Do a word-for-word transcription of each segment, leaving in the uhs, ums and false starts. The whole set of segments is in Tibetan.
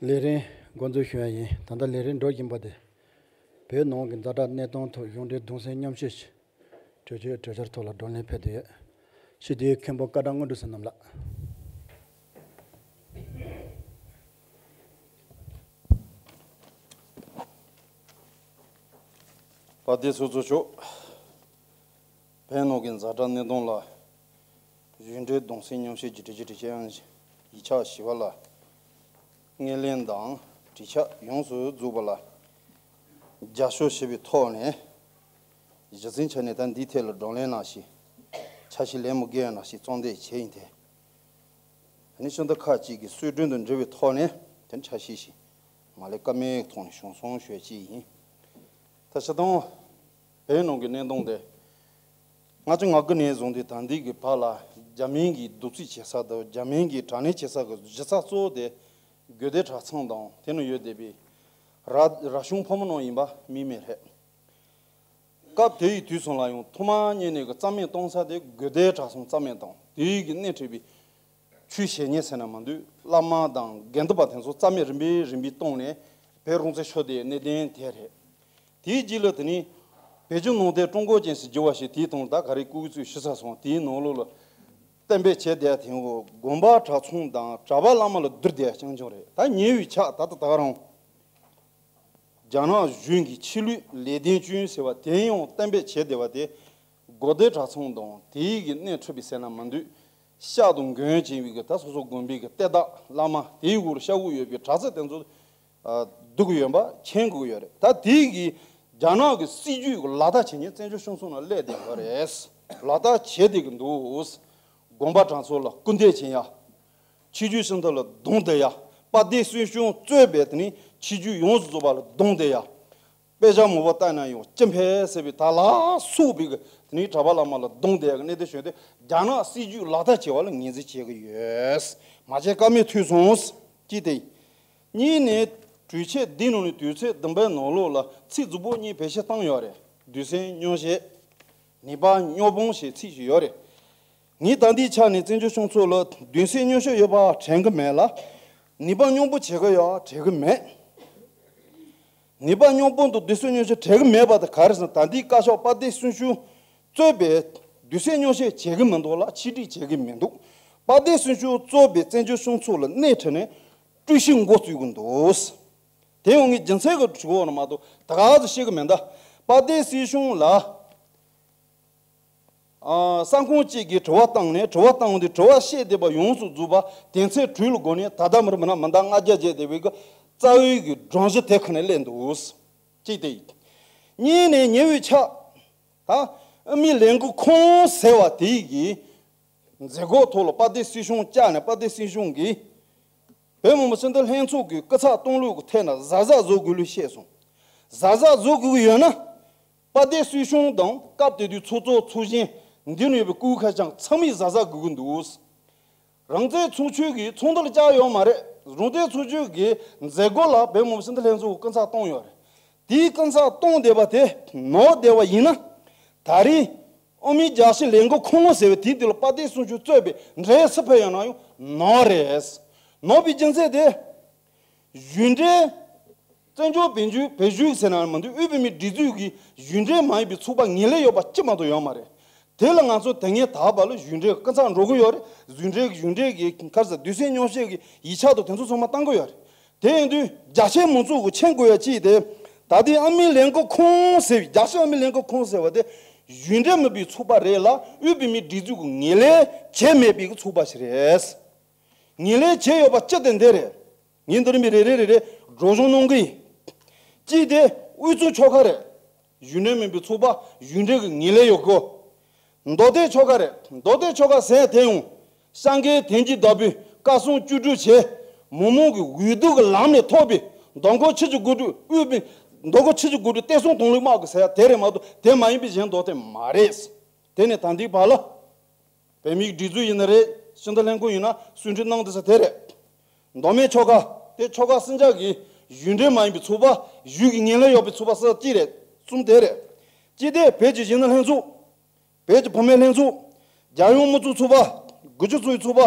ལས་རིམ་འགོ་འཛུགས་ཞུ་ཡ་ཡིན། ད་ལྟ་ལས་རིམ་འགྲོ་བཞིན་པ་དེ། བོད་ནང་གི་ཛ་དྲག་གནས་སྟངས་ཐོག་གཞུང་འབྲེལ་གདུང་སེམས་མཉམ་སྐྱེད་ཀྱི་གྲོས་ཆོད་གྲོས་འཆར་ཐོག་ལ་བགྲོ་གླེང་ཕེབས་བསྡད་ཡོད། སྤྱི་འཐུས་མཁན་པོ་སྐལ་བཟང་དངོས་གྲུབ་བསོད་ནམས་ལགས། དཔལ་ལྡན་ཚོགས་གཙོ་མཆོག་བོད་ནང་གི་ཛ་དྲག་གནས་སྟངས་ལ་གཞུང་འབྲེལ་གདུང་སེམས་མཉམ་སྐྱེད་ཀྱི་གྲོས་ཆོད་གྲོས་འཆར་ཡང་ཡིག་ཆ་ཞི་བ་ལ་སྣེ་ལེན་དང་གྲོས་འཆར་ཡོངས་སུ་རྫོགས་པ་ལ་རྒྱབ་སྐྱོར་ཞུས་པའི་ཐོག་ནས། གཞི་རྩའི་ཆ་ནས་ད་འདིའི་ཐད་ལ་བགྲོ་གླེང་ནང་བཞིན་འཆར་གཞི་ལས་མི་བརྒལ་ཡང་ནང་བཞིན་གཙང་སྦྲ་བྱས་ཡིན་ཏེ། ཨ་ནི་ཕྱི་ཟླ་ཁག་ཅིག་གི་གསོལ་མགྲོན་དང་འབྲེལ་བའི་ཐོག་ནས་དེ་འཆར་གཞི་ཞིག་མ་ལས་ཀ་མེད་ཐོག་ནས་བྱུང་སོང་ཞུ་ཡ་ཅིག་ཡིན། ད་ཕྱི་དང་བོད་ནང་གི་གནས་སྟངས་དེ། ལྔ་བཅུ་ང་དགུ་ནས་བཟུང་སྟེ་ད་ལྟའི་གི་བར་ལ་རྒྱ་མིའི་གི་བསྡུ་རྩིས་བྱེད་ས་དང་རྒྱ་མིའི་གི་དྲག་གནོན་བྱེད་ས་གི་གཞི་རྩ་གཙོ་བོ་དེ་དགོན་སྡེ་གྲྭ་ཚང་དང་དེ་ནང་ཡོད་བསྡད་པའི་ར་ར་གཞུང་ཕོ་མོ་རྣམས་ཡིན་པ་མིན་མེད་རེད། སྐབས་དེ་ཡི་དུས་སུ་ལ་ཡང་ཐོག་མར་ཉིད་ནས་ཀྱི་རྩ་མེད་གཏོང་ས་དེ་དགོན་སྡེ་གྲྭ་ཚང་རྩ་མེད་དང་དེ་ཡི་གི་སྣེ་ཁྲིད་པའི་ཆོས་བྱེད་མཁན་ཟེར་ན་མ་འདུག་བླ་མ་དང་དགེ་འདུན་པ་དེ་ཚོ་རྩ་མེད་རིམ་པས་རིམ་པས་བཏང་ནས་བོད་རང་བཙན་ཤོར་དེ་གནད་དོན་དེ་རེད། དེའི་རྗེས་ལ་དེ་ནི་བོད་ཀྱི་ནང་བསྟན་ཀྲུང་གོ་ཅན་ཞིག་བསྒྱུར་བ་ཞིག་དེའི་དང་ད་ག་རེ་སྐུ་ཚེ་ཞུ་ས་སོང་དེའི་ནང་ལོགས་ལ་གཏན་འབེབས་བྱས་བསྡད་དེ་འོ་དགོན་པ་གྲྭ་ཚང་དང་གྲྭ་པ་བླ་མ་ལ་བསྡུར་བསྡད་རྐྱང་རྐྱང་རེད། ད་ཉེ་བའི་ཆར་ད་ལྟ་ད་ག་རང་། རྒྱ་ནག་གཞུང་གི་ཕྱི་ལུས་ལས་དོན་ཅུན་ཟེར་བ་དེ་ཡང་གཏན་འབེབས་བྱས་བསྡད་པ་དེ། དགོན་སྡེ་གྲྭ་ཚང་དང་དེའི་གི་སྣེ་ཁྲིད་པའི་ཟེར་ན་མ་འདུག་ཤག་དང་མགོན་བྱས་པའི་གི་ད་སོ་སོ་དགོན་པའི་གི་གཏེར་བདག་བླ་མ་དེའི་འོག་ལ་ཤག་འོག་ཡོད་པའི་གྲྭ་ཚང་དེ་ཚོ་ཨ་སྡུག་གི་ཡོད་པ་མཁྱེན་དགོས་ཀྱི་ཡོད་རེད། ད་དེའི་གི་རྒྱ་ནག་གི་སྲིད་ཇུས་གི་ལག་བསྟར་བྱེད་མཁན་བཙན་བྱོལ་སྤྱི་ཚོགས་ནང་སླེབས་བསྡད་ཡོད་རེད། ལག་བསྟར་བྱེད་བསྡད་ཀྱི་འདུག་དགོན་པ་གྲྭ་ཚང་ལ་སྐུར་འདེབས་བྱེད་ཡ། ཆོས་བརྒྱུད་ཕྱི་འཐེན་ལ་རྡུང་རྡེག་ཡ། དཔལ་ལྡན་སྲིད་གཞུང་གཙོས་པའི་དེ་ནི་ཆོས་བརྒྱུད་ཡོངས་སུ་རྫོགས་པ་ལ་རྡུང་རྡེག་ཡ། དཔེ་ཆ་མང་པོ་བལྟས་ན་ཡང་སྤྱི་ཕན་ཟེར་བའི་ད་ལ་སོགས་པའི་གི་དེ་ནི་གྲྭ་པ་བླ་མ་ལ་རྡུང་རྡེག་ཡ་གི་གནད་དོན་བྱུང་སྟེ་རྒྱ་ནག་སྲིད་ཇུས་ལག་བསྟར་བྱེད་པ་ལ་ངོས་འཛིན་བྱེད་ཀྱི་ཡོད། མ་བྱས་ཀ་མེད་ཐུག་སོང་། གཅིག་དེ། གཉིས་ནས་གྲོས་ཆོད་འདི་ནང་ནས་དུས་ཚོད་བདུན་པའི་ནང་ལོགས་ལ་ཚིག་རྫིག་པོ་གཉིས་བེད་སྤྱོད་བཏང་ཡོད་རེད། གདུང་སེམས་མཉམ་བཞེས། ནུས་པ་མཉམ་སྤུངས་ཞེས་ཚིག་ཅིག་ཡོད་རེད། ངས་ད་ལྟའི་ཆ་ནས་བཙན་བྱོལ་སྤྱི་ཚོགས་ལ་གདུང་སེམས་མཉམ་སྐྱེད་ཡོད་པ་དྲན་གི་མེད་ལ། ནུས་པ་མཉམ་སྤུངས་བྱེད་གི་ཡོད་དྲན་གི་མེད། ནུས་པ་མཉམ་སྤུངས་དང་གདུང་སེམས་མཉམ་སྐྱེད་བྱེད་གི་མེད་པ་དེ་ག་རེ་ཟེར་ན་ད་ལྟའི་བཀའ་ཤག་དཔལ་ལྡན་སྲིད་གཞུང་གཙོས་པའི་གདུང་སེམས་མཉམ་སྐྱེད་བྱེད་གི་མི་འདུག་ལ་ཆིག་སྒྲིལ་བྱེད་གི་མི་འདུག་དཔལ་ལྡན་སྲིད་གཞུང་གཙོས་པའི་བཙན་བྱོལ་སྤྱི་ཚོགས་ལ་སྣེ་ཁྲིད་ནས་དཀྲུག་ཤིང་མགོ་བཙུགས་གི་འདུག་དེ་ཡང་ངས་རྒྱུ་མཚན་གྱི་གྲོས་འོག་ནས་མ་གཏོགས་ད་ག་ཟེ་བཤད་གི་མེད་ད། དཔལ་ལྡན་སྲིད་གཞུང་ལ། ཨ། ས་ཁོངས་གཅིག་གིས་དྲི་བ་བཏང་ནས་དྲི་བ་བཏང་སྟེ་དྲི་བ་བཤད་བསྡད་པ་ཡོངས་སུ་རྫོགས་པ་དོན་ཚན་དྲུག་ལ་དགོངས་ནས་ད་ལྟ་མི་རུ་མི་ན་མི་འདང་ལྔ་བརྒྱ་བརྒྱད་བསྡད་པའི་གི་རྩ་བའི་གི་སྒྲོམ་གཞི་དེ་ཁ་ནས་སླེབས་འདུག་གཅིག་དེ་ཡིན། གཉིས་ནས་ཉེ་བའི་ཆར། ད་ཨ་མའི་ལས་འགུལ་ཁང་ཟེར་བ་དེ་གི་མཛད་སྒོ་ཐོག་ལ་དཔལ་ལྡན་སྲིད་གཞུང་བཅར་ནས་དཔལ་ལྡན་སྲིད་གཞུང་གིས་བོད་མི་མང་སྤྱི་འཐུས་ལྷན་ཚོགས་ཀྱི་སྐུ་ཚབ་གཏོང་ལུགས་ཀྱི་ཐད་ན་གཟབ་གཟབ་བཟོ་དགོས་ལུགས་བཤད་སོང་། གཟབ་གཟབ་བཟོ་དགོས་ཀྱི་ཡོད་ན། དཔལ་ལྡན་སྲིད་གཞུང་དང་སྐབས་དེ་དུས་ཚོགས་གཙོ་ཚོགས་གཞོན་འདི་ནས་ཡོད་པའི་སྐུ་ཁ་ཅང་ཚང་མས་གཟབ་གཟབ་དགོས་ཀྱི་འདུག་རང་བཙན་ཚོགས་ཆུང་གིས་ཚོགས་འདུ་ལ་བཅར་ཡོད་མ་རེད། རང་བཙན་ཚོགས་ཆུང་གི་མཛད་སྒོ་ལ་བོད་མི་མང་སྤྱི་འཐུས་ལྷན་ཚོགས་ཀྱི་སྐུ་ཚབ་གཏོང་ཡོད་རེད། དེའི་སྐུ་ཚབ་གཏོང་བསྡད་པ་དེ་ནོར་བསྡད་པ་ཡིན་ན། ད་རེས་ཨ་མའི་རྒྱལ་སྤྱིའི་ལས་འགུལ་ཁང་ཟེར་བའི་དེའི་དུས་ལ་དཔལ་ལྡན་སྲིད་གཞུང་གཙོས་པའི་འབྲེལ་ཡོད་སུ་ཕེབས་ཡོད་ན་ཡང་ནོར་རེད། ནོར་བའི་རྒྱུ་མཚན་དེ། གཞུང་འབྲེལ། བཙན་བྱོལ་བོད་བརྒྱུད་བོད་བརྒྱུད་ཟེར་ན་མི་འདུག་དབུས་བོད་མིའི་སྒྲིག་འཛུགས་ཀྱི་གཞུང་འབྲེལ་མ་ཡིན་པའི་ཚོགས་པ་ངོས་ལེན་ཡོད་པ་གཅིག་མ་གཏོགས་ཡོད་མ་རེད། དེ་ལ་ང་ཚོ་དེ་སྔའི་ད་བར་ལ་གཞུང་འབྲེལ་སྐུ་ཚབ་འགྲོ་གི་ཡོད་རེད། གཞུང་འབྲེལ་གཞུང་འབྲེལ་གྱི་ག་རེ་ཟེར་གདུང་སེམས་མཉམ་སྐྱེད་ཀྱི་ཡིག་ཆ་དང་དེ་ཚོ་ཚང་མ་བཏང་གི་ཡོད་རེད། དེ་ཡིན་དུས་རྒྱ་ཆེ་མང་ཚོགས་ཀྱིས་མཁྱེན་དགོས་ཡ་གཅིག་དེ། ད་ལྟའི་ཨ་མའི་ལས་འགུལ་ཁང་ཟེར་བའི་རྒྱ་ཆེ་ཨ་མའི་ལས་འགུལ་ཁང་ཟེར་བ་དེ་གཞུང་འབྲེལ་མིན་པའི་ཚོགས་པ་རེད་ལ་དབུས་བོད་མིའི་སྒྲིག་འཛུགས་ཀྱི་ངོས་ལེན་བྱས་མེད་པའི་ཚོགས་པ་ཞིག་རེད། ངོས་ལེན་བྱས་ཡོད་པ་སྤྱི་དེ་འདི་རེད། ངས་འདི་རིམ་པས་རེ་རེ་རེ་རེ་སྒྲོག་སྦྱང་གནང་གི་ཡིན། གཅིག་དེ་དབུས་གཙང་ཆོལ་ཁ་རེད། གཞུང་འབྲེལ་མིན་པའི་ཚོགས་པ་གཞུང་འབྲེལ་གྱི་ངོས་ལེན་ཡོད་དགོས། མདོ་སྟོད་ཆོལ་ཁ་རེད། མདོ་སྟོད་ཆོལ་ཁ་ཟེར་དེ་ཡང་སྐྱབས་མགོན་དོན་གྱི་བདག་པོས་བཀའ་གསུང་བཅུ་དྲུག་བྱས། མི་མང་གི་འོས་བསྡུ་གི་ལམ་ནས་ཐོབ་པའི་མདོ་ཁམས་ཆུ་བཞི་སྒང་དྲུག་དབུས་པའི་མདོ་ཁམས་ཆུ་བཞི་སྒང་དྲུག་བསྟན་སྲུང་དོན་ལུགས་དམག་གི་ཟེར་ཡ་དེ་རེད་མ་གཏོགས་དེ་མ་ཡིན་པའི་གཞན་མདོ་སྟོད་མ་རེད། དེ་ནས་ད་ལྟའི་བར་ལ། བོད་མིའི་སྒྲིག་འཛུགས་ཡིན་ན་རེད། སྤྱི་འཐུས་ལྷན་ཁང་ཡིན་ན་གསུང་འཕྲིན་གནང་བསྡད་ས་དེ་རེད། མདོ་སྨད་ཆོལ་ཁ་དེ་ཆོལ་ཁ་གསུམ་ཆ་གི་གཞུང་འབྲེལ་མ་ཡིན་པའི་ཚོགས་པ་གཞུང་གི་ངོས་ལེན་ཡོད་པའི་ཚོགས་པ་ས་གཅིག་རེད། གསུམ་དེ་རེད། གཅིག་དེ་བོད་ཀྱི་གཞོན་ནུ་ལྷན་ཚོགས། བོད་ཀྱི་བུད་མེད་ལྷན་ཚོགས། རྒྱལ་ཡོངས་མི་ཚོགས་ཚོགས་པ། དགུ་བཅུ་ཚོགས་པའི་ཚོགས་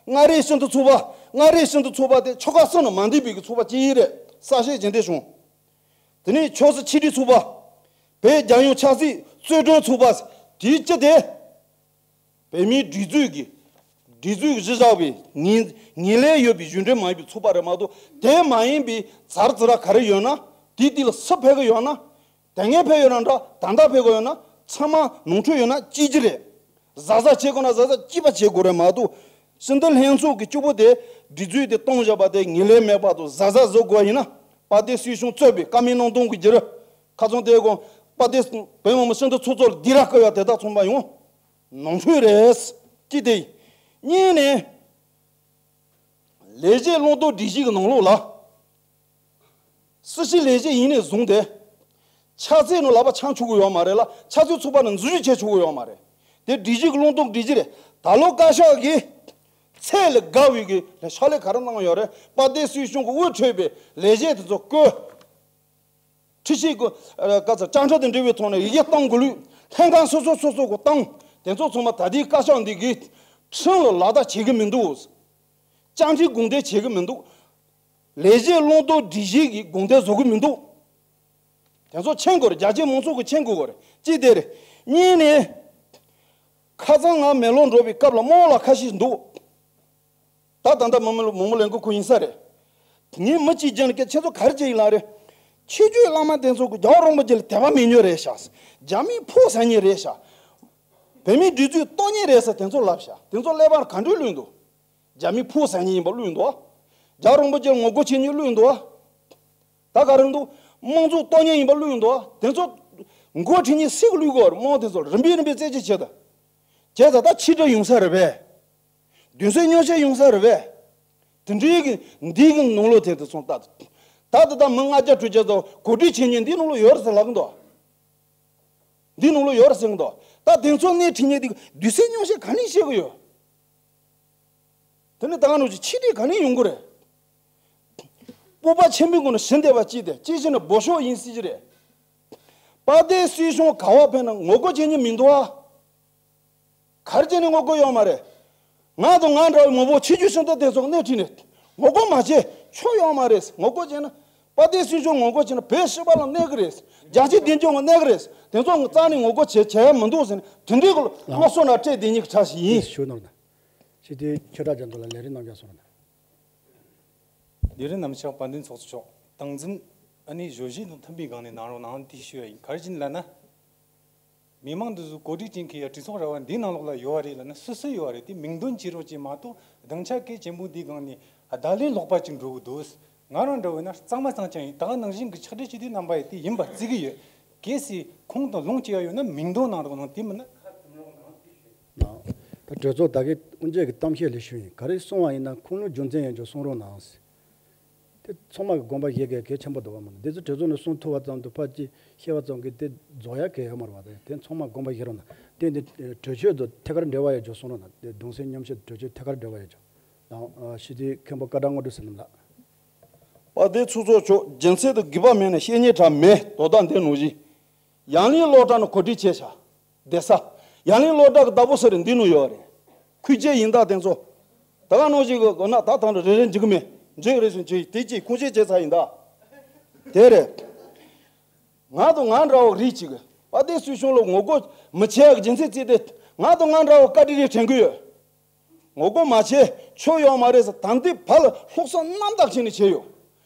པ། མངའ་རིས་སྤྱི་མཐུན་ཚོགས་པ། མངའ་རིས་སྤྱི་མཐུན་ཚོགས་པ་དེ་ཆོལ་ཁ་གསུམ་ནང་མ་འདུས་པའི་གི་ཚོགས་པ་གཅིག་རེད། གསལ་བཤད་ཇི་འདྲ་བྱུང་། དེ་ནས་ཆབ་སྲིད་ཆིག་སྒྲིལ་ཚོགས་པ། བོད་རྒྱལ་ཡོངས་ཆབ་སྲིད་རྩོད་དྲུང་ཚོགས་པ། དེའི་སྤྱི་དེ། བོད་མིའི་སྒྲིག་འཛུགས་ཀྱི། སྒྲིག་འཛུགས་གཞི་བཞག་པའི་ངོས་ངོས་ལེན་ཡོད་པའི་གཞུང་འབྲེལ་མ་ཡིན་པའི་ཚོགས་པ་རེད་མ་གཏོགས། དེ་མ་ཡིན་པའི་ཚར་ཚུར་ག་རེ་ཡོད་ན། དེའི་སྟེང་ལ་སུ་ཕེབས་ཀྱི་ཡོད་ན། དེ་སྔ་ཕེབས་ཡོད་ན་འདྲ། ད་ལྟ་ཕེབས་ཀྱི་ཡོད་ན། ཚང་མ་ནོར་འཁྲུལ་ཡོད་ན་གཅོད་རྒྱུ་རེད། གཟབ་གཟབ་བྱེད་དགོས་ན་གཟབ་གཟབ་གཅིག་པ་བྱེད་དགོས་རེད་མ་གཏོགས། སྤྱི་འཐུས་ལྷན་ཚོགས་ཀྱི་སྐྱོ་པོ་དེ། སྒྲིག་འཛུགས་དེ་སྟོང་བཞག་པ་དེ་ངོས་ལེན་མེད་པ་དང་གཟབ་གཟབ་བཟོ་དགོས་ཡིན་ན། དཔལ་ལྡན་སྲིད་སྐྱོང་གཙོས་པའི་བཀའ་མོལ་གནང་སྟངས་ཀྱི་རྒྱུ་རུ། ཁ་ཚང་དེ་དགོང་དཔལ་ལྡན་བོད་མི་མང་སྤྱི་འཐུས་ཚོགས་གཙོ་ལ་སྡིགས་ར་བསྐུལ་ཡ་དེ་དག་ཚང་མ་ཡོང་ནོར་འཁྲུལ་རེད། གཅིག་དེ་ཡིན། གཉིས་ནས། ལས་བྱེད་བློ་འདོན་སྒྲིག་གཞི་གི་ནང་ལོགས་ལ། སྲིད་སྤྱི་ལས་བྱེད་ཡིན་ནས་བཟུང་སྟེ། ཕྱག་འཚལ་ནང་ལག་པ་འཆང་ཆོག་གི་ཡོད་མ་རེད་ལ། ཕྱག་འཚལ་ཚོགས་པ་ནང་འཛུལ་ཞུགས་བྱེད་ཆོག་གི་ཡོད་མ་རེད། དེ་སྒྲིག་གཞི་གི་བློ་འདོན་སྒྲིག་གཞི་རེད། ད་ལོ་བཀའ་ཤག་གིས་ཚད་ལས་བརྒལ་བའི་གི་ཕྱག་ལས་ག་རེ་གནང་ཡོད་རེད། དཔལ་ལྡན་སྲིད་སྐྱོང་གི་དབུ་ཁྲིད་པའི་ལས་བྱེད་དེ་ཚོ་བསྐོས། ཁྲིམས་ཞིབ་ཀྱི་བཀའ་ཚ་བཅའ་ཁྲིམས་དང་འབྲེལ་བའི་ཐོག་ནས་ཡི་གེ་གཏོང་དགོས་ལུགས། ལྷན་ཁང་སོ་སོ་སོ་སོ་གི་བཏང་། དེ་ཚོ་ཚང་མ་ད་ལྟའི་བཀའ་ཤག་འདི་གིས་ཁྲིམས་ལ་ལག་བསྟར་བྱེད་ཀྱི་མི་འདུག་བཅའ་ཁྲིམས་དགོངས་དོན་བྱེད་ཀྱི་མི་འདུག་ལས་བྱེད་བློ་འདོན་སྒྲིག་གཞི་གི་དགོངས་དོན་བཟོ་གི་མི་འདུག་དེ་ཚོ་མཁྱེན་དགོས་རེད། རྒྱ་ཆེ་མང་ཚོགས་ཀྱིས་མཁྱེན་དགོས་རེད། གཅིག་དེ་རེད། གཉིས་ནས། ཁ་སང་ང་མེག་ལོར་འགྲོ་བའི་སྐབས་ལ་རྨོ་ལགས་ཁ་ཤས་འདུག་ད་ད་ལྟ་མི་མི་མི་མི་ལས་འགུལ་ཁུལ་ཡིན་ས་རེད། ངས་མི་གཅིག་ཀྱང་ཁྱེད་ཚོ་ག་རེ་བྱེད་ཡིན་ལ་རེད། ཆོས་བརྒྱུད་བླ་མ་དེ་ཚོ་གི་རྒྱལ་བ་རིན་པོ་ཆེ་ལ་དད་པ་མེད་ཉོ་རེད་ཤག་རྒྱ་མིའི་ཕོ་ཟ་ཉེ་རེད་ཤག་བོད་མིའི་སྒྲིག་འཛུགས་གཏོར་ཉེ་རེད་ཟེར་དེ་ཚོ་ལབ་ཤག་དེ་ཚོ་ཀླད་པར་ག་འདྲ་བླུགས་འདུག་རྒྱ་མིའི་ཕོ་ཟ་ཉེ་ཡིན་པ་བླུགས་འདུག་རྒྱལ་བ་རིན་པོ་ཆེ་ལ་ངོ་རྒོལ་བྱེད་ཉེ་བླུགས་འདུག་ད་ག་རེ་འདུག་དམངས་གཙོ་གཏོར་ཉེ་ཡིན་པ་བླུགས་འདུག་དེ་ཚོ་འགོ་ཁྲིད་ཉེ་སུས་བླུགས་དགོས། རྨོ་དེ་ཚོ་རིམ་པས་རིམ་པས་རྩད་གཅོད་བྱེད་དང་། བྱས་ཙང་ད་ཕྱིར་དྲན་ཡོང་ས་རེད་པས། གདུང་སེམས་མཉམ་བསྲེས་ཡོང་ས་རེད་པས། དེ་འདྲའི་གི་འདི་གི་ནང་ལོགས་དེ་དེ་སོང་ད། ད་ད་ད་མི་ལྔ་བརྒྱ་དྲུག་བརྒྱ་ཙམ་གོ་སྒྲིག་བྱེད་མཁན་འདི་ནང་ལོགས་ཡོད་རེད་ཟེར་ལབ་གི་འདུག་འདི་ནང་ལོགས་ཡོད་རེད་ཟེར་གི་འདུག་ད་དེ་ཚོ་སྣེ་ཁྲིད་མཁན་འདི་གདུང་སེམས་མཉམ་བསྲེས་ག་ནས་བྱེད་གི་ཡོད། དེ་ནི་ད་ག་ནང་བཞིན་ཕྱིར་དྲན་ག་ནས་ཡོང་གི་རེད། སྤོབས་པ་ཆེན་པོའི་སྒོ་ནས་ཞི་བདེ་བ་གཅིག་དེ་གཅིག་བྱས་ན་སྦོ་ཤོག་ཡིན་སྲིད་ཀྱི་རེད། དཔལ་ལྡན་སྲིད་སྐྱོང་ག་བ་ཕེབས་ན་ངོ་རྒོལ་བྱེད་མཁན་མི་འདུག་ཨ། ག་རེ་བྱས་ནས་ངོ་རྒོལ་ཡོད་མ་རེད། ང་དང་ང་འདྲ་བའི་མང་པོ་ཆོས་བརྒྱུད་སྤྱི་འཐུས་དེ་ཚོ་སྣེ་ཁྲིད་ནས་ངོ་རྒོལ་མ་བྱེད་ཆོག་ཡོད་མ་རེད། ངོ་རྒོལ་བྱས་ན་དཔལ་ལྡན་སྲིད་སྐྱོང་ངོ་རྒོལ་བྱས་ན་བོད་སྤྱི་པ་ལ་གནོད་གི་རེད། རྒྱལ་སྤྱིའི་བདེ་འཇགས་ལ་གནོད་གི་རེད། དེ་ཚོ་རྩ་ནས་ངོ་རྒོལ་བྱེད་བྱེད་ཡ་མི་འདུག་ཟེར་ནས་དེ་འདྲའི་སློབ་གསོ་ན་སྤྲད་བསྡད་མཁན་གྱི་གྲས་ཤིག་ཡིན། ཞུ་གནང་དང་། སྤྱི་འཐུས་ཆོས་གྲགས་རྒྱ་མཚོ་ལགས་ལས་རིམ་གནང་རྒྱུ་སོང་ན། ལས་རིམ་གནང་མི་ཆགས་དཔལ་ལྡན་ཚོགས་གཙོ་མཆོག་སྟངས་འཛིན་ཨ་ནི་བརྗོད་གཞི་དང་མཐུན་པའི་སྒང་ནས་གནང་རོགས་གནང་དེ་ཞུ་ཡ་ཡིན། ག་རེ་བྱས་ནས་ལབ་ན། མི་མང་འདི་ཚོ་གོ་སྒྲིག་བྱེད་མཁན་ཡ་གྲོས་ཚོགས་ར་བ་འདིའི་ནང་ལོགས་ལ་ཡོད་པ་རེད་ལབ་ན་སུ་སུ་ཡོད་པ་རེད། དེ་མིང་འདོན་བྱེད་རོགས་བྱེད་མ་གཏོགས་སྡིངས་ཆ་གལ་ཆེན་པོ་འདིའི་སྒང་ནས་བརྡ་ལན་ལོག་པ་ཅིག་འགྲོ་གི་འདུག་ང་རང་འདྲ་བོ་ཡིན་ན་གཙང་མ་གཙང་རྐྱང་ཡིན། ད་ག་ནང་བཞིན་གྱི་ཕྱག་སྦྲེལ་སྤྱི་འཐུས་རྣམ་པ་ཡིས་དེ་ཡིན་པ་བརྩི་གི་ཡོད། གལ་སྲིད་ཁུངས་དང་ལུང་བཅས་ཡ་ཡོད་ན་མིང་འདོན་གནང་རོགས་གནང་། དེ་མིན་ན་ཁ་བཙུམ་རོགས་གནང་ཞུ། ད་གྲོས་ཚོགས་ད་གའི་དབུ་འབྱེད་ཀྱི་གཏམ་བཤད་ལ་ཞུ་ཡིན། ག་རེ་གསུང་བ་ཡིན་ན་ཁུངས་ལུང་རྒྱུ་མཚན་ཡོད་ཅོག་གསུང་རོགས་གནང་། དེ་ཚང་མ་གི་དགོངས་པ་བཞེས་དགོས་གལ་ཆེན་པོ་འདུག་བ། མ་འདི་ཚོ་གྲོས་ཚོགས་ནས་གསུང་ཐུབ་པ་ཙམ་དུ་ཕར་ཅིག་བཤད་པ་ཙམ་གྱིས་དེ་རྫོགས་ཡ་གལ་ཡོད་མ་རེད་བ། དེ་དེ་ཚང་མ་དགོངས་པ་བཞེས་རོགས་གནང་། དེ་འདི་གྲོས་ཆོད་དང་ཐད་ཀར་འབྲེལ་བ་ཡོད་ཅོག་གསུང་རོགས་གནང་། དེ་གདུང་སེམས་མཉམ་བསྲེས་གྲོས་ཆོད་ཐད་ཀར་འབྲེལ་བ་ཡོད་ཅོག་དང་། སྤྱི་འཐུས་མཁན་པོ་བཀའ་དྲིན་དངོས་གྲུབ་བསོད་ནམས་ལགས། དཔལ་ལྡན་ཚོགས་གཙོ་མཆོག་རྒྱུ་མཚན་དང་དགོས་པ་མེད་ན་བཤད་སྙིང་བྲལ་མེད། དོ་བདག་འདི་ནང་བཞིན་ཡང་ལན་སློབ་གྲྭ་ནས་གོ་སྒྲིག་བྱས་ཤག་བསྡད་ས། ཡང་ལན་སློབ་གྲྭ་གི་བདག་པོ་ཟེར་འདི་ནང་ཡོད་རེད། ཁུལ་ཆེ་ཡིན་ད་དེ་ཚོ། ད་ག་ནང་བཞིན་གི་གོ་ན་ད་ཐང་རེ་རེ་འཇིག་གི་མེད། འཇིག་རེ་ཞིག་འཇིག་དེ་ཅིག་ཁུངས་སྐྱེལ་བྱས་ཚར་ཡིན་ད། དེ་རེད། ང་དང་ང་འདྲ་བོ་རིགས་གཅིག་གི་དཔལ་ལྡན་སྲིད་སྐྱོང་ལ་ངོ་རྒོལ་མི་བྱེད་ཡག་རྒྱུ་མཚན་བརྩིས་ཏེ་ང་དང་ང་འདྲ་བོ་བཀའ་དྲིན་རེ་དྲན་གི་ཡོད། ངོ་རྒོལ་མ་བྱེད་ཆོག་ཡོད་མ་རེད་ཟེར་ད་འདི་བར་ལ་སློབ་གསོ་རྣམ་དག་བྱས་ནས་བྱས་ཡོད།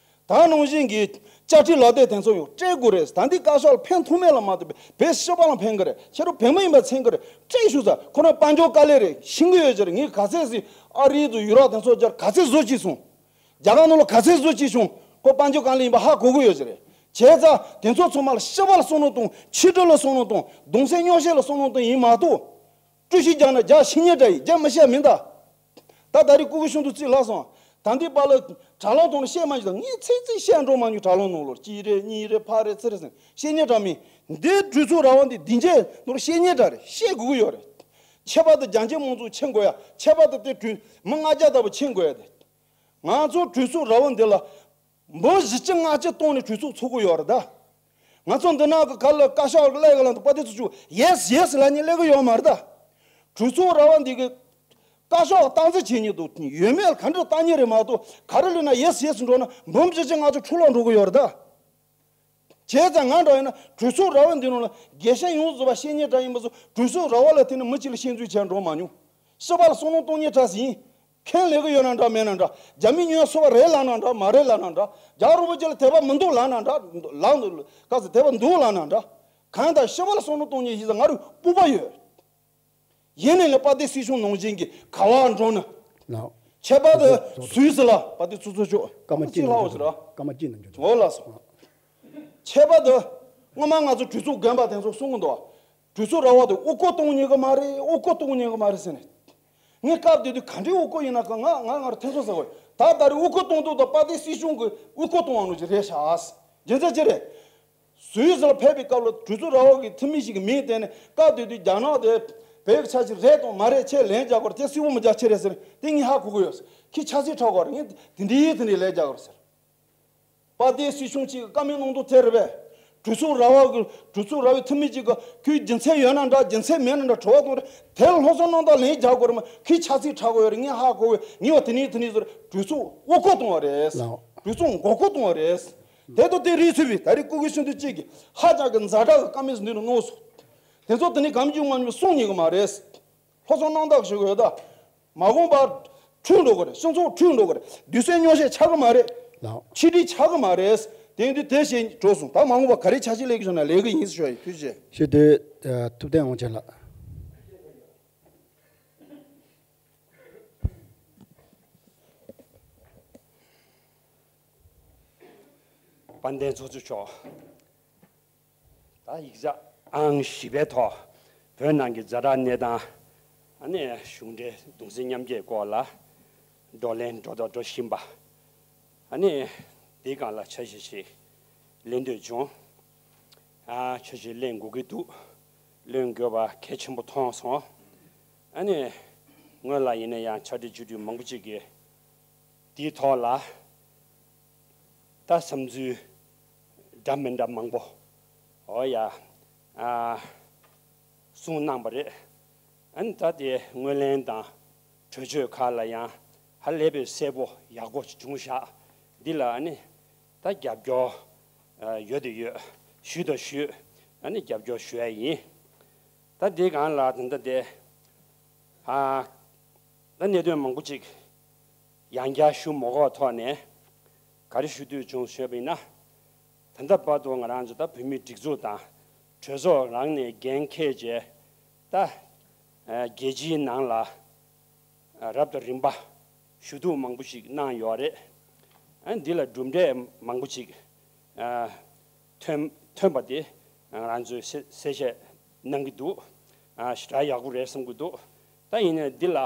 ད་ནང་བཞིན་གྱི་བཅའ་ཁྲིམས་ལག་དེབ་དེ་ཚོ་ཡང་སྤྲད་དགོས་རེད། ད་འདི་བཀའ་ཤག་ལ་ཕན་ཐོགས་མེད་ལ་མ་ལྟོས་པའི་བོད་སྤྱི་པ་ལ་ཕན་གི་རེད། ཁྱེད་རང་བོད་མི་ཡིན་པ་མཚོན་གི་རེད། སྤྲད་ཤོག་ཟེར། ཁོ་རང་དཔལ་འབྱོར་དཀའ་ལས་རེད། ཤེས་གི་ཡོད་ཀྱི་རེད། ངས་ག་ཚད་ཟིག་ཨ་རི་དང་ཡུ་རོབ་དེ་ཚོ་རྒྱ་གར་ག་ཚད་བཟོ་བྱས་སོང་། རྒྱ་གར་ནང་ལ་ག་ཚད་བཟོ་བྱས་བྱུང་། ཁོ་དཔལ་འབྱོར་དཀའ་ལས་ཡིན་པ་ཧ་གོ་གི་ཡོད་ཀྱི་རེད། བྱས་ཙང་དེ་ཚོ་ཚང་མ་ལ་སྤྱི་པ་ལ་བསམ་བློ་གཏོང་། ཕྱི་དྲིལ་ལ་བསམ་བློ་གཏོང་། གདུང་སེམས་མཉམ་བསྲེས་ལ་བསམ་བློ་གཏོང་ཡིན་མ་གཏོགས། དཀྲུག་ཤིང་རྒྱག་ན་རྒྱག་བཤད་སྙིང་བྲལ་ཡིན། རྒྱག་མི་བཤད་མིན་ད། ད་ད་རེས་སྐུ་སྒེར་གཞུང་དུ་རྩིས་ལྷག་སོང་། ད་འདི་པ་ལ་དྲ་ལམ་ཐོག་ནས་བཤད་མ་ཤེས་ད། ངས་ཚིག་ཚིག་བཤད་འགྲོ་མ་མྱོང་། དྲ་ལམ་ནང་ལོགས་གཅིག་རེད་གཉིས་རེད་ཕ་རེད་ཚུར་རེད་ཟེར་བཤད་སྙིང་བྲལ་མིན། འདི་གྲོས་ཚོགས་ར་བ་འདི་འདི་འཇལ་ནོར་བཤད་སྙིང་བྲལ་རེད། བཤད་དགོས་ཀྱི་ཡོད་རེད། ཁྱད་པར་དུ་རྒྱ་ཆེ་མང་ཚོགས་མཁྱེན་དགོས་ཡ། ཁྱད་པར་དུ་དེ་གྲོས་མི་ལྔ་བརྒྱ་ལྟ་བུ་མཁྱེན་དགོས་ཡ་དེ། ང་ཚོ་གྲོས་ཚོགས་ར་བ་འདི་ལ། འབུམ་བཞི་བཅུ་ལྔ་བཅུ་བཏང་ནས་གྲོས་ཚོགས་ཚོགས་ཀྱི་ཡོད་རེད་ད། ང་ཚོ་འདི་ནང་གི་ག་ལ་བཀའ་ཤག་གི་ཀླད་ཀོར་ལ་འདུག་པ་དེ་ཚོ་ཆུ་ཡེས་ཡེས་ལབ་ནས་སླེབས་ཀྱི་ཡོད་མ་རེད་ད། གྲོས་ཚོགས་ར་བ་འདི་གི་ བཀའ་ཤོག་སྟངས་འཛིན་བྱེད་ཉིད་དུ་ཡོད་མེད་ལ་ག་འདྲ་བལྟ་ཉིད་རེད་མ་གཏོགས། ག་རེ་ལས་ན་ཡེས་ཡེས་འགྲོ་ན་འབུམ་གཅིག་ཅིག་ང་ཚོ་འཁྲུག་ལོག་འགྲོ་གི་ཡོད་རེད་ད། བྱས་ཙང་ང་འདྲ་ཡིན་ན་གྲོས་ཚོགས་ར་བ་འདི་ནང་ལ་དགེ་བཤེས་ཡོངས་རྫོགས་པ་བཤེས་གཉེན་འདྲ་ཡིན་པ་ཚོ་གྲོས་ཚོགས་ར་བ་ལ་དེ་ནི་མི་གཅིག་ལ་བཤད་འཛུལ་བྱས་འགྲོ་མ་མྱོང་། སྤྱི་པ་ལ་བསམ་བློ་གཏོང་ཉེན་འདྲ་ཟིན། མཁན་ལས་ཀྱི་ཡོད་ན་འདྲ་མེད་ན་འདྲ། རྒྱ་མི་ཉོན་སོ་བ་རེད་ལབ་ན་འདྲ་མ་རེད་ལབ་ན་འདྲ། རྒྱལ་བ་རིན་པོ་ཆེ་ལ་དད་པ་མི་འདུག་ལབ་ན་འདྲ། ལབ་འདུག་ག་ཚོད་དད་པ་འདུག་ལབ་ན་འདྲ། གང་ལྟར་སྤྱི་པ་ལ་བསམ་བློ་གཏོང་ཉེན་ཡིན་ཙང་ང་རུ་སྤོབས་པ་ཡོད། ཡིན་ནའི་ལ་དཔལ་ལྡན་སྲིད་སྐྱོང་ནང་བཞིན་གྱི་ག་བ་འགྲོ་ན། ལགས། ཁྱད་པར་དུ་སུད་སི་ལ་དཔལ་ལྡན་ཚོགས་གཙོ་མཆོག་སྐར་མ་གཅིག་ལྷག་ཟེར་ར། སྐར་མ་གཅིག་ནང་འཇོག་འོ་ལགས་སོ། ཁྱད་པར་དུ་སྔོན་མ་ང་ཚོ་གྲོས་ཚོགས་རྒན་པ་དེ་ཚོ་གསུང་གི་འདུག་གྲོས་ཚོགས་ར་བ་དུ་དབུ་སྐོར་གཏོང་ཉན་གི་མ་རེད། དབུ་སྐོར་གཏོང་ཉན་གི་མ་རེད་ཟེར་ནས། ངས་སྐབས་དེ་དུས་ག་འདྲའི་དབུ་སྐོར་ཡིན་ན་ག་ང་ང་ང་ར་ཐེ་ཚོམ་ཟ་གི་ཡོད། ད་ད་རེས་དབུ་སྐོར་གཏོང་དུས་ད་དཔལ་ལྡན་སྲིད་སྐྱོང་གི་དབུ་སྐོར་གཏོང་བ་ནོ་ཅིག་རེད་ཤག་རྒྱུ་མཚན་ཅི་རེད། སུད་སི་ལ་ཕེབས་པའི་སྐབས་ལ་གྲོས་ཚོགས་ར་བ་གི་འཐུས་མི་ཞིག་གི་མིང་བཏོན་ནས་སྐབས་དེ་དུས་རྒྱ་ནག་དེ་བོད་ཀྱི་ཆ་ཤས་རེད་དང་མ་རེད་ཁྱེད་ལན་རྒྱག་དགོས་རེད། ཁྱེད་སུད་པོ་མི་རྒྱག་ཁྱེད་རེད་ཟེར་དེ་ངས་ཧ་གོ་གི་ཡོད། ཁྱེད་ཆ་ཤས་ཁྲག་གོ་རེད། ངས་དེ་འདྲའི་དེ་འདྲའི་ལན་རྒྱག་དགོས་རེད་ཟེར། དཔལ་ལྡན་སྲིད་སྐྱོང་གཅིག་གི་བཀའ་མོལ་གནང་དོན་དེ་རེད་པས། གྲོས་ཚོགས་ར་བ་གི་གྲོས་ཚོགས་ར་བའི་འཐུས་མི་གཅིག་གི་ཁོའི་རྒྱུ་མཚན་ཡོད་ན་འདྲ་རྒྱུ་མཚན་མེད་ན་འདྲ་དྲི་བ་གཏོང་རེད། དེ་ལ་ལྷག་བསམ་རྣམ་དག་ལན་རྒྱག་དགོས་རེད་མ། ཁོས་ཆ་ཤས་ཁྲག་གོ་ཡོད་རེད། ངས་ཧ་གོ་བས་ངས་བ་དེ་ནས་དེ་ནས་ཟེར་གྲོས་ཚོགས་དབུ་སྐོར་གཏོང་བ་རེད། ལགས། གྲོས་ཚོགས་མགོ་སྐོར་གཏོང་བ་རེད། དེ་དང་དེ་རིགས་ཚུད་པའི་ད་རེས་སྐུ་སྒེར་ཤིན་ཏུ་གཅིག་གིས་ཧ་ཅང་གི་ཛ་དྲག་གི་བཀའ་མོལ་འདི་ནས་གནང་སོང་། དེ་ཚོ་དེ་ནས་གམ་རྒྱུ་མ་ཉུང་གསུང་ཉན་གི་མ་རེད། ལྷག་བསམ་རྣམ་དག་ཞུ་གི་ཡོད་ད། མ་འོངས་པར་འཁྲུག་འགྲོ་གི་རེད། སྤྱི་ཚོགས་འཁྲུག་འགྲོ་གི་རེད། དུས་ཚོད་སྙོག་བཤད་ཆགས་གི་མ་རེད། ལགས། ཆིག་སྒྲིལ་ཆགས་གི་མ་རེད། དེ་ཡིན་དུས་དེ་བཞིན་འགྲོ་སོང་ད་མ་འོངས་པ་ག་རེ་ཆ་ཤས་ལས་ཀྱི་བྱུང་ན་ལས་ཀྱི་ཡིན་ཟེར་ཞུ་ཡ་ཡིན། ཐུགས་རྗེ་ཆེ། ཞུ་དོན། ཐུབ་བསྟན་དབང་ཆེན་ལགས། དཔལ་ལྡན་ཚོགས་གཙོ་མཆོག་ད་ཡིག་ཆ་ཨང་བཞི་པའི་ཐོག་བོད་ནང་གི་ཛ་དྲག་གནས་སྟངས། ཨ་ནི་གཞུང་འབྲེལ་གདུང་སེམས་མཉམ་སྐྱེད་སྐོར་ལ་བགྲོ་གླེང་འགྲོ་དང་འགྲོ་བཞིན་པ། ཨ་ནི་དེའི་སྒང་ལ་འཆར་གཞི་ཞིག་ལེན་འདོད་བྱུང་། ཨ་འཆར་གཞི་ལེན་དགོས་ཀྱི་འདུག་ལེན་དགོས་པ་གལ་ཆེན་པོ་མཐོང་སོང་། ཨ་ནི་སྔོན་ལ་ཡིན་ན་ཡང་ཕྱག་སྦྲེལ་སྤྱི་འཐུས་མང་པོ་ཅིག་གིས་དེའི་ཐོག་ལ། ད་བསམ་ཚུལ་འདྲ་མི་འདྲ་མང་པོ་འོ་ཡ་ཨ་གསུངས་གནང་པ་རེད། ཨ་ནི་ད་དེ་ངོས་ལེན་དང་གྲོས་ཆོད་ཁག་ལ་ཡང་ཧ་ལས་པའི་གསལ་པོ་ཡག་པོ་བྱུང་བཞག་འདི་ལ་ཨ་ནི་ད་རྒྱབ་སྐྱོར་ཨ་ཡོད་དེ་ཡོད། ཞུས་དང་ཞུས། ཨ་ནི་རྒྱབ་སྐྱོར་ཞུ་ཡ་ཡིན། ད་དེ་སྒང་ལ་ད་ལྟ་དེ་ཨ་ད་གནད་དོན་མང་པོ་ཅིག་ཡང་བསྐྱར་ཞུ་མ་དགོས་ཐོག་ནས་ག་རེ་ཞུ་འདོད་བྱུང་ཞུས་པ་ཡིན་ན། ད་ལྟ་བར་དུ་ང་རང་ཚོ་ད་བོད་མིའི་སྒྲིག་འཛུགས་དང་གྲོས་ཚོགས་རང་ནས་འགན་འཁྱེར་བྱས་ད་རྒྱལ་སྤྱིའི་ནང་ལ་རབ་དང་རིམ་པ་ཞུ་གཏུག་མང་པོ་ཞིག་གནང་ཡོད་རེད། ཨ་འདི་ལ་གྲུབ་འབྲས་མང་པོ་ཞིག་ཐོན་ཐོན་པ་དེ་ང་རང་ཚོས་གསལ་གསལ་བཤད་གནང་གི་འདུག་ཞེ་དྲག་ཡག་པོ་རེད་བསམ་གྱི་འདུག་ད་ཡིན་ནའི་འདི་ལ་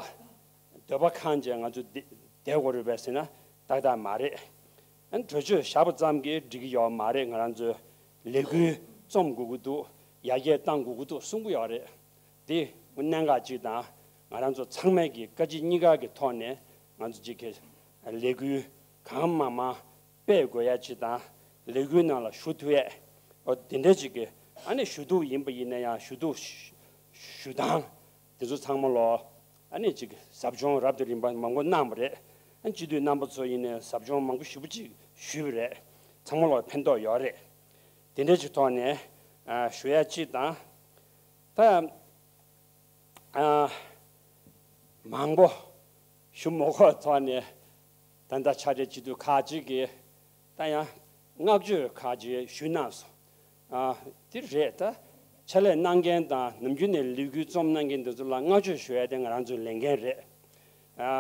འདོད་པ་ཁེངས་བྱས་ང་ཚོ་བསྡད་དགོས་རེད་པས་ཟེར་ན་ཏག་ཏག་མ་རེད། ཨ་གྲོས་ཆོད་བཞག་པ་ཙམ་གྱིས་འགྲིག་གི་ཡོད་མ་རེད། ང་རང་ཚོས་ལས་འགུལ་རྩོམ་དགོས་ཀྱི་འདུག་ཡར་རྒྱས་གཏང་དགོས་ཀྱི་འདུག་གསུང་གི་ཡོད་རེད། དེ་གནད་འགག་ཅིག་དང་ང་རང་ཚོ་ཚང་མས་ཀྱི་བཀའ་སྤྱི་གཉིས་ཀ་གི་ཐོག་ནས་ང་ཚོ་གཅིག་གི་ལས་འགུལ་གང་མང་མང་སྤེལ་དགོས་ཡ་ཅིག་དང་ལས་འགུལ་ནང་ལ་ཞུགས་ཐུབ་ཡས་འོ་དེ་འདྲ་ཅིག་གི་ཨ་ནི་ཞུ་གཏུག་ཡིན་པ་ཡིན་ན་ཡང་ཞུ་གཏུག་ཞུ་སྟངས་དེ་ཚོ་ཚང་མ་ལོ་ཨ་ནི་ཅིག་ཟབ་སྦྱོང་རབ་དང་རིམ་པ་མང་པོ་གནང་བ་རེད། ཨ་སྤྱི་འཐུས་རྣམ་པ་ཚོ་ཡིན་ནའི་ཟབ་སྦྱོང་མང་པོ་ཞེ་པོ་ཅིག་ཞུས་པ་རེད། ཚང་མ་ལོ་ཕན་ཐོགས་ཡོད་རེད། དེ་འདྲ་ཅིག་ཐོག་ནས་ཨ་ཞུ་ཡ་ཅིག་དང་། ད་ཨ་མང་པོ་ཞུ་མ་དགོས་ཐོག་ནས་ད་ལྟ་ཕྱག་སྦྲེལ་སྤྱི་འཐུས་ཁག་ཅིག་གིས་ད་ཡང་བསྔགས་བརྗོད་ཁག་ཅིག་ཞུས་གནང་སོང་། ཨ་དེ་རེད། ད་ཕྱག་ལས་གནང་མཁན་དང་ནམ་རྒྱུན་ནས་ལས་འགུལ་རྩོམ་གནང་མཁན་འདི་ཚོ་ལ་བསྔགས་བརྗོད་ཞུ་ཡ་དེ་ང་རང་ཚོའི་ལས་འགན་རེད། ཨ་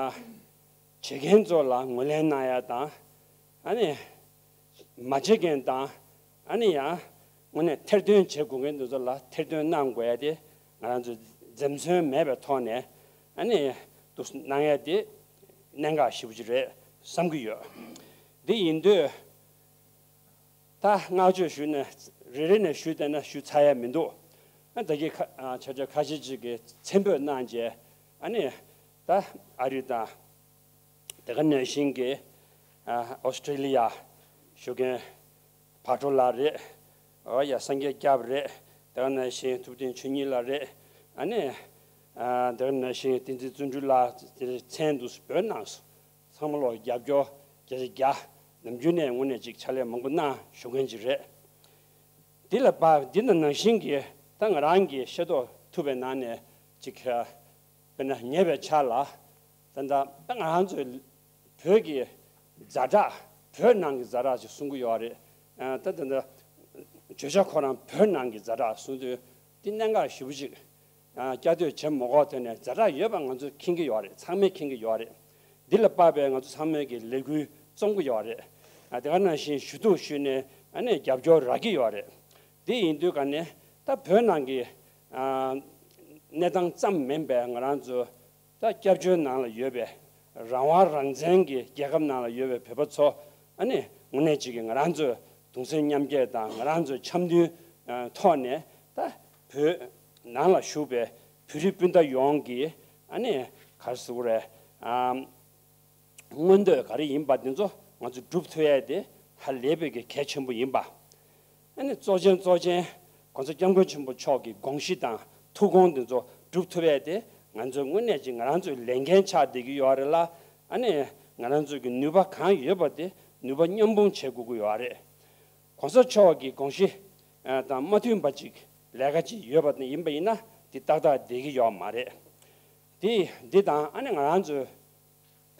བྱེད་མཁན་ཚོ་ལ་ངོས་ལེན་གནང་ཡ་དང་། ཨ་ནི། མ་བྱེད་མཁན་དང་། ཨ་ནི་ཡང་དངོས་གནས་ཐེར་འདོན་བྱེད་དགོས་མཁན་དེ་ཚོ་ལ་ཐེར་འདོན་གནང་དགོས་ཡ་དེ་ང་རང་ཚོས་འཛེམ་ཟོན་མེད་པའི་ཐོག་ནས་ཨ་ནི་འདུག་གནང་ཡ་དེ་གནད་འགག་ཞེ་པོ་ཅིག་རེད་བསམ་གྱི་ཡོད། འདི་ཡིན་དུས་ད་བསྔགས་བརྗོད་ཞུས་ནས་རེ་རེ་ནས་ཞུས་བསྡད་ན་ཞུ་ཚར་ཡ་མི་འདུག་ཨ་ད་གིན་ཁ་ཨ་ཆ་ཆ་ཁ་ཤས་ཅིག་གིས་མཚན་འབོད་གནང་རྗེས་ཨ་ནི་ད་ཨ་རི་དང་། དེ་ག་ནང་བཞིན་གྱི་ཨ་ཨོ་སི་ཀྲི་ལི་ཡ་བཞུགས་མཁན་བག་གྲོ་ལགས་རེད། ཨོ་ཡ་སངས་རྒྱས་སྐྱབས་རེད། དེ་ག་ནང་བཞིན་ཐུབ་བསྟན་ཆོས་ཉིད་ལགས་རེད། ཨ་ནི་ ཨ་དེ་ནང་བཞིན་བསྟན་འཛིན་བརྩོན་འགྲུས་ལགས་དེ་མཚན་དུ་འབོད་གནང་སོང་། ཚང་མ་ལོ་རྒྱབ་སྐྱོར་བརྒྱ་ཆ་བརྒྱ། ནམ་རྒྱུན་ནས་དངོས་གནས་ཅིག་ཕྱག་ལས་མང་པོ་གནང་བཞུགས་མཁན་ཅིག་རེད། འདི་ལ་བབ་འདི་ནང་ནང་བཞིན་གྱི་ད་ང་རང་གི་ཤེས་རྟོགས་ཐུབ་པའི་ནང་ནས་ཅིག་དཔེར་ན་ཉེ་བའི་ཆར་ལ་ད་ད་ད་ང་རང་ཚོའི་བོད་ཀྱི་ཛ་དྲག་བོད་ནང་གི་ཛ་དྲག་ཅིག་གསུང་གི་ཡོད་རེད། ཨ་ད་ད་ད་བརྗོད་བྱ་ཁོ་རང་བོད་ནང་གི་ཛ་དྲག་གསུང་དུས་འདི་གནད་འགག་ཞེ་པོ་ཅིག་ཨ་བསྐྱར་ཟློས་བྱེད་མ་དགོས་དོན་ནས་ཛ་དྲག་ཡོད་པ་ང་ཚོས་མཁྱེན་གྱི་ཡོད་རེད། ཚང་མས་མཁྱེན་གྱི་ཡོད་རེད། འདི་ལ་དཔག་པའི་ང་ཚོ་ཚང་མས་ཀྱི་ལས་འགུལ་རྩོམ་གྱི་ཡོད་རེད། ཨ་དེ་ག་ནང་བཞིན་ཞུ་གཏུག་ཞུས་ནས་ཨ་ནི་རྒྱབ་སྐྱོར་རག་གི་ཡོད་རེད། འདི་ཡིན་དུས་ག་ནས་ད་བོད་ནང་གི་ཨ་གནས་སྟངས་ཙམ་མིན་པའི་ང་རང་ཚོ་ད་སྐྱབས་བཅོལ་ནང་ལ་ཡོད་པའི་རང་དབང་རང་བཙན་གྱི་རྒྱལ་ཁབ་ནང་ལ་ཡོད་པའི་བོད་པ་ཚོ་ཨ་ནི་དངོས་གནས་ཅིག་གི་ང་རང་ཚོའི་གདུང་སེམས་མཉམ་སྐྱེད་དང་ང་རང་ཚོའི་འཆམ་མཐུན་ཨ་ཐོག་ནས་ད་བོད་ནང་ལ་བཞུགས་པའི་བོད་རིགས་སྤུན་ཟླ་ཡོངས་ཀྱིས་ཨ་ནི་ག་རེ་ཟེར་དགོས་རེད། ཨམ། མངོན་འདོད་ག་རེ་ཡིན་པ་དེ་ཚོ་ང་ཚོ་སྒྲུབ་ཐུབ་ཡས་དེ་ཧ་ལས་པའི་གི་གལ་ཆེན་པོ་ཡིན་པ། ཨ་ནི་གཙོ་ཆེན་གཙོ་ཆེན་༸གོང་ས་༸སྐྱབས་མགོན་ཆེན་པོ་མཆོག་གི་དགོངས་གཞི་དང་ཐུགས་དགོངས་དེ་ཚོ་སྒྲུབ་ཐུབ་ཡས་དེ་ང་ཚོའི་དངོས་གནས་ཀྱི་ང་རང་ཚོའི་ལས་འགན་ཆགས་བསྡད་ཀྱི་ཡོད་རེད་ལ། ཨ་ནི་ང་རང་ཚོའི་གི་ནུས་པ་གང་ཡོད་པ་དེ་ནུས་པ་མཉམ་སྤུངས་བྱེད་དགོས་ཀྱི་ཡོད་རེད། ༸གོང་ས་མཆོག་གི་དགོངས་གཞི་དང་མ་མཐུན་པ་ཅིག་ལས་ཀ་ཅིག་ཡོད་པ་ཡིན་པ་ཡིན་ན་དེ་ཏག་ཏག་བསྡད་ཀྱི་ཡོད་མ་རེད། དེ་འདི་དང་ཨ་ནི་ང་རང་ཚོའི་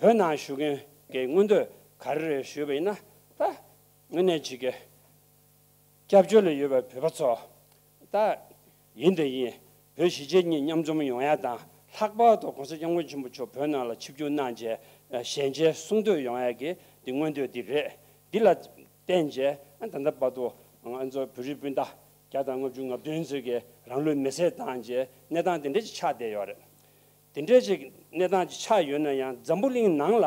བོད་ནང་བཞུགས་མཁན་གྱི་མངོན་འདོད་ག་རེ་རེད་ཞུས་པ་ཡིན་ན། ད་དངོས་གནས་ཅིག་གི་སྐྱབས་བཅོལ་ལ་ཡོད་པའི་བོད་པ་ཚོ་ད་ཡིན་དང་ཡིན་བོད་གཞིས་བྱེས་གཉིས་མཉམ་འཛོམས་ཡོང་ཡ་དང་། ལྷག་པར་དུ་༸གོང་ས་༸སྐྱབས་མགོན་ཆེན་པོ་མཆོག་བོད་ནང་ལ་ཆིབས་བསྒྱུར་གནང་རྗེས་ཞལ་མཇལ་གསུང་ཐོས་ཡོང་ཡ་གི་འདི་མངོན་འདོད་འདི་རེད། འདི་ལ་བརྟེན་རྗེས་ད་ལྟ་བར་དུ་ང་ཚོ་བོད་རིགས་སྤུན་ཟླ་བརྒྱ་དང་ལྔ་བཅུ་ང་བདུན་ཙམ་གྱིས་རང་ལུས་མེར་སྲེག་བཏང་རྗེས་གནས་སྟངས་དེ་འདྲ་ཅིག་ཆགས་བསྡད་ཡོད་རེད། དེ་འདྲའི་ཅིག་གནས་སྟངས་ཅིག་ཆགས་ཡོད་ན་ཡང་འཛམ་བུ་གླིང་ནང་ལ་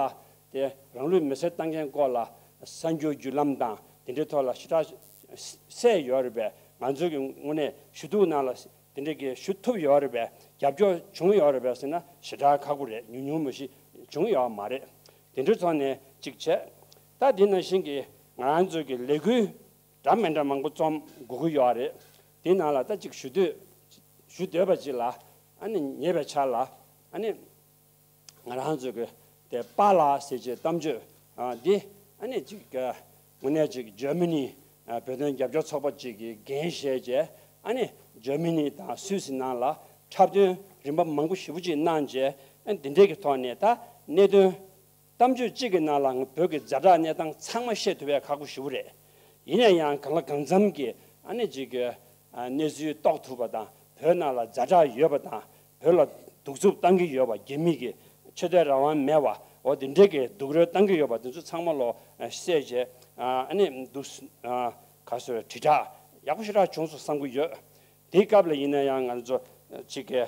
དེ་རང་ལུས་མེར་སྲེག་བཏང་མཁན་སྐོར་ལ་གསར་འགྱུར་བརྒྱུད་ལམ་དང་དེ་འདྲའི་ཐོག་ལ་ཞེ་དྲག་གསལ་ཡོད་རེད་པས། ང་ཚོའི་གི་དངོས་གནས་ཞུ་གཏུག་ནང་ལ་དེ་འདྲའི་གི་ཞུ་ཐུབ་ཡོད་རེད་པས། རྒྱབ་སྐྱོར་བྱུང་ཡོད་རེད་པས་ཟེར་ན་ཞེ་དྲག་ཁག་པོ་རེད། ཉུང་ཉུང་མ་ཞིག་བྱུང་ཡོད་མ་རེད། དེ་འདྲའི་ཐོག་ནས་ཅིག་བྱས། ད་དེ་ནང་བཞིན་གི་ང་རང་ཚོའི་གི་ལས་འགུལ་འདྲ་མི་འདྲ་མང་པོ་རྩོམ་དགོས་ཀྱི་ཡོད་རེད། དེའི་ནང་ལ་ད་ཅིག་ཞུ་འདོད་ཞུ་འདོད་པ་ཅིག་ལ། ཨ་ནི་ཉེ་བའི་ཆར་ལ་ཨ་ནི་ང་རང་ཚོ་གི་དེ་པཱ་ལགས་ཟེར་བྱས་གཏམ་བརྗོད་ཨ་འདི་ཨ་ནི་ཅིག་དངོས་གནས་ཅིག་ཇར་མ་ནི་ཨ་བོད་དོན་རྒྱབ་སྐྱོར་ཚོགས་པ་ཅིག་གིས་འགན་བཞེས་བྱས། ཨ་ནི་ཇར་མ་ནི་དང་སུད་སི་ནང་ལ་འཁྲབ་སྟོན་རིམ་པ་མང་པོ་ཞེ་པོ་ཅིག་གནང་བྱས། ཨ་འདི་འདྲའི་གི་ཐོག་ནས་ད་གནད་དོན་གཏམ་བརྗོད་གཅིག་གི་ནང་ལ་བོད་ཀྱི་ཛ་དྲག་གནས་སྟངས་ཚང་མ་བཤད་ཐུབ་པའི་ཁག་པོ་ཞེ་པོ་རེད། ཡིན་ན་ཡང་གང་ལ་གང་འཚམ་གྱི་ཨ་ནི་ཅིག་གི་ཨ་གནས་ཚུལ་རྟོགས་ཐུབ་པ་དང་། བོད་ནང་ལ་ཛ་དྲག་ཡོད་པ་དང་། བོད་ལ་གདུག་རྩུབ་བཏང་གི་ཡོད་པ། རྒྱ་མི་གི་ཆོས་དད་རང་དབང་མེད་པ་འོ་དེ་འདྲའི་གི་སྡུག་རུས་བཏང་གི་ཡོད་པ་དེ་ཚོ་ཚང་མ་ལོ་ཨ་བཤད་བྱས། ཨ་ནི་འདུག་ཨ་ག་སོ་དྲིལ་བསྒྲགས་ཡག་པོ་ཞེ་དྲག་བྱུང་སོང་བསམ་གྱི་ཡོད། དེའི་སྐབས་ལ་ཡིན་ན་ཡང་ང་ཚོ་གཅིག་གི་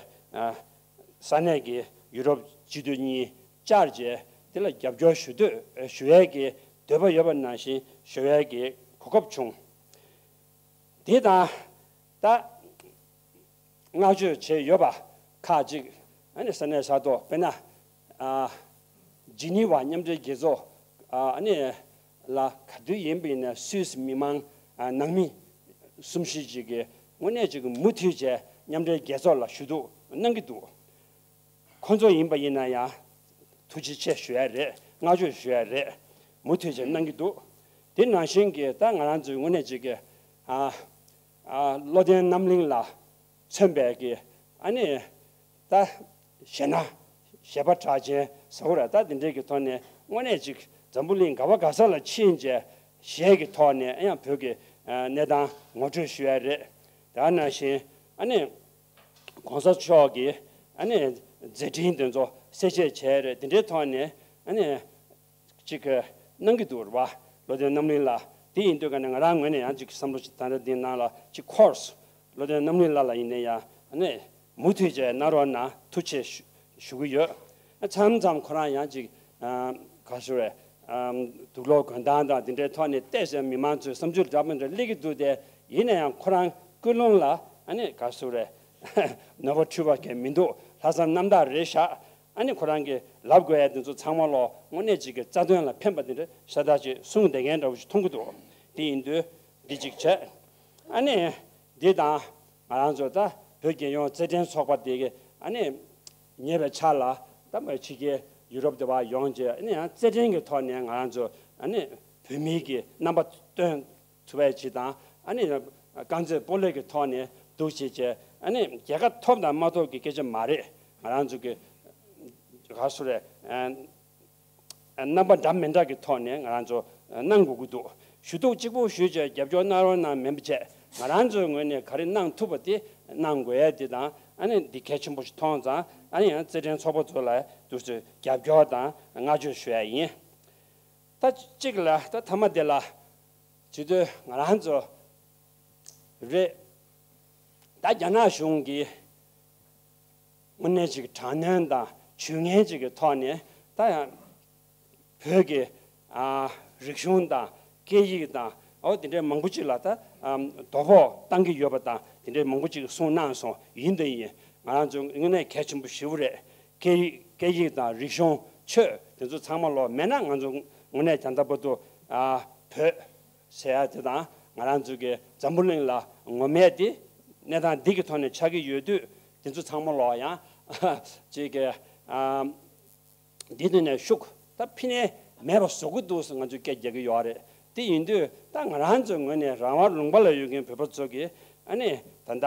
ས་གནས་ཀྱི་ཡུ་རོབ་སྤྱི་འཐུས་གཉིས་བཅར་རྗེས་དེ་ལ་རྒྱབ་སྐྱོར་ཞུ་འདོད་ཞུ་ཡས་ཀྱི་འདོད་པ་ཡོད་པ་ནང་བཞིན་ཞུ་ཡས་ཀྱི་གོ་སྐབས་བྱུང་། དེ་དང་ད་བསྔགས་བརྗོད་བྱས་ཡོད་པ་ཁག་ཅིག་ཨ་ནི་ས་གནས་ས་ཐོག་དཔེར་ན་ཨ་ཇི་ནི་ཝ་མཉམ་འབྲེལ་རྒྱལ་ཚོགས་ཨ་ནི་ལ་ག་དུས་ཡིན་པ་ཡིན་ན་སུད་སི་མི་མང་ཨ་ནང་མི་གསུམ་བཞི་ཅིག་གིས་དངོས་གནས་ཅིག་གིས་མུ་མཐུད་བྱས་མཉམ་འབྲེལ་རྒྱལ་ཚོགས་ལ་ཞུ་གཏུག་གནང་གི་འདུག་ཁོང་ཚོ་ཡིན་པ་ཡིན་ན་ཡང་ཐུགས་རྗེ་ཆེ་ཞུ་ཡ་རེད། བསྔགས་བརྗོད་ཞུ་ཡ་རེད། མུ་མཐུད་བྱས་གནང་གི་འདུག་དེ་ནང་བཞིན་གྱི་ད་ང་རང་ཚོའི་དངོས་གནས་ཅིག་གི་ཨ་ཨ་བློ་ལྡན་རྣམ་གླིང་ལ་མཚོན་པའི་གི་ཨ་ནི་ད་གཞས་སྣ་གཞས་པ་གྲགས་ཅན་ཟེར་བ་ར་ད་དེ་འདྲའི་གི་ཐོག་ནས་དངོས་གནས་ཅིག་འཛམ་བུ་གླིང་ག་བ་ག་ས་ལ་ཕྱིན་བྱས་གཞས་ཀྱི་ཐོག་ནས་ཨ་ཡང་བོད་ཀྱི་ཨ་གནས་སྟངས་ངོ་སྤྲོད་ཞུ་ཡ་རེད། དེ་ནང་བཞིན་ཨ་ནི་༸གོང་ས་མཆོག་གི་ཨ་ནི་མཛད་འཕྲིན་དེ་ཚོ་གསལ་བཤད་བྱས་རེད། དེ་འདྲའི་ཐོག་ནས་ཨ་ནི་ཅིག་གནང་གི་འདུག་རེད་བ། བློ་ལྡན་རྣམ་གླིང་ལགས། དེ་ཡིན་དུས་ཀ་ནས་ང་རང་ངོས་ནས་ཡང་ཅིག་བསམ་བློ་ཅིག་ད་ལྟ་འདི་ནང་ལ་ཅིག་འཁོར་སོང་། བློ་ལྡན་རྣམ་གླིང་ལགས་ལ་ཡིན་ན་ཡང་ཨ་ནི་མུ་མཐུད་བྱས་གནང་རོགས་གནང་། ཐུགས་རྗེ་ཆེ་ཞུ་གི་ཡོད། མཚམས་མཚམས་ཁོ་རང་ཡང་ཅིག་ཨ་ག་ཞུ་རེད། ཨམ་དུག་སློག་གོན་སྟངས་དང་དེ་འདྲའི་ཐོག་ནས་བལྟས་ཟེར་མི་མང་ཚོས་བསམ་ཚུལ་འདྲ་མི་འདྲ་སླེབས་ཀྱི་འདུག་སྟེ། ཡིན་ན་ཡང་ཁོ་རང་ཀུན་སློང་ལ་ཨ་ནི་ག་ཞུ་རེད། ནོར་བ་འཁྲུལ་བ་གང་མི་འདུག་ལྷག་བསམ་རྣམ་དག་རེད་ཤག་ཨ་ནི་ཁོ་རང་གིས་ལབ་དགོས་ཡ་དེ་ཚོ་ཚང་མ་ལོ་དངོས་གནས་ཅིག་གི་རྩ་དོན་ལ་ཕན་པ་དེ་འདྲ་ཤ་སྟག་ཅིག་གསུངས་བསྡད་མཁན་འདྲ་བོ་ཞིག་མཐོང་གི་འདུག་དེ་ཡིན་དུས་འདི་ཅིག་བྱས། ཨ་ནི་འདི་དང་ང་རང་ཚོ་ད་བོད་རྒྱལ་ཡོངས་རྩེད་འགྲན་ཚོགས་པ་དེ་གི་ཨ་ནི་ ཉེ་བའི་ཆར་ལ་ད་མ་ཕྱི་རྒྱལ་ཡུ་རོབ་དེ་བ་ཡོང་རྗེས་ཨ་ནི་ཡང་རྩེད་འགྲན་གྱི་ཐོག་ནས་ང་རང་ཚོ་ཨ་ནི་བོད་མིའི་གི་རྣམ་པ་སྟོན་ཐུབ་པའི་ཆེད་དང་ཨ་ནི་རྐང་རྩེད་སྤོ་ལོ་གི་ཐོག་ནས་འདུག་བྱས་བྱས་ཨ་ནི་རྒྱལ་ཁ་ཐོབ་དང་མ་ཐོབ་ཀྱི་སྐད་ཆ་མ་རེད། ང་རང་ཚོ་གི་ག་སུ་རེད། རྣམ་པ་འདྲ་མི་འདྲ་གི་ཐོག་ནས་ང་རང་ཚོ་གནང་དགོས་ཀྱི་འདུག་ཞུ་གཏུག་གཅིག་པུ་ཞུས་བྱས་རྒྱབ་སྐྱོར་གནང་རོགས་གནང་མིན་པ་བྱས་ང་རང་ཚོའི་ངོས་ནས་ག་རེ་གནང་ཐུབ་པ་དེ་གནང་དགོས་ཡ་དེ་དང་ཨ་ནི་འདི་གལ་ཆེན་པོ་ཞིག་མཐོང་ཙང་ཨ་ནི་ཡང་རྩེད་འགྲན་ཚོགས་པ་ཚོ་ལ་དུས་ཚོད་རྒྱབ་སྐྱོར་དང་བསྔགས་བརྗོད་ཞུ་ཡ་ཡིན། ད་གཅིག་ལ་ད་མཐའ་མ་དེ་ལ་བྱེད་དུས་ང་རང་ཚོ་རེད། ད་རྒྱ་ནག་གཞུང་གིས་དངོས་གནས་ཅིག་དྲག་གནོན་དང་ཇུས་ངན་ཅིག་གི་ཐོག་ནས་ད་ཡང་བོད་ཀྱི་ཨ་རིག་གཞུང་དང་སྐད་ཡིག་དང་འོ་དེ་འདྲའི་མང་པོ་ཅིག་ལ་ད་ཨམ་དོ་ཕོག་བཏང་གི་ཡོད་པ་དང་དེ་འདྲའི་མང་པོ་ཅིག་གསུངས་གནང་སོང་། ཡིན་དང་ཡིན། ང་རང་ཚོ་དངོས་གནས་གལ་ཆེན་པོ་ཞེ་པོ་རེད། སྐད་ཡིག་སྐད་ཡིག་དང་རིག་གཞུང་ཆོས་དེ་ཚོ་ཚང་མ་ལོག་མེད་ན་ང་ཚོ་དངོས་གནས་ད་ལྟ་བར་དུ་ཨ་བོད་ཟེར་ཡ་དེ་དང་ང་རང་ཚོ་གི་འཛམ་བུ་གླིང་ལ་ངོ་མས་དེ་གནས་སྟངས་འདི་གི་ཐོག་ནས་ཆགས་ཀྱི་ཡོད་དུས་དེ་ཚོ་ཚང་མ་ལོག་ཡང་ཅིག་གི་ཨ་འདི་དུས་ནས་ཤུགས་ད་ཕི་ནས་མེད་པ་བཟོ་གི་འདུག་ཟེར་ང་ཚོས་སྐད་རྒྱག་གི་ཡོད་རེད། དེ་ཡིན་དུས་ད་ང་རང་ཚོའི་ངོས་ནས་རང་དབང་ལུང་པ་ལ་ཡོད་མཁན་བོད་པ་ཚོ་གིས་ཨ་ནི་ད་ལྟ་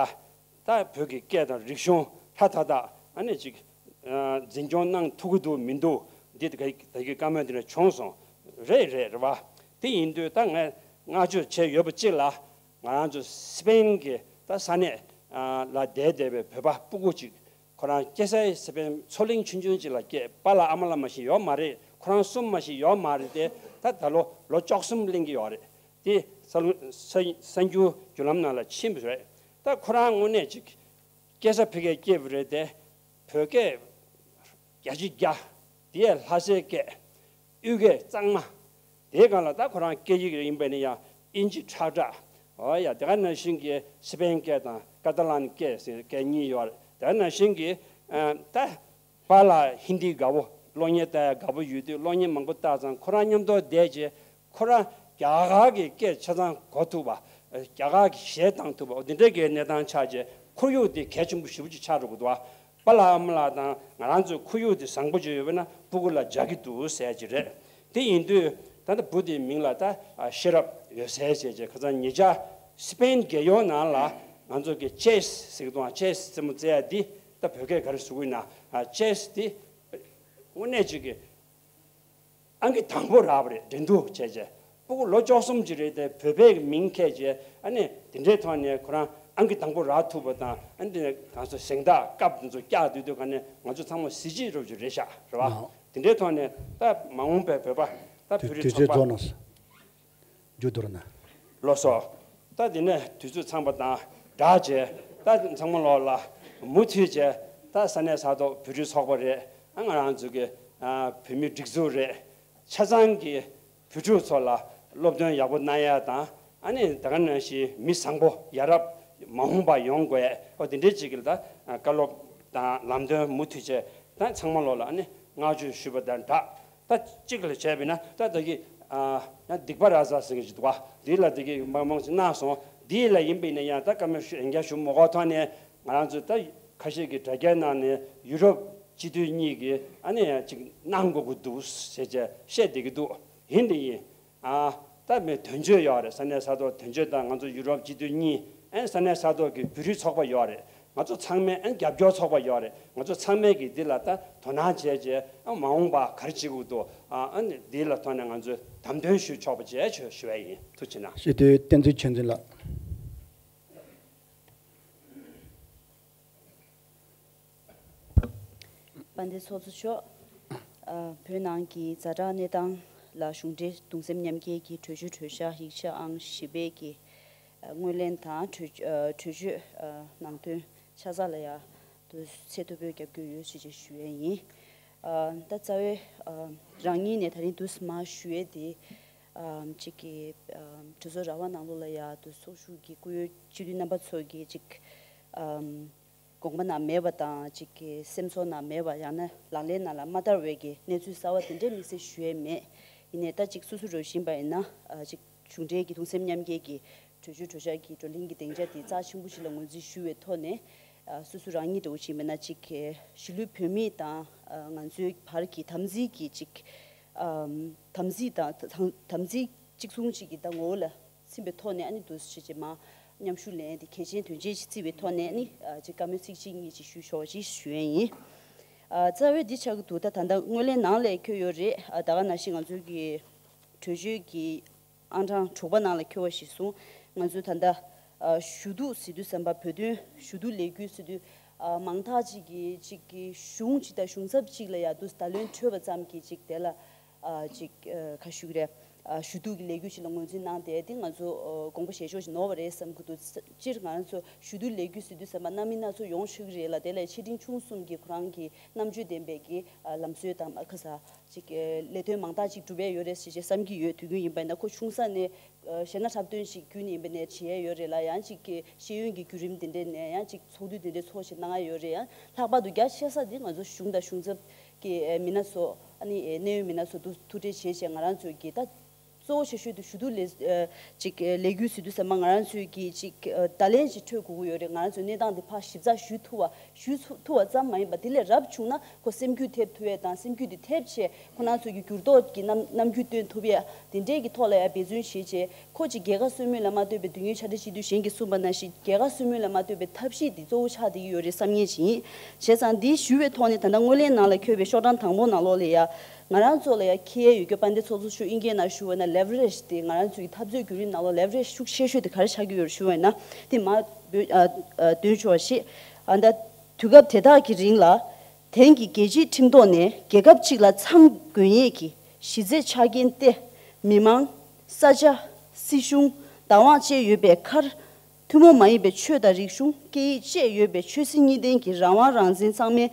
ད་བོད་ཀྱི་སྐད་དང་རིག་གཞུང་ཧྲ་ཐག་ཐག་ཨ་ནི་ཅིག་འཛིན་སྐྱོང་གནང་ཐུབ་ཀྱི་འདུག་མི་འདུག་འདི་ད་གི་ད་གི་བཀའ་མོལ་དེ་འདྲ་བྱུང་སོང་། རེད་རེད་རེད་བ། དེ་ཡིན་དུས་ད་ངས་བསྔགས་བརྗོད་བྱས་ཡོད་པ་གཅིག་ལ་ང་རང་ཚོ་སི་པེན་གྱི་ད་ས་གནས་ལ་བསྡད་བསྡད་པའི་བོད་པ་སྤུ་གུ་ཅིག་ཁོ་རང་སྐྱེས་སའི་སི་པན་མཚོ་གླིང་ཆུང་ཆུང་ཅིག་ལ་སྐྱེས། པཱ་ལགས་ཨ་མ་ལགས་མ་ཞིག་ཡོད་མ་རེད། ཁོ་རང་གསུམ་མ་ཞིག་ཡོད་མ་རེད་དེ། ད་ད་ལོ་ལོ་བཅུ་གསུམ་གླེང་གི་ཡོད་རེད། དེ་གསར་གསར་གསར་འགྱུར་བརྒྱུད་ལམ་ནང་ལ་ཕྱིན་པ་རེད། ད་ཁོ་རང་དངོས་གནས་ཅིག་སྐྱེས་ས་ཕ་གིར་སྐྱེས་པ་རེད་དེ། བོད་སྐད་བརྒྱ་ཆ་བརྒྱ། དེ་ཡང་ལྷ་སའི་སྐད། གཡུལ་སྐད་གཙང་མ། དེའི་སྒང་ལ་ད་ཁོ་རང་སྐད་ཡིག་ཡིན་པ་ནི་ཡང་ཨིན་ཇི་ཁྲག་ཁྲག་འོ་ཡ། དེ་ག་ནང་བཞིན་གྱི་སི་པན་སྐད་དང་ཀ་ཏ་ལན་སྐད་ཟེར་སྐད་གཉིས་ཡོད་རེད། དེ་ག་ནང་བཞིན་གྱི་ཨ་ད་པཱ་ལགས་ཧིན་དི་དགའ་པོ། གློག་བརྙན་ལྟ་ཡ་དགའ་པོ་ཡོད་དུས་གློག་བརྙན་མང་པོ་བལྟས་ཙང་ཁོ་རང་མཉམ་དུ་བསྡད་རྗེས་ཁོ་རང་རྒྱ་གར་གྱི་སྐད་ཆ་ཚང་གོ་ཐུབ་པ། རྒྱ་གར་གྱི་གཞས་བཏང་ཐུབ་པ། འོ་དེ་འདྲའི་གི་གནས་སྟངས་ཆགས་རྗེས་ཁོར་ཡུག་དེ་གལ་ཆེན་པོ་ཞེ་པོ་ཅིག་ཆགས་འགྲོ་གི་འདུག་བ། པཱ་ལགས་ཨ་མ་ལགས་དང་ང་རང་ཚོའི་ཁོར་ཡུག་དེ་བཟང་པོ་ཅིག་ཡོད་པ་ན་སྤུ་གུ་ལ་འཇགས་ཀྱི་འདུག་ཟེར་གྱི་རེད། དེ་ཡིན་དུས་ད་ལྟ་བུ་དེའི་མིང་ལ་ད་ཤེས་རབ་འོད་ཟེར་ཟེར་བྱས། ཁ་སང་ཉེ་ཆར་སི་པེན་རྒྱལ་ཡོངས་ནང་ལ་ང་ཚོ་གི་ཅེས་ཟེར་གི་འདུག་ཅེས་རྩེད་མོ་རྩེ་ཡ་འདི་ད་བོད་སྐད་ག་རེ་ཟེར་དགོས་ན་ཅེས་འདི་དངོས་གནས་ཅིག་གི་ཨང་ཀི་དང་པོ་རག་པ་རེད། འགྲན་བསྡུར་བྱས་རྗེས་སྤུ་གུ་ལོ་བཅུ་གསུམ་ཅིག་རེད་དེ། བོད་པའི་མིང་འཁྱེར་རྗེས་ཨ་ནི་དེ་འདྲའི་ཐོག་ནས་ཁོ་རང་ཨང་ཀི་དང་པོ་རག་ཐུབ་པ་དང་། ཨ་ནི་དེ་ནས་གང་ཟག་གཟེངས་རྟགས་ཀབ་དེ་ཚོ་བཀྱག་སྡོད་དུས་ག་ནས་ང་ཚོ་ཚང་མ་གཟི་བརྗིད་རོབ་ཅིག་རེད་ཤག་རེད་བ། དེ་འདྲའི་ཐོག་ནས་ད་མ་འོངས་པའི་བོད་པ་ད་བོད་རིགས་ཚོགས་པ། མཇུག་བསྡུ་རོགས་གནང་། ལགས་སོ། ད་དེ་ནས་དུས་ཚོད་ཚང་པ་དང་སྦྲགས་བྱས་ད་ཚང་མ་ལོག་ལ་མུ་མཐུད་བྱས་ད་ས་གནས་ས་ཐོག་བོད་རིགས་ཚོགས་པ་རེད། ཨ་ང་རང་ཚོ་གི་ཨ་བོད་མི་སྒྲིག་འཛུགས་རེད། ཆ་ཚང་གི་བོད་ཕྲུག་ཚོ་ལ་སློབ་སྟོན་ཡག་པོ་གནང་ཡ་དང་། ཨ་ནི་ད་ག་ནང་བཞིན་མི་བཟང་པོ་ཡ་རབས་མ་འོངས་པ་ཡོང་དགོས་ཡ། ཨོ་དེ་འདྲའི་ཅིག་གི་ད་བཀའ་སློབ་དང་ལམ་སྟོན་མུ་མཐུད་བྱས་ད་ཚང་མ་ལོག་ལ་ཨ་ནི་བསྔགས་བརྗོད་ཞུས་པ་དང་སྦྲགས། ད་གཅིག་ལ་བྱས་པས་ན་ད་ད་གི་ཨ་ཡང་སྡིག་པ་ར་ཟ་ཟེར་གྱི་འདུག་བ། འདི་ལ་ད་གི་མང་མང་ཞིག་གནང་སོང་། འདི་ལ་ཡིན་པས་ན་ཡང་ད་བཀའ་མོལ་ཞུ་ཡན་གྱི་ཞུ་མ་དགོས་ཐོག་ནས་ང་རང་ཚོ་ད་ཁ་ཤས་ཀྱི་དྲ་རྒྱའི་ནང་ནས་ཡུ་རོབ་སྤྱི་འཐུས་གཉིས་ཀྱིས་ཨ་ནི་ཡང་ཅིག་གནང་དགོས་ཀྱི་འདུག་ཟེར་བྱས་བཤད་བསྡད་ཀྱི་འདུག་ཡིན་དེ་ཡིན། ཨ་ད་མི་དོན་གཅོད་ཡོད་རེད། ས་གནས་ས་ཐོག་དོན་གཅོད་དང་ང་ཚོ་ཡུ་རོབ་སྤྱི་འཐུས་གཉིས། ཨན་ས་གནས་ས་ཐོག་གི་བོད་རིགས་ཚོགས་པ་ཡོད་རེད། ང་ཚོ་ཚང་མས་ཨན་རྒྱབ་སྐྱོར་ཚོགས་པ་ཡོད་རེད། ང་ཚོ་ཚང་མས་ཀྱིས་འདི་ལ་ད་དོ་སྣང་བྱས་རྗེས་ཨ་མ་འོངས་པ་ག་རེ་བྱེད་དགོས་འདུག་ཨ་ཨ་ནི་འདི་ལ་ཐོག་ནས་ང་ཚོས་དམ་དོན་ཞུ་ཆོག་པ་བྱས་ཆོག་ཞུ་བ་ཡིན། ཐུགས་རྗེ་གནང་། སྤྱི་འཐུས་བསྟན་འཛིན་ཆོས་འཛིན་ལགས། དཔལ་ལྡན་ཚོགས་གཙོ་མཆོག་ཨ་བོད་ནང་གི་ཛ་དྲག་གནས་སྟངས་ལ་གཞུང་འབྲེལ་གདུང་སེམས་མཉམ་སྐྱེད་ཀྱི་གྲོས་ཆོད་གྲོས་འཆར་ཡིག་ཆ་ཨང་བཞི་པའི་གི་ཨ་སྔོན་གླེང་དང་གྲོས་ཨ་གྲོས་ཆོད་ཨ་ནང་དོན་ཆ་ཚང་ལ་ཡ་དུ་ཚད་མཐོ་པོའི་རྒྱབ་སྐྱོར་ཡོད་ཅེས་ཅེས་ཞུ་ཡས་ཡིན། ཨ་ད་རྩ་བའི་ཨ་རང་ཉིད་ནས་ད་རིང་དུས་མ་ཞུ་ཡས་དེ་ཨ་གཅིག་གི་ཨ་གྲོས་ཚོགས་ར་བ་ནང་ལོགས་ལ་ཡ་དུ་ཚོགས་ཞུགས་ཀྱི་སྐུ་ཡོད་སྤྱི་འཐུས་རྣམ་པ་ཚོ་གི་གཅིག་ཨ་དགོངས་པ་ནང་མེད་པ་དང་གཅིག་གི་སེམས་ཚོར་ནང་མེད་པ། ཡང་ན་ལག་ལེན་ནང་ལ་མ་བསྟར་བའི་གི་གནས་ཚུལ་གསར་བ་དེ་འདྲའི་དམིགས་བསལ་ཞུ་ཡས་མེད། ཡིན་ནའི་ད་གཅིག་སོ་སོ་རུ་བཞིན་པ་ཡིན་ན་ཨ་གཅིག་གཞུང་འབྲེལ་གྱི་གདུང་སེམས་མཉམ་སྐྱེད་ཀྱི་གྲོས་ཆོད་གྲོས་འཆར་གྱི་བགྲོ་གླེང་གི་སྡིངས་ཆ་དེ་རྩ་ཆེན་པོ་ཞིག་ལ་ངོས་འཛིན་ཞུ་བའི་ཐོག་ནས་ ཨ་སོ་སོ་རང་ཉིད་འདྲ་བོ་ཅིག་མིན་ན་ཅིག་གི་གཞིས་ལུས་བོད་མི་དང་ཨ་ང་ཚོའི་བར་གྱི་དམ་འཛིན་གྱི་ཅིག་ཨམ་དམ་འཛིན་དང་དམ་དམ་འཛིན་གཅིག་མཚུངས་ཅིག་གི་ད་ངོ་བོ་ལ་ཚིམ་པའི་ཐོག་ནས་ཨ་ནི་འདུག་སེ་བྱས་མ་མཉམ་ཞུགས་ལེན་དེ་གལ་ཆེན་དོན་ཆེན་ཞིག་བརྩིས་པའི་ཐོག་ནས་ཨ་ནི་ཨ་ཅིག་བཀའ་མོལ་ཚིག་གཅིག་གཉིས་ཅིག་ཞུ་ཆོག་ཅིག་ཞུ་ཡས་ཡིན། ཨ་རྩ་བའི་འདི་ཆགས་ཀྱི་འདུག་ད་ད་ལྟ་སྔོན་གླེང་ནང་ལ་འཁོད་ཡོད་རེད། ཨ་ད་ག་ནང་བཞིན་ང་ཚོའི་གི་གྲོས་ཆོད་ཀྱི་ཨང་གྲངས་དྲུག་པ་ནང་ལ་འཁོད་པ་གཞིར་བཟུང་ང་ཚོས་ད་ལྟ་ཨ་ཞུ་གཏུག་ཟེར་དུས་ཙམ་པ་བོད་དོན་ཞུ་གཏུག་ལས་འགུལ་ཟེར་དུས་ཨ་མང་དག་ཅིག་གིས་ཅིག་གི་གཞུང་ཅིག་དང་གཞུང་ཚབ་ཅིག་ལ་ཡ་འདུག་བརྡ་ལན་འཕྲོད་པ་ཙམ་གྱིས་ཅིག་དེ་ལ་ཨ་ཅིག་ཨ་ག་ཞུ་གི་རེད། ཨ་ཞུ་གཏུག་གི་ལས་འགུལ་ཞིག་ལ་ངོས་འཛིན་གནང་སྟེ་དེ་ང་ཚོ་ཨ་དགོངས་པ་བཞེས་ཕྱོགས་ཤིག་ནོར་བ་རེད་བསམ་གྱི་འདུག་སྤྱིར་ང་ཚོ་ཞུ་གཏུག་ལས་འགུལ་ཟེར་དུས་ཙམ་པ་སྣ་མིན་སྣ་ཚོགས་ཡོང་ཆོག་གི་རེད་ལ། དེ་ལ་ཆེ་འབྲིང་ཆུང་གསུམ་གྱི་ཁོ་རང་གི་རྣམ་དཔྱོད་ལྡན་པའི་གི་ཨ་ལམ་སྲོལ་དང་ཨ་ཁ་ས་ཅིག་ཨ་ལས་དོན་མང་དག་ཅིག་སྒྲུབ་ཡས་ཡོད་རེད་ཟེར་བྱས་བསམ་གྱི་ཡོད། དུས་རྒྱུན་ཡིན་པ་ཡིན་ན་ཁོ་ཆུང་ས་ནས་ཨ་གཞས་སྣ་འཁྲབ་སྟོན་ཞིག་བརྒྱུད་ནས་ཡིན་པ་ནས་བྱེད་ཡས་ཡོད་རེད་ལ། ཡང་ཅིག་གི་ཤེས་ཡོན་གྱི་བརྒྱུད་རིམ་དེ་འདྲས་ནས་ཡང་ཅིག་ཚོགས་འདུ་དེ་འདྲས་ཚོགས་བྱས་གནང་ཡས་ཡོད་རེད། ཡང་ལྷག་པར་དུ་རྒྱ་ཆེ་ས་དེ་ང་ཚོ་གཞུང་དང་གཞུང་ཚབ་ཀྱི་ཨ་མི་སྣ་ཚོ་ཨ་ནི་ཨ་གནད་ཡོད་མི་སྣ་ཚོ་ཐུག་ཐུག་འཕྲད་བྱས་བྱས་ང་རང་ཚོའི་གི་ད་གཙོ་བོ་ཆེ་ཤོས་དེ་ཞུ་གཏུག་ལས་ཨ་ཅིག་ཨ་ལས་འགུལ་ཟེར་དུས་ཙམ་པ་ང་རང་ཚོའི་གི་ཅིག་ཨ་བརྡ་ལན་ཞིག་འཕྲོད་དགོས་ཀྱི་ཡོད་རེད། ང་རང་ཚོའི་གནས་སྟངས་དེ་ཕར་ཞིབ་ཚགས་ཞུ་ཐུབ་པ་ཞུ་ཚུ་ཐུབ་པ་ཙམ་མ་ཡིན་པ་དེ་ལས་རབ་བྱུང་ན་ཁོ་སེམས་འགུལ་ཐེབས་ཐུབ་ཡས་དང་སེམས་འགུལ་དེ་ཐེབས་བྱས་ཁོ་རང་ཚོའི་གི་འགྱུར་ལྡོག་གི་རྣམ་རྣམ་འགྱུར་སྟོན་ཐུབ་ཡས་དེ་འདྲས་ཀྱི་ཐོག་ལ་ཡང་འབད་བརྩོན་བྱེད་བྱས། ཁོ་ཅིག་རྒྱལ་ཁ་གསོ་མུས་ལ་མ་ལྟོས་པའི་དུས་རྒྱུན་ཕྱག་སྦྲེལ་སྤྱི་འཐུས་གཞན་གྱིས་གསུངས་པ་ནང་བཞིན་རྒྱལ་ཁ་གསོ་མུས་ལ་མ་ལྟོས་པའི་ཐབས་ཤེས་འདི་གཙོ་བོ་ཆགས་བསྡད་ཀྱི་ཡོད་རེད་བསམ་ངེས་ཅིག་ཡིན། བྱས་ཙང་འདི་ཞུ་བའི་ཐོག་ནས་ད་ལྟ་སྔོན་གླེང་ནང་ལ་འཁོད་པའི་ཤོག་གྲངས་དང་པོ་ནང་ལོགས་ལ་ཡ་ང་རང་ཚོ་ལ་ཡ་འཁྱེར་ཡས་ཡོད་རྒྱུ་དཔལ་ལྡན་ཚོགས་གཙོ་མཆོག་དབྱིན་སྐད་ནང་ཞུ་བ་ན་ལེ་ཝ་རེཇ་དེ་ང་རང་ཚོའི་འཐབ་རྩོད་བརྒྱུད་རིམ་ནང་ལོགས་ལེ་ཝ་རེཇ་ཤུགས་ཆེ་ཤོས་དེ་ག་རེ་ཆགས་ཀྱི་ཡོད་རེད་ཞུ་བ་ཡིན་ན་དེ་མ་འདོན་ཆོག་ཞེས། ཨ་ད་དུས་སྐབས་དེ་དག་གི་རིང་ལ། དེང་གི་རྒྱལ་སྤྱིའི་ཁྲིམས་ཐོག་ནས་རྒྱལ་ཁབ་གཅིག་ལ་འཚམ་དགོས་ངེས་ཀྱི་གཞི་རྩའི་ཆ་རྐྱེན་ཏེ། མི་མང་། ས་ཆ། སྲིད་གཞུང་། བདག་དབང་བཅས་ཡོད་པའི་ཁར། ཐུན་མོང་མ་ཡིན་པའི་ཆོས་དང་རིག་གཞུང་སྐད་ཡིག་བཅས་ཡོད་པའི་ཆོས་སྲིད་གཉིས་ལྡན་གྱི་རང་དབང་རང་བཙན་ཚང་མའི་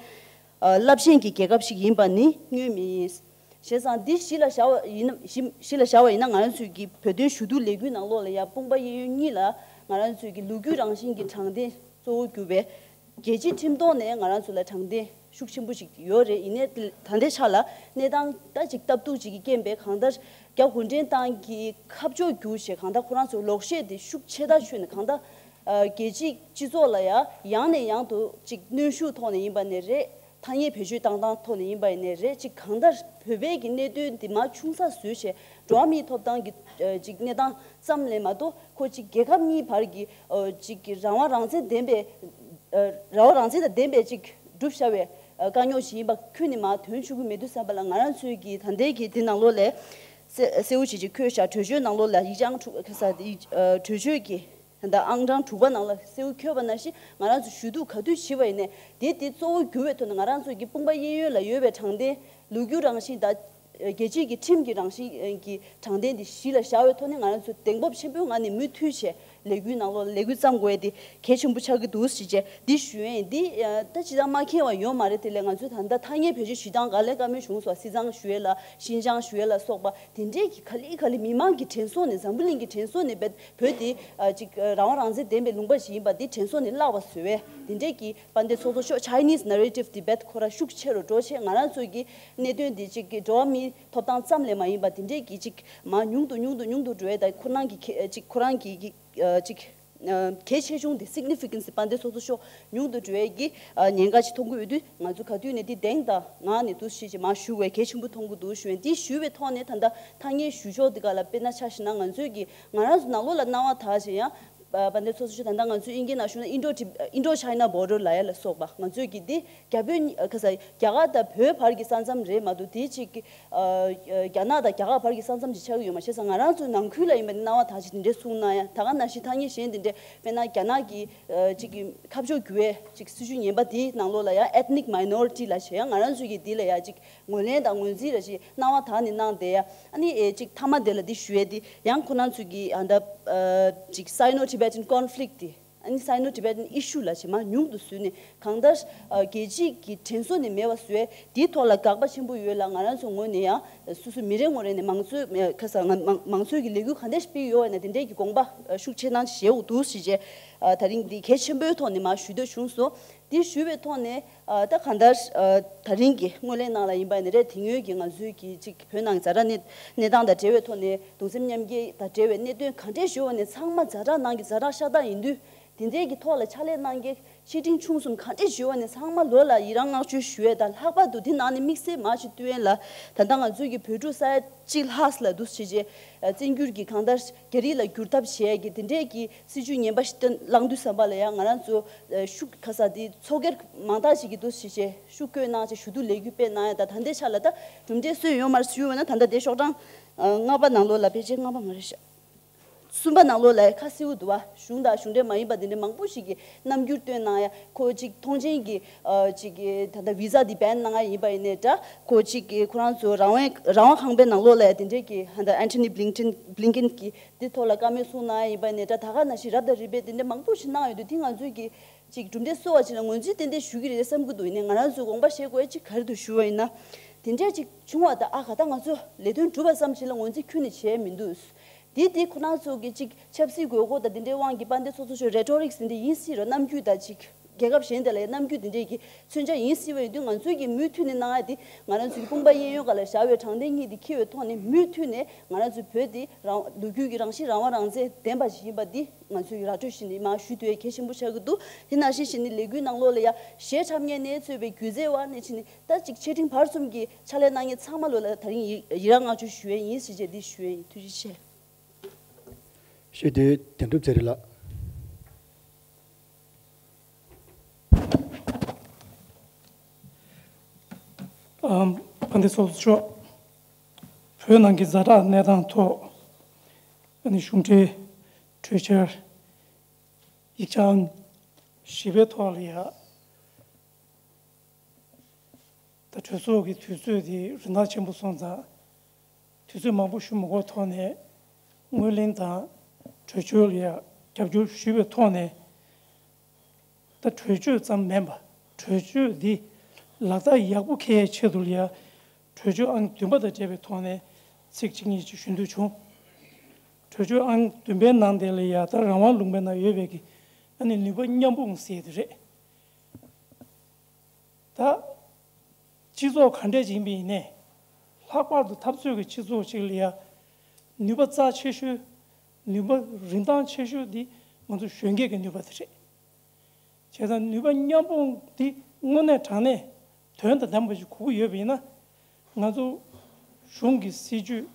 རླབས་ཆེན་གྱི་རྒྱལ་ཁབ་ཞིག་ཡིན་པ་ནི་བསྙོན་མེད་ཡིན། བྱས་ཙང་འདི་གཞི་ལ་བཞག་པ་ཡིན་ན་གཞི་གཞི་ལ་བཞག་པ་ཡིན་ན་ང་རང་ཚོའི་གི་བོད་དོན་ཞུ་གཏུག་ལས་འགུལ་ནང་ལོགས་ལ་ཡང་དཔུང་པ་གཡས་གཡོན་གཉིས་ལ་ང་རང་ཚོའི་གི་ལོ་རྒྱུས་རང་བཞིན་གྱི་དྲང་བདེན་གཙོ་བོ་གྱུར་པའི། རྒྱལ་སྤྱིའི་ཁྲིམས་ཐོག་ནས་ང་རང་ཚོ་ལ་དྲང་བདེན་ཤུགས་ཆེན་པོ་ཞིག་ཡོད་རེད། ཡིན་ནའི་ད་ལྟའི་ཆ་ལ་གནས་སྟངས་ད་ཅིག་སྟབས་སྡུག་ཅིག་གི་རྐྱེན་པས་གང་ལྟར་རྒྱ་གུང་ཁྲན་ཏང་གིས་ཁ་ཕྱོགས་བསྒྱུར་བྱས་གང་ལྟར་ཁོ་རང་ཚོའི་ལོག་བཤད་དེ་ཤུགས་ཆེ་ཐག་ཆོད་ནས་གང་ལྟར་ཨ་རྒྱལ་སྤྱིའི་སྤྱི་ཚོགས་ལ་ཡང་ཡང་ནས་ཡང་དུ་ཅིག་གནོན་ཤུགས་ཐོག་ནས་ཡིན་པ་ནས་རེད། ཐ་སྙད་བེད་སྤྱོད་བཏང་སྟངས་ཐོག་ནས་ཡིན་པ་ཡིན་ནས་རེད། ཅིག་གང་ལྟར་བོད་པའི་གི་གནད་དོན་འདི་མར་ཆུང་ས་བཟོས་བྱས་འགྲོ་བ་མིའི་ཐོབ་ཐང་གི་ཨ་ཅིག་གནས་སྟངས་ཙམ་ལས་མ་གཏོགས་ཁོ་ཅིག་རྒྱལ་ཁབ་གཉིས་བར་གྱི་ཨ་ཅིག་གི་རང་དབང་རང་བཙན་ལྡན་པའི་ཨ་རང་དབང་རང་བཙན་དང་ལྡན་པའི་ཅིག་སྒྲུབ་བྱ་བའི་ཨ་དཀའ་རྙོག་ཞིག་ཡིན་པ་ཁྱོན་ནས་མར་དོན་ཆུང་ཀུ་མེད་དུས་ཙམ་པ་ལ་ང་རང་ཚོའི་གི་ད་ལྟའི་གི་འདི་ནང་ལོགས་ལས་གསལ་གསལ་བོ་ཅིག་ཅིག་འཁོད་བཞག་གྲོས་ཆོད་ནང་ལོགས་ལ་ཡིག་ཆ་ཨང་དྲུག་ཁ་ས་ཡིག་ཨ་གྲོས་ཆོད་ཀྱི་ད་ལྟ་ཨང་གྲངས་དྲུག་པ་ནང་ལ་གསལ་བོ་འཁོད་པ་ནང་བཞིན་ང་རང་ཚོ་ཞུ་གཏུག་ག་དུས་བྱས་པ་ཡིན་ནའི་དེ་དེ་གཙོ་བོ་གྱུར་བའི་ཐོག་ནས་ང་རང་ཚོ་གི་དཔུང་པ་གཡས་གཡོན་ལ་ཡོད་པའི་དྲང་བདེན་ལོ་རྒྱུས་རང་བཞིན་དང་རྒྱལ་སྤྱིའི་གི་ཁྲིམས་ཀྱི་རང་བཞིན་གྱི་དྲང་བདེན་དེ་གཞི་ལ་བཞག་པའི་ཐོག་ནས་ང་རང་ཚོ་གདེང་སྤོབས་ཆེན་པོའི་ངང་ནས་མུ་མཐུད་བྱས་ལས་འགུལ་ནང་ལོགས་ལ་ལས་འགུལ་བརྩམ་དགོས་ཡ་དེ་གལ་ཆེན་པོ་ཆགས་ཀྱི་འདུག་ཞེས་བྱས་འདི་ཞུ་ཡ་ཡིན། འདི་ད་ཅི་ལྟར་མ་མཁྱེན་པ་ཡོད་མ་རེད། དེ་ལས་ང་ཚོས་ད་ལྟ་ཐ་སྙད་བེད་སྤྱོད་ཞུ་སྟངས་སྒང་ལ་བཀའ་མོལ་བྱུང་སོང་། སི་ཙང་ཞུ་ཡ་ལ་ཤིན་ཅང་ཞུ་ཡ་ལ་སོགས་པ་དེ་འདྲས་ཀྱི་ག་ལེ་ག་ལེ་མི་མང་གི་དྲན་གསོ་ནས་འཛམ་བུ་གླིང་གི་དྲན་གསོ་ནས་བོད་དེ་ཨ་ཅིག་ཨ་རང་དབང་རང་བཙན་ལྡན་པའི་ལུང་པ་ཞིག་ཡིན་པ་འདི་དྲན་གསོ་ནས་བརླག་པ་བཟོ་བས་དེ་འདྲས་ཀྱི་དཔལ་ལྡན་ཚོགས་གཙོ་མཆོག་Chinese narrative Tibet ཁོ་ར་ཤུགས་ཆེ་རུ་འགྲོ་ཆེད་ང་རང་ཚོ་གི་གནད་དོན་འདི་ཅིག་གི་འགྲོ་བ་མིའི་ཐོབ་ཐང་ཙམ་ལས་མ་ཡིན་པ་དེ་འདྲས་ཀྱི་ཅིག་མ་ཉུང་དུ་ཉུང་དུ་ཉུང་དུ་འགྲོ་བས་ད་ཁོ་རང་གི་ཁེ་ཅིག་ཁོ་རང་གི་གི་ཨ་ཅིག་ཨ་གལ་ཆེ་ཆུང་དེ་significance དཔལ་ལྡན་ཚོགས་གཙོ་མཆོག་ཉུང་དུ་འགྲོ་ཡས་ཀྱི་ཨ་ཉེན་ཁ་ཅིག་མཐོང་གི་ཡོད་དུས་ང་ཚོ་ག་དུས་ནས་འདི་གདེང་དང་ངག་ནས་འདུ་ཤེས་ཅིག་མ་ཞུ་བའི་གལ་ཆེན་པོ་མཐོང་གི་འདུག་ཞུ་ཡས། འདི་ཞུ་བའི་ཐོག་ནས་ད་ལྟ་ཐ་སྙད་ཞུ་ཕྱོགས་འདི་ག་ལ་དཔེར་ན་ཆ་བཞག་ན་ང་ཚོས་ཀྱི་ང་རང་ཚོ་ནང་ལོགས་ལ་སྣང་བ་དག་བྱས་ཡང་དཔལ་ལྡན་ཚོགས་གཙོ་མཆོག་ད་ལྟ་ང་ཚོས་དབྱིན་སྐད་ནང་ཞུ་ན་Indo Tib- Indo China border ལབ་ཡ་ལ་སོགས་པ་ང་ཚོས་ཀྱི་འདི་རྒྱ་བོད་གཉིས་ཁ་ས་རྒྱ་གར་དང་བོད་བར་གྱི་ས་མཚམས་རེད་མ་གཏོགས་དེ་གཅིག་གི་ཨ་རྒྱ་ནག་དང་རྒྱ་གར་བར་གྱི་ས་མཚམས་ཅིག་ཆགས་ཀྱི་ཡོད་མ་རེད། བྱས་ཙང་ང་རང་ཚོའི་ནང་ཁུལ་ལ་ཡིན་པ་ནི་སྣང་བ་དག་ཅིག་དེ་འདྲས་གསུངས་གནང་ཡ། ད་ག་ནང་བཞིན་ཐ་སྙད་གཞན་དེ་འདྲས་དཔེར་ན་རྒྱ་ནག་གི་ཨ་གཅིག་གི་ཁ་ཕྱོགས་བསྒྱུར་བའི་གཅིག་སྲིད་བྱུས་ངན་པ་དེའི་ནང་ལོགས་ལ་ཡང་ethnic minority ལབ་བྱས་ཡང་ང་རང་ཚོའི་གི་དེ་ལ་ཡང་གཅིག་ངོས་ལེན་དང་ངོས་འཛིན་ལབ་བྱས་སྣང་བ་དག་ནས་གནང་བསྡད་ཡ། ཨ་ནི་ཨེ་གཅིག་མཐའ་མ་དེ་ལ་འདི་ཞུ་ཡས་དེ་ཡང་ཁོ་རང་ཚོའི་གི་ཨ་ད་ཨ་གཅིག་Sino-Tibetan conflict དེ། ཨ་ནི་Sino-Tibetan issue ལབ་བྱས་མར་ཉུང་དུ་བཟོས་ནས་གང་ལྟར་ཨ་རྒྱལ་སྤྱིའི་གི་དྲན་གསོ་ནས་མེད་པ་བཟོས། དེའི་ཐོག་ལ་དགག་པ་ཆེན་པོ་ཡོད་ལ་ང་རང་ཚོ་ངོས་ནས་ཡང་སོ་སོ་མི་རེ་ངོ་རེ་ནས་མང་གཙོའི་ཁ་ས་ང་མང་མང་གཙོའི་གི་ལས་འགུལ་ག་འདྲས་སྤེལ་ཡོད་པ་ན་དེ་འདྲས་ཀྱི་དགོངས་པ་ཤུགས་ཆེ་གནང་བྱས་འོག་ཏུ་ཞེས་བྱས་ཨ་ད་རིང་འདི་གལ་ཆེན་པོའི་ཐོག་ནས་མར་ཞུ་འདོད་བྱུང་སོང་། དེ་ཞུས་པའི་ཐོག་ནས་ཨ་ད་གང་ལྟར་ཨ་ད་རིང་གི་སྔོན་གླེང་ནང་ལ་ཡིན་པ་ནི་རེད། དེ་སྔོན་གྱི་ང་ཚོའི་གི་ཅིག་བོད་ནང་གི་ཛ་དྲག་གནས་གནས་སྟངས་དང་འབྲེལ་བའི་ཐོག་ནས་གདུང་སེམས་མཉམ་སྐྱེད་དང་འབྲེལ་བའི་གནད་དོན་ག་འདྲས་ཞུ་བ་ནས་ཚང་མ་ཛ་དྲག་ནང་གི་ཛ་དྲག་ཤ་སྟག་ཡིན་དུས་ དེ་འདྲའི་གི་ཐོག་ལ་ཕྱག་ལས་གནང་མཁན་ཆེ་འབྲིང་ཆུང་གསུམ་ག་འདྲས་ཞུ་བ་ནས་ཚང་མ་ལོ་ལ་ཡི་རང་བསྔགས་བརྗོད་ཞུ་ཡས་དང་། ལྷག་པར་དུ་དེ་ནང་ནས་དམིགས་བསལ་མ་ཞིག་བསྟོད་ཡས་ལ། ད་ལྟ་ང་ཚོའི་གི་བོད་ཕྲུག་ས་ཡ་གཅིག་ལྷག་ལ་འདུག་སེ་བྱས་བྱས་བཙན་འགྱུར་གྱི་གང་ལྟར་རྒྱ་རིགས་ལ་བསྒྱུར་ཐབས་བྱས་ཀྱི་དེ་འདྲའི་གི་སྲིད་ཇུས་ངན་པ་ཞིག་བཏོན་བསླངས་དུས་ཙམ་པ་ལ་ཡང་ང་རང་ཚོ་ཤུགས་ག་ས་དེ་ཚོགས་སྒེར་མང་དག་ཞིག་གིས་འདུག་སེ་བྱས་ཤུགས་བཀོད་གནང་བྱས་ཞུ་གཏུག་ལས་འགུལ་སྤེལ་གནང་ཡ། ད་ད་ལྟའི་ཆ་ལ་ད་གྲུབ་འབྲས་སུ་ཡོད་མ་རེད་ཞུས་པ་ན། ད་ལྟ་དེ་ཤོག་གྲངས་ལྔ་པ་ནང་ལོགས་ལ་ཕལ་ཆེར་ལྔ་པ་མ་རེད་ཤག་གསུམ་པ་ནང་ལོགས་ལ་ཁ་གསལ་པོ་འདུག་བ། གཞུང་དང་གཞུང་འབྲེལ་མ་ཡིན་པ་དེ་འདྲའི་མང་པོ་ཞིག་གིས་རྣམ་འགྱུར་སྟོན་གནང་ཡ། ཁོ་གཅིག་མཐོང་མཆན་གྱི་ཨ་གཅིག་གི་ད་ལྟ་བི་ཟ་འདི་བྷན་གནང་ཡ་ཡིན་པ་ཡིན་ནའི་འདྲ། ཁོ་གཅིག་གི་ཁོ་རང་ཚོ་རང་དབང་རང་དབང་ཁང་པའི་ནང་ལོགས་ལ་ཡ་དེ་འདྲའི་གི་ད་ལྟ་ཨན་ཐོ་ནི་བྷི་ལིང་ཊོན་བྷི་ལིང་ཀེན་གྱི་འདི་ཐོག་ལ་བཀའ་མོལ་གསུང་གནང་ཡ་ཡིན་པ་ཡིན་ནའི་འདྲ། ད་ག་ནང་བཞིན་རབ་དང་རིམ་པས་དེ་འདྲ་མང་པོ་ཞིག་གནང་ཡོད་དུས། དེ་ང་ཚོས་ཀྱི་ཅིག་གྲུབ་འབྲས་གསོལ་བ་ཅིག་ལ་ངོས་འཛིན་ཏན་ཏན་ཞུ་གི་རེད་བསམ་གྱི་འདུག་ཡིན་ནའི་ང་རང་ཚོས་དགོངས་པ་བཞེས་དགོས་ཡ་ཅིག་ག་རེ་འདུག་ཞུ་བ་ཡིན་ན། དེ་འདྲས་ཅིག་བྱུང་བ་དང་། ཨ་ག་ད་ང་ཚོ་ལས་དོན་གྲུབ་པ་ཙམ་ཞིག་ལ་ངོས་འཛིན་ཁྱོན་ནས་བྱས་མི་འདུག་དེ་དེ་ཁོ་རང་ཚོ་གི་ཅིག་ཆབ་སྲིད་དགོས་མཁོ་དང་དེ་འདྲའི་དབང་གིས་དཔལ་ལྡན་ཚོགས་གཙོ་མཆོག་རེ་ཊོ་རིག་ཟེར་འདི་ཡིན་སྲིད་རོ། རྣམ་འགྱུར་དང་ཅིག་རྒྱལ་ཁབ་གཞན་དེ་ལ་ཡང་རྣམ་འགྱུར་དེ་འདྲས་ཀྱི་མཚོན་ཆ་ཡིན་སྲིད་པ་ཡིན་དུས། ང་ཚོའི་གི་མུ་མཐུད་ནས་གནང་ཡ་དེ་ང་རང་ཚོའི་གི་དཔུང་པ་གཡས་གཡོན་སྒང་ལ་བཞག་པའི་དྲང་བདེན་གཉིས་དེ་འཁྱེར་བའི་ཐོག་ནས། མུ་མཐུད་ནས་ང་རང་ཚོའི་བོད་དེ་རང་ལོ་རྒྱུས་ཀྱི་རང་བཞིན་རང་དབང་རང་བཙན་ལྡན་པ་ཞིག་ཡིན་པ་འདི་ང་ཚོས་ར་སྤྲོད་བྱས་ནས་མར་ཞུ་འདོད་ཡ་གལ་ཆེན་པོ་ཆགས་ཀྱི་འདུག་དེ་ནང་བཞིན་བྱས་ནས་ལས་འགུལ་ནང་ལོགས་ལ་ཡ་གཞས་འཁྲབ་མཁན་ནས་གཙོས་པའི་སྒྱུ་རྩལ་བ་ནས་བྱས་ནས་ད་ཅིག་ཆེ་འབྲིང་བར་གསུམ་གྱི་ཕྱག་ལས་གནང་མཁན་ཚང་མ་ལོ་ལ་ད་རིང་ཡི་ཡི་རང་བསྔགས་བརྗོད་ཞུ་ཡས་ཡིན་ཞེས་བྱས་འདི་ཞུ་ཡས་ཡིན། ཐུགས་རྗེ་ཆེ། ཞུ་དོན་དོན་གྲུབ་ཚེ་རིང་ལགས། ཨམ། དཔལ་ལྡན་ཚོགས་གཙོ་མཆོག་བོད་ནང་གི་ཛ་དྲག་གནས་སྟངས་ཐོག་ཨ་ནི་གཞུང་འབྲེལ་གྲོས་འཆར་ཡིག་ཆ་ཨང་བཞི་པའི་ཐོག་ལ་ཡ། ད་གྲོས་ཚོགས་ཀྱི་དུས་ཚོད་དེ་རིན་ཐང་ཆེན་པོ་སོང་ཙང་། དུས་ཚོད་མང་པོ་ཞུ་མི་དགོས་ཐོག་ནས་ངོས་ལེན་དང་གྲོས་ཆོད་ལ་ཡ་རྒྱབ་སྐྱོར་ཞུས་པའི་ཐོག་ནས། ད་གྲོས་ཆོད་ཙམ་མིན་པ། གྲོས་ཆོད་འདི་ལག་བསྟར་ཡག་པོ་འཁེལ་ཡའི་ཆེད་དུ་ལ་ཡ། གྲོས་ཆོད་ཨང་བདུན་པ་དང་འབྲེལ་བའི་ཐོག་ནས་ཚིག་གཅིག་གཉིས་ཅིག་ཞུ་འདོད་བྱུང་། གྲོས་ཆོད་ཨང་བདུན་པའི་ནང་དེ་ལ་ཡ། ད་རང་དབང་ལུང་པའི་ནང་ཡོད་པའི་གི་ཨ་ནི་ནུས་པ་མཉམ་སྤུངས་ཟེར་དེ་རེད། ད་སྤྱི་ཚོགས་ག་འདྲས་ཡིན་པ་ཡིན་ནའི། ལྷག་པར་དུ་འཐབ་རྩོད་ཀྱི་སྤྱི་ཚོགས་ཤིག་ལ་ཡ། ནུས་པ་རྩ་ཆེ་ཤོས། ནུས་པ་རིན་ཐང་ཆེ་ཤོས་འདི་ང་ཚོ་གཞོན་སྐྱེས་ཀྱི་ནུས་པ་དེ་རེད། བྱས་ཙང་ནུས་པ་མཉམ་སྤུངས་འདི་དངོས་གནས་དྲང་གནས་དོན་དང་ལྡན་པ་ཞིག་དགོས་ཀྱི་ཡོད་པ་ཡིན་ན། ང་ཚོ་གཞུང་གི་སྲིད་ཇུས།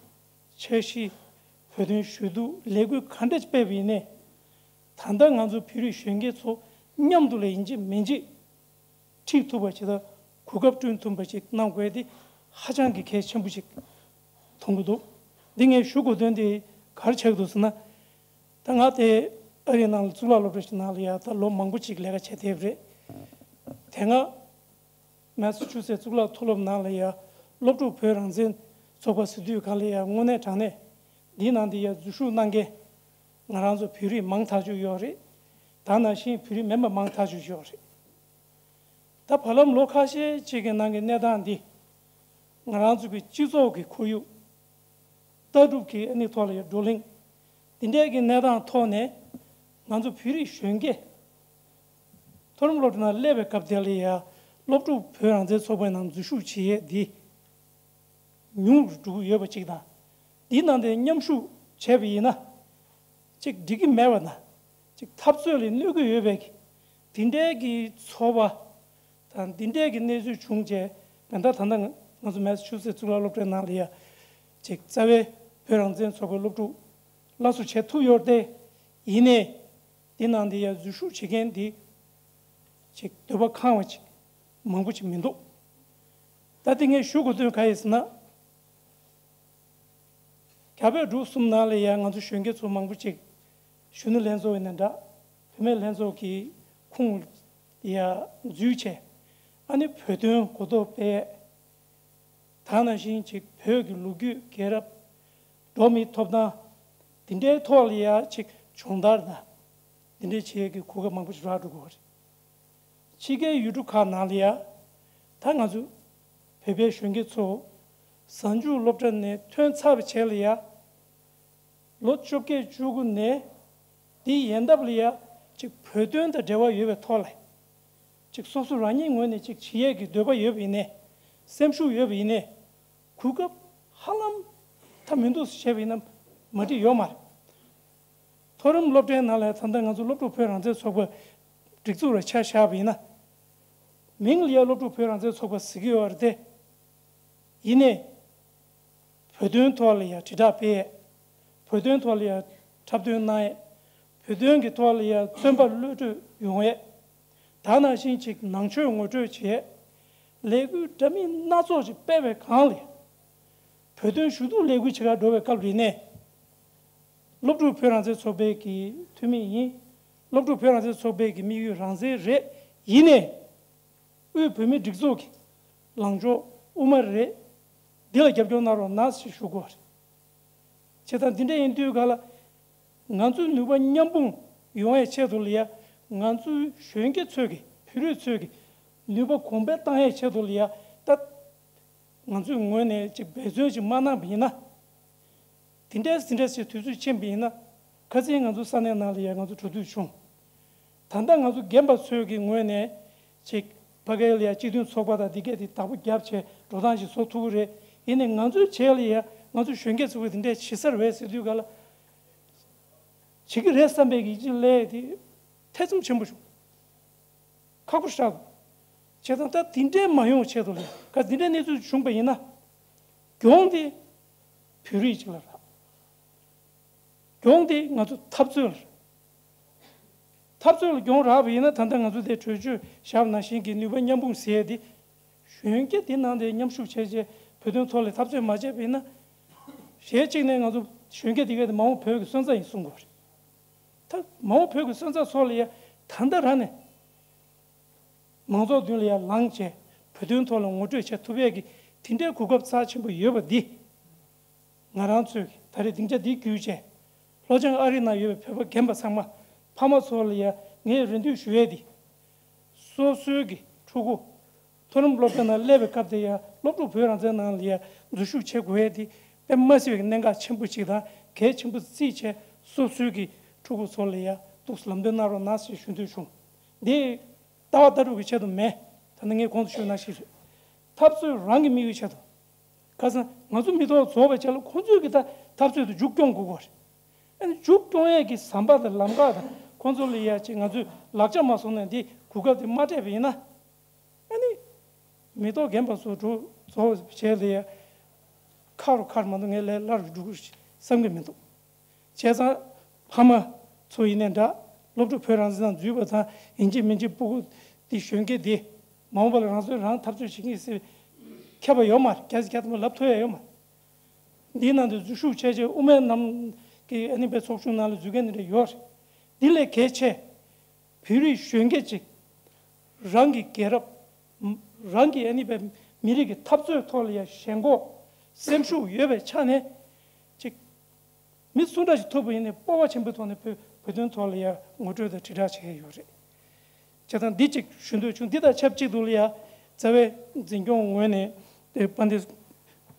འཆར་གཞི། བོད་དོན་ཞུ་གཏུག་ལས་འགུལ་ག་འདྲས་སྤེལ་བ་ཡིན་ནའི། ད་ལྟ་ང་ཚོ་བོད་རིགས་གཞོན་སྐྱེས་ཚོ་མཉམ་དུ་ལ་ཡིན་གཅིག་མིན་གཅིག་ཁྲིད་ཐུབ་པ་ཅིག་དང་གོ་སྐབས་བསྐྲུན་ཐུབ་པ་ཅིག་གནང་དགོས་དེ་ཧ་ཅང་གི་གལ་ཆེན་པོ་ཅིག་མཐོང་གི་འདུག་འདི་ངས་ཞུ་དགོས་དོན་དེ་ག་རེ་ཆགས་འདུག་ཟེར་ན། ད་ང་དེ་ཨ་རིའི་ནང་ལ་གཙུག་ལག་སློབ་གྲྭ་ཞིག་ནང་ལ་ཡ་ད་ལོ་མང་པོ་ཅིག་ལས་ཀ་བྱས་བསྡད་པ་རེད། དེ་སྔ་མེ་སི་ཆུ་སེ་གཙུག་ལག་མཐོ་སློབ་ནང་ལ་ཡ་སློབ་ཕྲུག་བོད་རང་བཙན་ཚོགས་པ་ཟེར་དུས་སྒང་ལ་ཡ་དངོས་གནས་དྲང་གནས་འདིའི་ནང་དེ་ཡ་འཛུལ་ཞུགས་གནང་མཁན་ང་རང་ཚོ་བོད་རིགས་མང་ཐག་ཆོད་ཡོད་རེད། ད་ནང་བཞིན་བོད་རིགས་མིན་པ་མང་ཐག་ཆོད་ཡོད་རེད། ད་བར་ལམ་ལོ་ཁ་ཤས་ཅིག་གི་ནང་གི་གནས་སྟངས་འདི་ང་རང་ཚོ་གི་སྤྱི་ཚོགས་ཀྱི་ཁོར་ཡུག་ལྟ་གྲུབ་ཀྱི་ཨ་ནི་ཐོག་ལ་ཡ་བགྲོ་གླེང་འདི་འདྲའི་གི་གནས་སྟངས་ཐོག་ནས་ང་ཚོ་བོད་རིགས་གཞོན་སྐྱེས་མཐོ་རིམ་སློབ་གྲྭ་ནང་སླེབས་པའི་སྐབས་དེ་ལ་ཡ་སློབ་ཕྲུག་བོད་རང་བཙན་ཚོགས་པའི་ནང་འཛུལ་ཞུགས་བྱེད་ཡས་འདི་ཉུང་རུ་འགྲོ་གི་ཡོད་པ་ཅིག་དང་། འདིའི་ནང་དེ་མཉམ་ཞུགས་བྱས་པ་ཡིན་ན་ཅིག་འགྲིག་གི་མེད་པ་དང་། ཅིག་འཐབ་རྩོད་ལ་གནོད་ཀྱི་ཡོད་པའི་དེ་འདྲའི་གི་ཚོར་བ་དང་། དེ་འདྲའི་གི་གནས་ཚུལ་བྱུང་རྗེས། ད་ལྟ་ད་ལྟ་ང་ཚོ་མེ་སི་ཆུ་སེ་གཙུག་ལག་སློབ་གྲྭའི་ནང་ལ་ཡ་ཅིག་རྩ་བའི་བོད་རང་བཙན་ཚོགས་པའི་སློབ་ཕྲུག་སླར་གསོ་བྱེད་ཐུབ་ཡོད་རེད་དེ། ཡིན་ནའི་འདི་ནང་དེ་ཡ་འཛུལ་ཞུགས་བྱེད་མཁན་འདི་ཅིག་འདོད་པ་ཁེངས་པ་ཅིག་མང་པོ་ཅིག་མི་འདུག་ད་དེ་ངས་ཞུ་དགོས་དོན་ག་ཡིན་ཟེར་ན། རྒྱ་བོད་འབྲུག་གསུམ་ནང་ལ་ཡ་ང་ཚོ་གཞོན་སྐྱེས་ཚོ་མང་པོ་ཅིག་གཞོན་ནུ་ལྷན་ཚོགས་ཡིན་ན་འདྲ། བུད་མེད་ལྷན་ཚོགས་ཀྱི་ཁོངས་ཡ་འཛུལ་བྱས། ཨ་ནི་བོད་དོན་གོ་རྟོགས་སྤེལ་ཡས། ད་ནང་བཞིན་ཅིག་བོད་ཀྱི་ལོ་རྒྱུས་རྒྱལ་རབས། འགྲོ་བ་མིའི་ཐོབ་ཐང་། འདི་འདྲའི་ཐོག་ལ་ཡ་ཅིག་སྦྱོང་བརྡར་དང་། འདི་འདྲའི་བྱེད་ཡས་ཀྱི་གོ་སྐབས་མང་པོ་ཞིག་རག་འགྲོ་གི་ཡོད་རེད། ཕྱི་རྒྱལ་ཡུལ་གྲུ་ཁག་ནང་ལ་ཡ། ད་ང་ཚོ་བོད་པའི་གཞོན་སྐྱེས་ཚོ་གཟའ་མཇུག་སློབ་གྲྭ་ནས་ཐོན་ཚར་བའི་རྗེས་ལ་ཡ། ལོ་བཅོ་བརྒྱད་བཅུ་དགུ་ནས་འདི་ཡན་འདབས་ལ་ཡ་ཅིག་བོད་དོན་དང་འབྲེལ་བ་ཡོད་པའི་ཐོག་ལ། ཅིག་སོ་སོ་རང་ཉིད་ངོས་ནས་ཅིག་བྱེད་ཡས་ཀྱི་འདོད་པ་ཡོད་པ་ཡིན་ནའི། སེམས་ཤུགས་ཡོད་པ་ཡིན་ནའི། གོ་སྐབས་ཧ་ལམ་ད་མི་འདུག་ཟེར་བཤད་པ་ཡིན་ན་མ་འགྲིག་ཡོད་མ་རེད། མཐོ་རིམ་སློབ་གྲྭའི་ནང་ལ་ད་ལྟ་ང་ཚོ་སློབ་ཕྲུག་བོད་རང་བཙན་ཚོགས་པ་སྒྲིག་འཛུགས་ལ་ཆ་བཞག་པ་ཡིན་ན། མིང་ལ་ཡ་སློབ་ཕྲུག་བོད་རང་བཙན་ཚོགས་པ་ཟེར་གྱི་ཡོད་རེད་དེ། ཡིན་ནའི། བོད་དོན་ཐོག་ལ་ཡ་དྲིལ་བསྒྲགས་སྤེལ་ཡས། བོད་དོན་ཐོག་ལ་ཡ་འཁྲབ་སྟོན་གནང་ཡས། བོད་དོན་གྱི་ཐོག་ལ་ཡ་བཙོན་པ་གློད་གྲོལ་ཡོང་ཡས། ད་ནང་བཞིན་ཅིག་ནང་ཆོས་ངོ་སྤྲོད་བྱས། ལས་འགུལ་འདྲ་མིན་སྣ་ཚོགས་ཅིག་སྤེལ་བའི་སྒང་ལ། བོད་དོན་ཞུ་གཏུག་ལས་འགུལ་བྱེད་གར་འགྲོ་བའི་སྐབས་རེད་ནས། སློབ་ཕྲུག་བོད་རང་བཙན་ཚོགས་པའི་གི་འཐུས་མི་ཡིན། སློབ་ཕྲུག་བོད་རང་བཙན་ཚོགས་པའི་གི་དམིགས་ཡུལ་རང་བཙན་རེད། ཡིན་ནའི། དབུས་བོད་མིའི་སྒྲིག་འཛུགས་ཀྱི་ལངས་ཕྱོགས་དབུ་མ་རེད། འདི་ལ་རྒྱབ་སྐྱོར་གནང་རོགས་གནང་ཞེས་ཞུ་དགོས་པ་རེད། བྱས་ཙང་འདི་འདྲ་ཡིན་དུས་ག་ལ། ང་ཚོའི་ནུས་པ་མཉམ་སྤུངས་ཡོང་བའི་ཆེད་དུ་ལ་ཡ། ང་ཚོའི་གཞོན་སྐྱེས་ཚོས་ཀྱི་བོད་རིགས་ཚོས་ཀྱི་ནུས་པ་གོང་འཕེལ་བཏང་ཡའི་ཆེད་དུ་ལ་ཡ། ད་ང་ཚོའི་ངོས་ནས་ཅིག་འབད་བརྩོན་ཅིག་མ་གནང་བ་ཡིན་ན། དེ་འདྲའི་ཟིན་འདྲ་ཞིག་དུས་ཚོད་ཕྱིན་པ་ཡིན་ན། ཁ་སང་ང་ཚོ་ས་གནས་ནང་ལ་ཡ་ང་ཚོ་འགྲོ་དུས་བྱུང་། ད་ལྟ་ང་ཚོ་རྒན་པ་ཚོའི་གི་ངོས་ནས་ཅིག་ཕ་གིར་ལ་ཡ་སྤྱི་མཐུན་ཚོགས་པ་དང་འདི་གས་དེ་བདག་པོ་རྒྱབ་བྱས་འགྲོ་སྟངས་ཤིག་བཟོ་ཐུབ་ཀྱི་རེད། ཡིན་ནའི་ང་ཚོའི་གྲས་ལ་ཡ་ང་ཚོ་གཞོན་སྐྱེས་ཚོ་གི་དེ་འདྲས་བྱེད་སར་བས་ཟེར་དུས་ག་ལ། བྱེད་ཀྱི་རེད་བསམ་པའི་གི་ཅིག་ལས་དེ་ཐེ་ཚོམ་ཆེན་པོ་བྱུང་། ཁག་པོ་ཞེ་དྲག་འདུག་བྱས་ཙང་ད་དེ་འདྲས་མ་ཡོང་ཆེད་དུ་ལ་ཡ་ག་དེ་འདྲའི་གནས་ཚུལ་བྱུང་པ་ཡིན་ན། གྱོང་དེ་བོད་རིགས་ཅིག་ལ་རག་གྱོང་དེ་ང་ཚོ་འཐབ་རྩོད་ལ་རག་འཐབ་རྩོད་ལ་གྱོང་རག་པ་ཡིན་ན། ད་ལྟ་ང་ཚོ་དེ་གྲོས་ཆོད་བཞག་པ་ནང་བཞིན་གྱི་ནུས་པ་མཉམ་སྤུངས་ཟེར་ཡས་དེ། གཞོན་སྐྱེས་དེ་ནང་དེ་མཉམ་ཞུགས་བྱས་རྗེས་བོད་དོན་ཐོག་ལ་འཐབ་རྩོད་མ་བྱས་པ་ཡིན་ན། གཞན་གཅིག་ནས་ང་ཚོ་གཞོན་སྐྱེས་དེ་གས་དེ་མ་འོངས་བོད་ཀྱི་སོན་རྩ་ཡིན་གསུང་དགོས་རེད། ད་མ་འོངས་བོད་ཀྱི་སོན་རྩ་ཚོ་ལ་ཡ་ད་ལྟ་རང་ནས་མང་ཚོགས་མདུན་ལ་ཡ་ལངས་བྱས་བོད་དོན་ཐོག་ལ་ངོ་སྤྲོད་བྱེད་ཐུབ་ཡས་ཀྱི་དེ་འདྲའི་གོ་སྐབས་རྩ་ཆེན་པོ་ཡོད་པ་འདི། ང་རང་ཚོས་ད་རེས་སྡིངས་ཆ་འདི་བརྒྱུད་བྱས། ལྷོ་བྱང་ཨ་རི་ནང་ཡོད་པའི་བོད་པ་རྒན་པ་ཚང་མ། ཕ་མ་ཚོ་ལ་ཡ་ངས་རེ་འདུན་ཞུ་ཡས་འདི། སོ་སོའི་གི་ཕྲུ་གུ་མཐོ་རིམ་སློབ་གྲྭ་ནང་སླེབས་པའི་སྐབས་དེ་ཡ་སློབ་ཕྲུག་བོད་རང་བཙན་ནང་ལ་ཡ་འཛུལ་ཞུགས་བྱེད་དགོས་ཡས་འདི་དཔེ་མ་སྲིད་པའི་གནད་འགག་ཆེན་པོ་ཅིག་དང་གལ་ཆེན་པོ་བརྩིས་བྱས། སོ་སོའི་གི་ཕྲུ་གུ་ཚོ་ལ་ཡ་ཏོག་ཙམ་ལམ་སྟོན་གནང་རོགས་གནང་ཞེས་ཞུ་འདོད་བྱུང་། འདི་ལྟ་བ་ལྟ་གྲུབ་ཀྱི་ཆེད་དུ་མེད། ད་ནི་ངས་གོང་དུ་ཞུས་ནང་བཞིན་རེད། འཐབ་རྩོད་རང་གི་དམིགས་ཡུལ་ཆེད་དུ། ཁ་སང་ང་ཚོ་མི་ཐོག་རྫོགས་པའི་ཆ་ལ་ཁོང་ཚོས་ཀྱི་ད་འཐབ་རྩོད་དུ་མཇུག་སྐྱོང་དགོས་ཀྱི་རེད། ཨ་ནི་མཇུག་སྐྱོང་ཡས་ཀྱི་ཟམ་པ་དང་ལམ་ཁ་དང་ཁོང་ཚོ་ལ་ཡ་ཅིག་ང་ཚོས་ལག་ཆ་མ་བཟུང་ན་འདི་གོ་སྐབས་དེ་མ་སྤྲད་པ་ཡིན་ན། ཨ་ནི་མི་ཐོག་རྒན་པ་ཚོ་འགྲོ་རྫོགས་བྱས་ལ་ཡ་ཁ་རུ་ཁར་མ་གཏོགས་ངས་ལས་སླ་རུ་འགྲོ་གི་རེད་བསམ་གི་མི་འདུག་བྱས་ཙང་ཕ་མ་ཚོ་ཡིན་ནའི་འདྲ། སློབ་ཕྲུག་བོད་རང་བཙན་ནང་འཛུལ་བ་དང་ཡིན་གཅིག་མིན་གཅིག་སྤུ་གུ་དེ་གཞོན་སྐྱེས་དེ་མ་འོངས་པ་ལ་རང་སོས་རང་འཐབ་རྩོད་བྱེད་མཁན་ཟེར་ཁྱབ་པ་ཡོད་མ་རེད། རྒྱ་ཆེ་ཁྱབ་ཐུབ་མ་ལབ་ཐུབ་ཡ་ཡོད་མ་རེད། འདིའི་ནང་དུ་འཛུལ་ཞུགས་བྱས་རྗེས་དབུ་མའི་ལམ་གྱི་ཨ་ནི་པའི་ཚོགས་ཆུང་ནང་ལ་འཛུལ་མཁན་དེ་འདྲ་ཡོད་རེད། འདི་ལས་གལ་ཆེ། བོད་རིགས་གཞོན་སྐྱེས་ཅིག་རང་གི་རྒྱལ་རབས། རང་གི་ཨ་ནི་པའི་མི་རིགས་ཀྱི་འཐབ་རྩོད་ཐོག་ལ་ཡ་ཞེན་ཁོག་སེམས་ཤུགས་ཡོད་པའི་ཆ་ནས་ཅིག་མི་སུ་འདྲ་ཞིག་ཐུག་པ་ཡིན་ནའི་སྤོབས་པ་ཆེན་པོའི་ཐོག་ནས་བོད་བོད་དོན་ཐོག་ལ་ཡ་ངོ་སྤྲོད་དང་དྲིལ་བསྒྲགས་བྱེད་ཀྱི་ཡོད་རེད། བྱས་ཙང་འདི་གཅིག་ཞུ་འདོད་བྱུང་། འདི་དང་ཆབས་ཅིག་ཏུ་ལ་ཡ་རྩ་བའི་འཛིན་སྐྱོང་ངོས་ནས་དེ་དཔལ་ལྡན་སྐུ་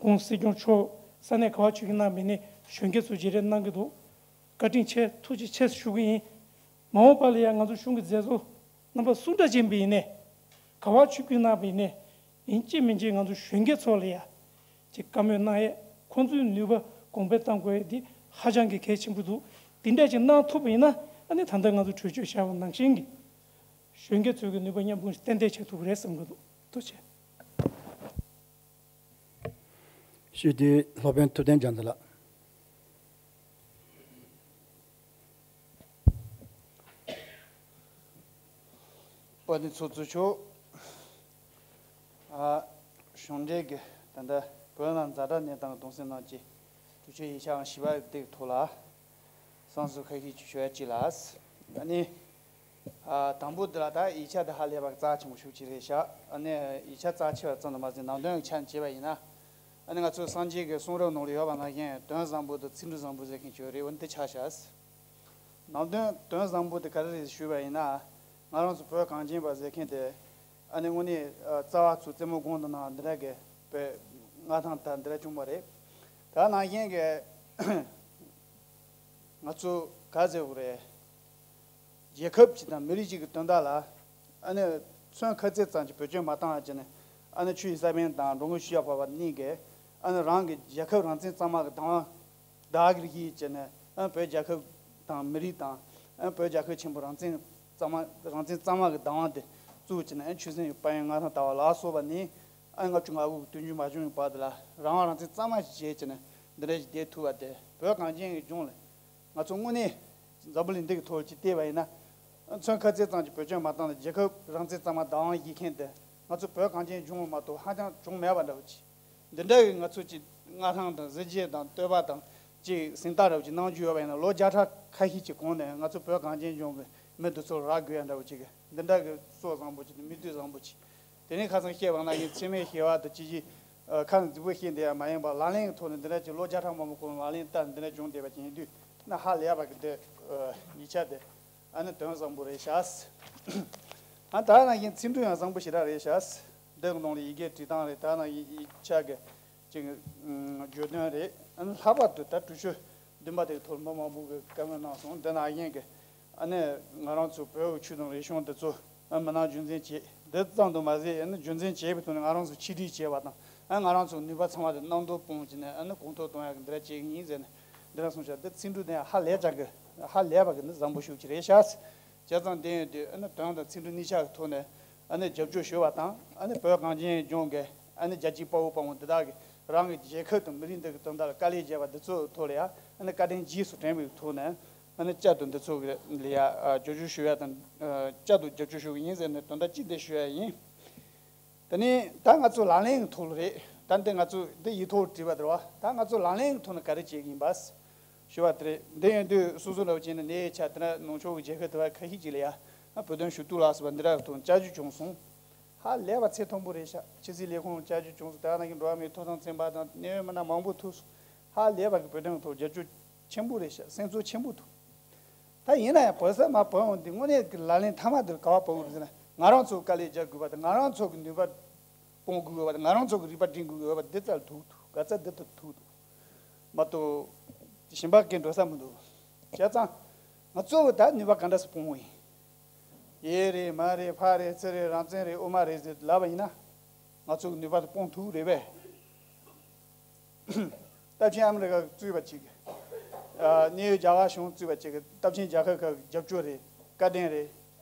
ངོ་སྲིད་སྐྱོང་མཆོག་ས་གནས་ག་བ་ཆུ་བཞི་གནང་བའི་ནས་གཞོན་སྐྱེས་ཚོ་བརྗེ་རེས་གནང་གི་འདུག་བཀའ་དྲིན་ཆེ། ཐུགས་རྗེ་ཆེ་ཞུ་གི་ཡིན། མ་འོངས་པ་ལ་ཡང་ང་ཚོ་གཞུང་གི་མཛད་གཙོ་རྣམ་པ་སུ་འདྲ་ཅིག་ཡིན་པ་ཡིན་ནའི། ག་བ་ཆུ་བཞི་གནང་བ་ཡིན་ནའི། ཡིན་གཅིག་མིན་གཅིག་ང་ཚོ་གཞོན་སྐྱེས་ཚོ་ལ་ཡ་ཅིག་བཀའ་མོལ་གནང་ཡས། ཁོང་ཚོའི་ནུས་པ་གོང་འཕེལ་གཏང་དགོས་ཡས་འདི་ཧ་ཅང་གི་གལ་ཆེན་པོ་འདུག་འདི་འདྲ་ཅིག་གནང་ཐུབ་པ་ཡིན་ན། ཨ་ནི་ད་ལྟ་ང་ཚོ་གྲོས་ཆོད་བཞག་པ་ནང་བཞིན་གྱི་གཞོན་སྐྱེས་ཚོའི་གི་ནུས་པ་མཉམ་སྤུངས་ཏན་ཏན་བྱེད་ཐུབ་ཀྱི་རེད་བསམ་གྱི་འདུག་ཐུགས་རྗེ་ཆེ། ཞུས་དུས་སློབ་དཔོན་ཐུབ་བསྟན་རྒྱ་མཚོ་ལགས། དཔལ་ལྡན་ཚོགས་གཙོ་མཆོག་ཨ། གཞུང་འབྲེལ་གྱི་ད་ལྟ་བོད་ནང་ཛ་དྲག་གནས་སྟངས་གདུང་སེམས་གནང་ཆེད་གྲོས་ཆོད་ཡིག་ཆ་ཨང་བཞི་པ་དེའི་ཐོག་ལ་བསམ་ཚུལ་ཁ་ཤས་ཅིག་ཞུ་ཡ་གཅིག་ལ། ཨ་ནི། ཨ། དང་པོ་འདི་ལ་ད་ཡིག་ཆ་འདི་ཧ་ལས་པ་རྩ་ཆེན་པོ་ཤུགས་ཆེ་རེད་ཤག་ཨ་ནི་ཡིག་ཆ་རྩ་ཆེ་བ་ཙམ་དུ་མ་ཟད་ནང་དོན་གྱི་ཆ་ནས་བྱས་པ་ཡིན་ན། ཨ་ནི་ང་ཚོའི་སངས་རྒྱས་ཀྱི་གསུང་རབ་ནང་ལ་ཡོད་པ་ནང་བཞིན་དོན་བཟང་པོ་དང་ཚིག་འབྲུ་བཟང་པོ་ཟེར་མཁན་ཅིག་ཡོད་རེད། འོ་འདི་ཆ་བཞག་ནང་དོན་དོན་བཟང་པོ་དེ་ག་རེ་རེད་ཞུས་པ་ཡིན་ན། ང་རང་ཚོ་བོད་གངས་ཅན་པ་ཟེར་མཁན་དེ་ཨ་ནི་དངོས་གནས་རྩ་བ་ཚུར་རྩེ་མོ་སྒང་དུ་ནང་འདི་འདྲ་གི་བོད་མངའ་ཐང་དང་འདི་འདྲ་བྱུང་བ་རེད། ད་ནང་བཞིན་གྱི་ང་ཚོ་ག་ཟེར་དགོས་རེད། རྒྱལ་ཁབ་ཅིག་དང་མི་རིགས་ཅིག་གི་དོན་དག་ལ་ཨ་ནི་མཚོན་ཁ་ཚིག་ཙམ་གྱིས་བེད་སྤྱོད་མ་བཏང་བ་བྱས་ནས། ཨ་ནི་ཆོས་ཀྱི་ས་པཎ་དང་འགྲོ་མགོན་ཤེས་རབ་འཕགས་པ་གཉིས་ཀྱིས་ཨ་ནི་རང་གི་རྒྱལ་ཁབ་རང་བཙན་གཙང་མ་གི་དང་བདག་གིར་བཞེས་བྱས་ནས། ཨ་ནི་བོད་རྒྱལ་ཁབ་ དང་མི་རིགས་དང་། ཨ་བོད་རྒྱལ་ཁབ་ཆེན་པོ་རང་བཙན་གཙང་མ་རང་བཙན་གཙང་མ་གི་བདག་དབང་དེ་བཙུགས་བྱས་ནས། ཨ་ཆོས་སྲིད་དཔལ་ཡོན་མངའ་ཐང་ལྟ་བ་ལ་སོགས་པ་ནི། ཨ་ལྔ་བཅུ་ང་དགུ་གི་དུས་འགྱུར་མ་བྱུང་བའི་བར་དུ་ལ་རང་དབང་རང་བཙན་གཙང་མ་ཞིག་བྱས་བྱས་ནས་འདི་འདྲ་ཞིག་བསྡད་ཐུབ་པ་དེ། བོད་གངས་ཅན་གྱི་ལྗོངས་ལ་ང་ཚོ་དངོས་གནས་འཛམ་བུ་གླིང་འདི་གི་ཐོག་ཅིག་བལྟས་པ་ཡིན་ན། མཚོན་ཁ་ཚད་ཙམ་གྱིས་བེད་སྤྱོད་མ་བཏང་ན་རྒྱལ་ཁབ་རང་བཙན་གཙང་མ་བདག་དབང་བྱེད་མཁན་དེ་ང་ཚོ་བོད་གངས་ཅན་ལྗོངས་མ་གཏོགས་ཧ་ཅང་བྱུང་མེད་པ་འདྲ་བོ་ཅིག་འདི་འདྲ་གི་ང་ཚོ་ཅིག་མངའ་ཐང་དང་གཟི་བརྗིད་དང་བསྟོད་པ་དང་ཅིག་གཟེངས་རྟགས་འདྲ་བོ་ཅིག་གནང་རྒྱུ་ཡོད་པ་ཡིན་ན། ལོ་བརྒྱ་ཕྲག་ཁ་ཤས་ཅིག་གོང་ནས་ང་ཚོ་བོད་གངས་ཅན་ལྗོངས་ཀྱི་མི་འདི་ཚོ་རག་དགོས་ཡ་འདྲ་བོ་ཅིག་གི་འདི་འདྲ་གི་སྲོལ་བཟང་པོ་ཅིག་དང་མི་དུས་བཟང་པོ་ཅིག་དེ་ནས་ཁ་སང་བཤད་པ་ན་ཡིན། འཚེ་མེད་ཞི་བ་དང་ཅི་ཞིག་ཁ་ནས་རྫིག་པོ་བཤད་འདི་ཡང་མ་ཡིན་པར། ལག་ལེན་གྱི་ཐོག་ནས་འདི་འདྲ་ཅིག་ལོ་བརྒྱ་ཕྲག་མང་པོ་གོང་ལག་ལེན་བསྟར་འདི་འདྲ་བྱུང་བསྡད་པ་ཅིག་ཡིན་དུས་ན། ཧ་ལས་པ་གི་འདི་ཡིག་ཆ་དེ་ཨ་ནི་དོན་བཟང་པོ་རེད་ཤག་ཨ་ད་ན་ཡིན་ཚིག་འབྲུ་ཡང་བཟང་པོ་ཞེ་དྲག་རེད་ཤག་འདི་གི་ནང་ལ་ཡི་གེ་བྲིས་སྟངས་རེད། ད་ན་ཡིན་ཡིག་ཆ་གི་ཅིག་བརྗོད་དོན་རེད། ཨ་ནི་ལྷག་པར་དུ་ད་གྲོས་ཆོད་བདུན་པ་དེ་གི་ཐོག་མི་མང་པོ་གི་བཀའ་མོལ་གནང་སོང་། འདི་ན་ཡིན་གི་ཨ་ནི་ང་རང་ཚོ་བོད་ཀྱི་ཆོས་དང་རིག་གཞུང་འདི་ཚོ་ཨ་མི་སྣང་རྒྱུན་འཛིན་བྱེད། འདི་ཙམ་དུ་མ་ཟད། ཨ་ནི་རྒྱུན་འཛིན་བྱེད་པའི་ཐོག་ནས་ང་རང་ཚོ་ཆིག་སྒྲིལ་བྱེད་པ་དང་། ཨ་ང་རང་ཚོ་ནུས་པ་ཚང་བ་དེ་གནམ་མདོ་སྤུངས་བྱས་ནས་ཨ་ནི་གོང་མཐོར་གཏོང་ཡག་གི་འདི་འདྲ་བྱེད་ཀྱི་ཡིན་ཟེར་ནས་འདི་འདྲ་གསུངས་ཤག་འདི་ཚིག་འབྲུ་དེ་ཧ་ལས་ཅག་གི་ཧ་ལས་པ་གི་འདི་བཟང་པོ་ཤོས་ཅིག་རེད་ཤག་བྱས་ཙང་དེ་ཡིན་དུས་ཨ་ནི་དོན་དང་ཚིག་འབྲུ་གཉིས་ཆ་གི་ཐོག་ནས་ཨ་ནི་རྒྱབ་སྐྱོར་ཞུ་བ་དང་། ཨ་ནི་བོད་གངས་ཅན་ལྗོངས་ཀྱི་ཨ་ནི་རྒྱལ་གཅེས་དཔའ་བོ་དཔའ་མོ་འདི་དག་གིས་རང་གི་རྒྱལ་ཁབ་དང་མི་རིགས་འདི་གི་དོན་དག་ལ་དཀའ་ལས་བརྒྱབ་པ་འདི་ཚོའི་ཐོག་ལ་ཡང་ཨ་ནི་བཀའ་དྲིན་རྗེས་སུ་དྲན་པའི་ཐོག་ནས་ཨ་ནི་བསྐྱར་དུ་འདི་ཚོ་གི་ལ་ཡ་ཨ་རྒྱབ་སྐྱོར་ཞུ་ཡ་དང་། ཨ་བསྐྱར་དུ་རྒྱབ་སྐྱོར་ཞུ་གི་ཡིན་ཟེར་ནས་དོན་དག་གཅིག་འདི་ཞུ་ཡ་ཡིན། དེ་ནས་ད་ང་ཚོ་ལག་ལེན་གྱི་ཐོག་ལ་རེད། ད་འདི་ང་ཚོ་འདི་ཡིག་ཐོག་བྲིས་པ་དེ་རེད་བ། ད་ང་ཚོ་ལག་ལེན་གྱི་ཐོག་ནས་ག་རེ་བྱེད་ཀྱི་ཡིན་པ་ཞུ་བ་དེ་རེད། འདི་ཡིན་དུས་སོ་སོ་འདྲ་བོ་བྱས་ནས་ནས་ཆ་དེ་འདྲ་ནང་ཆོས་ཀྱི་རྒྱལ་ཁབ་དེ་བ་ཁ་ཤས་ཅིག་ལ་ཡ་ང་བོད་དོན་ཞུ་གཏུག་ལ་སོགས་པ་འདི་འདྲ་གི་ཐོག་བསྐྱར་ཞུ་བྱུང་སོང་། ཧ་ལས་པ་ཚད་མཐོན་པོ་རེད་ཤག་ཕྱི་སྲིད་ལས་ཁུངས་བསྐྱར་ཞུ་བྱུང་སོང་། དེ་ནང་བཞིན་འགྲོ་བ་མིའི་ཐོབ་ཐང་ཚན་པ་དང་གནད་ཡོད་མི་སྣ་མང་པོ་ཐུག་སོང་། ཧ་ལས་པ་གི་བོད་དོན་ཐོག་རྒྱབ་སྐྱོར་ཆེན་པོ་རེད་ཤག་སེམས་ཚོར་ཆེན་པོ་འདུག་ད་ཡིན་ན་ཡང་བོད་ས་མ་བོད་འོང་འདི་དངོས་གནས་ཀྱི་ལག་ལེན་མཐའ་མ་འདིར་ག་བ་བབས་ཡོད་རེད་ཟེར་ན། ང་རང་ཚོ་དཀའ་ལས་རྒྱག་དགོས་པ་དང་། ང་རང་ཚོ་གི་ནུས་པ་སྤུངས་དགོས་པ་དང་། ང་རང་ཚོ་གི་རིག་པ་སྒྲིམ་དགོས་པ་འདི་ཙམ་ཐུག་འདུག་ག་ཚད་འདི་ལྟར་ཐུག་འདུག་མ་གཏོགས་གཞན་པ་གས་འགྲོ་ས་མི་འདུག་བྱས་ཙང་ང་ཚོ་གི་ད་ནུས་པ་ག་འདྲ་སེ་སྤུངས་ཡིན། ཡས་རེད། མ་རེད། ཕ་རེད། ཚུར་རེད། རང་བཙན་རེད། དབུ་མ་རེད་ཟེར་ལབ་པ་ཡིན་ན། ང་ཚོ་གི་ནུས་པ་དེ་སྤུངས་ཐུབ་རེད་པས། སྟབས་ཆེན་ཨ་མི་རི་ཀ་གིས་གཙོས་པ་ཅིག་ཨ་གནས་ཡུལ་རྒྱ་གར་གཞུང་གཙོས་པ་ཅིག་གིས། སྟབས་ཆེན་རྒྱལ་ཁབ་ཁག་གི་རྒྱབ་སྐྱོར་རེད། བཀའ་དྲིན་རེད།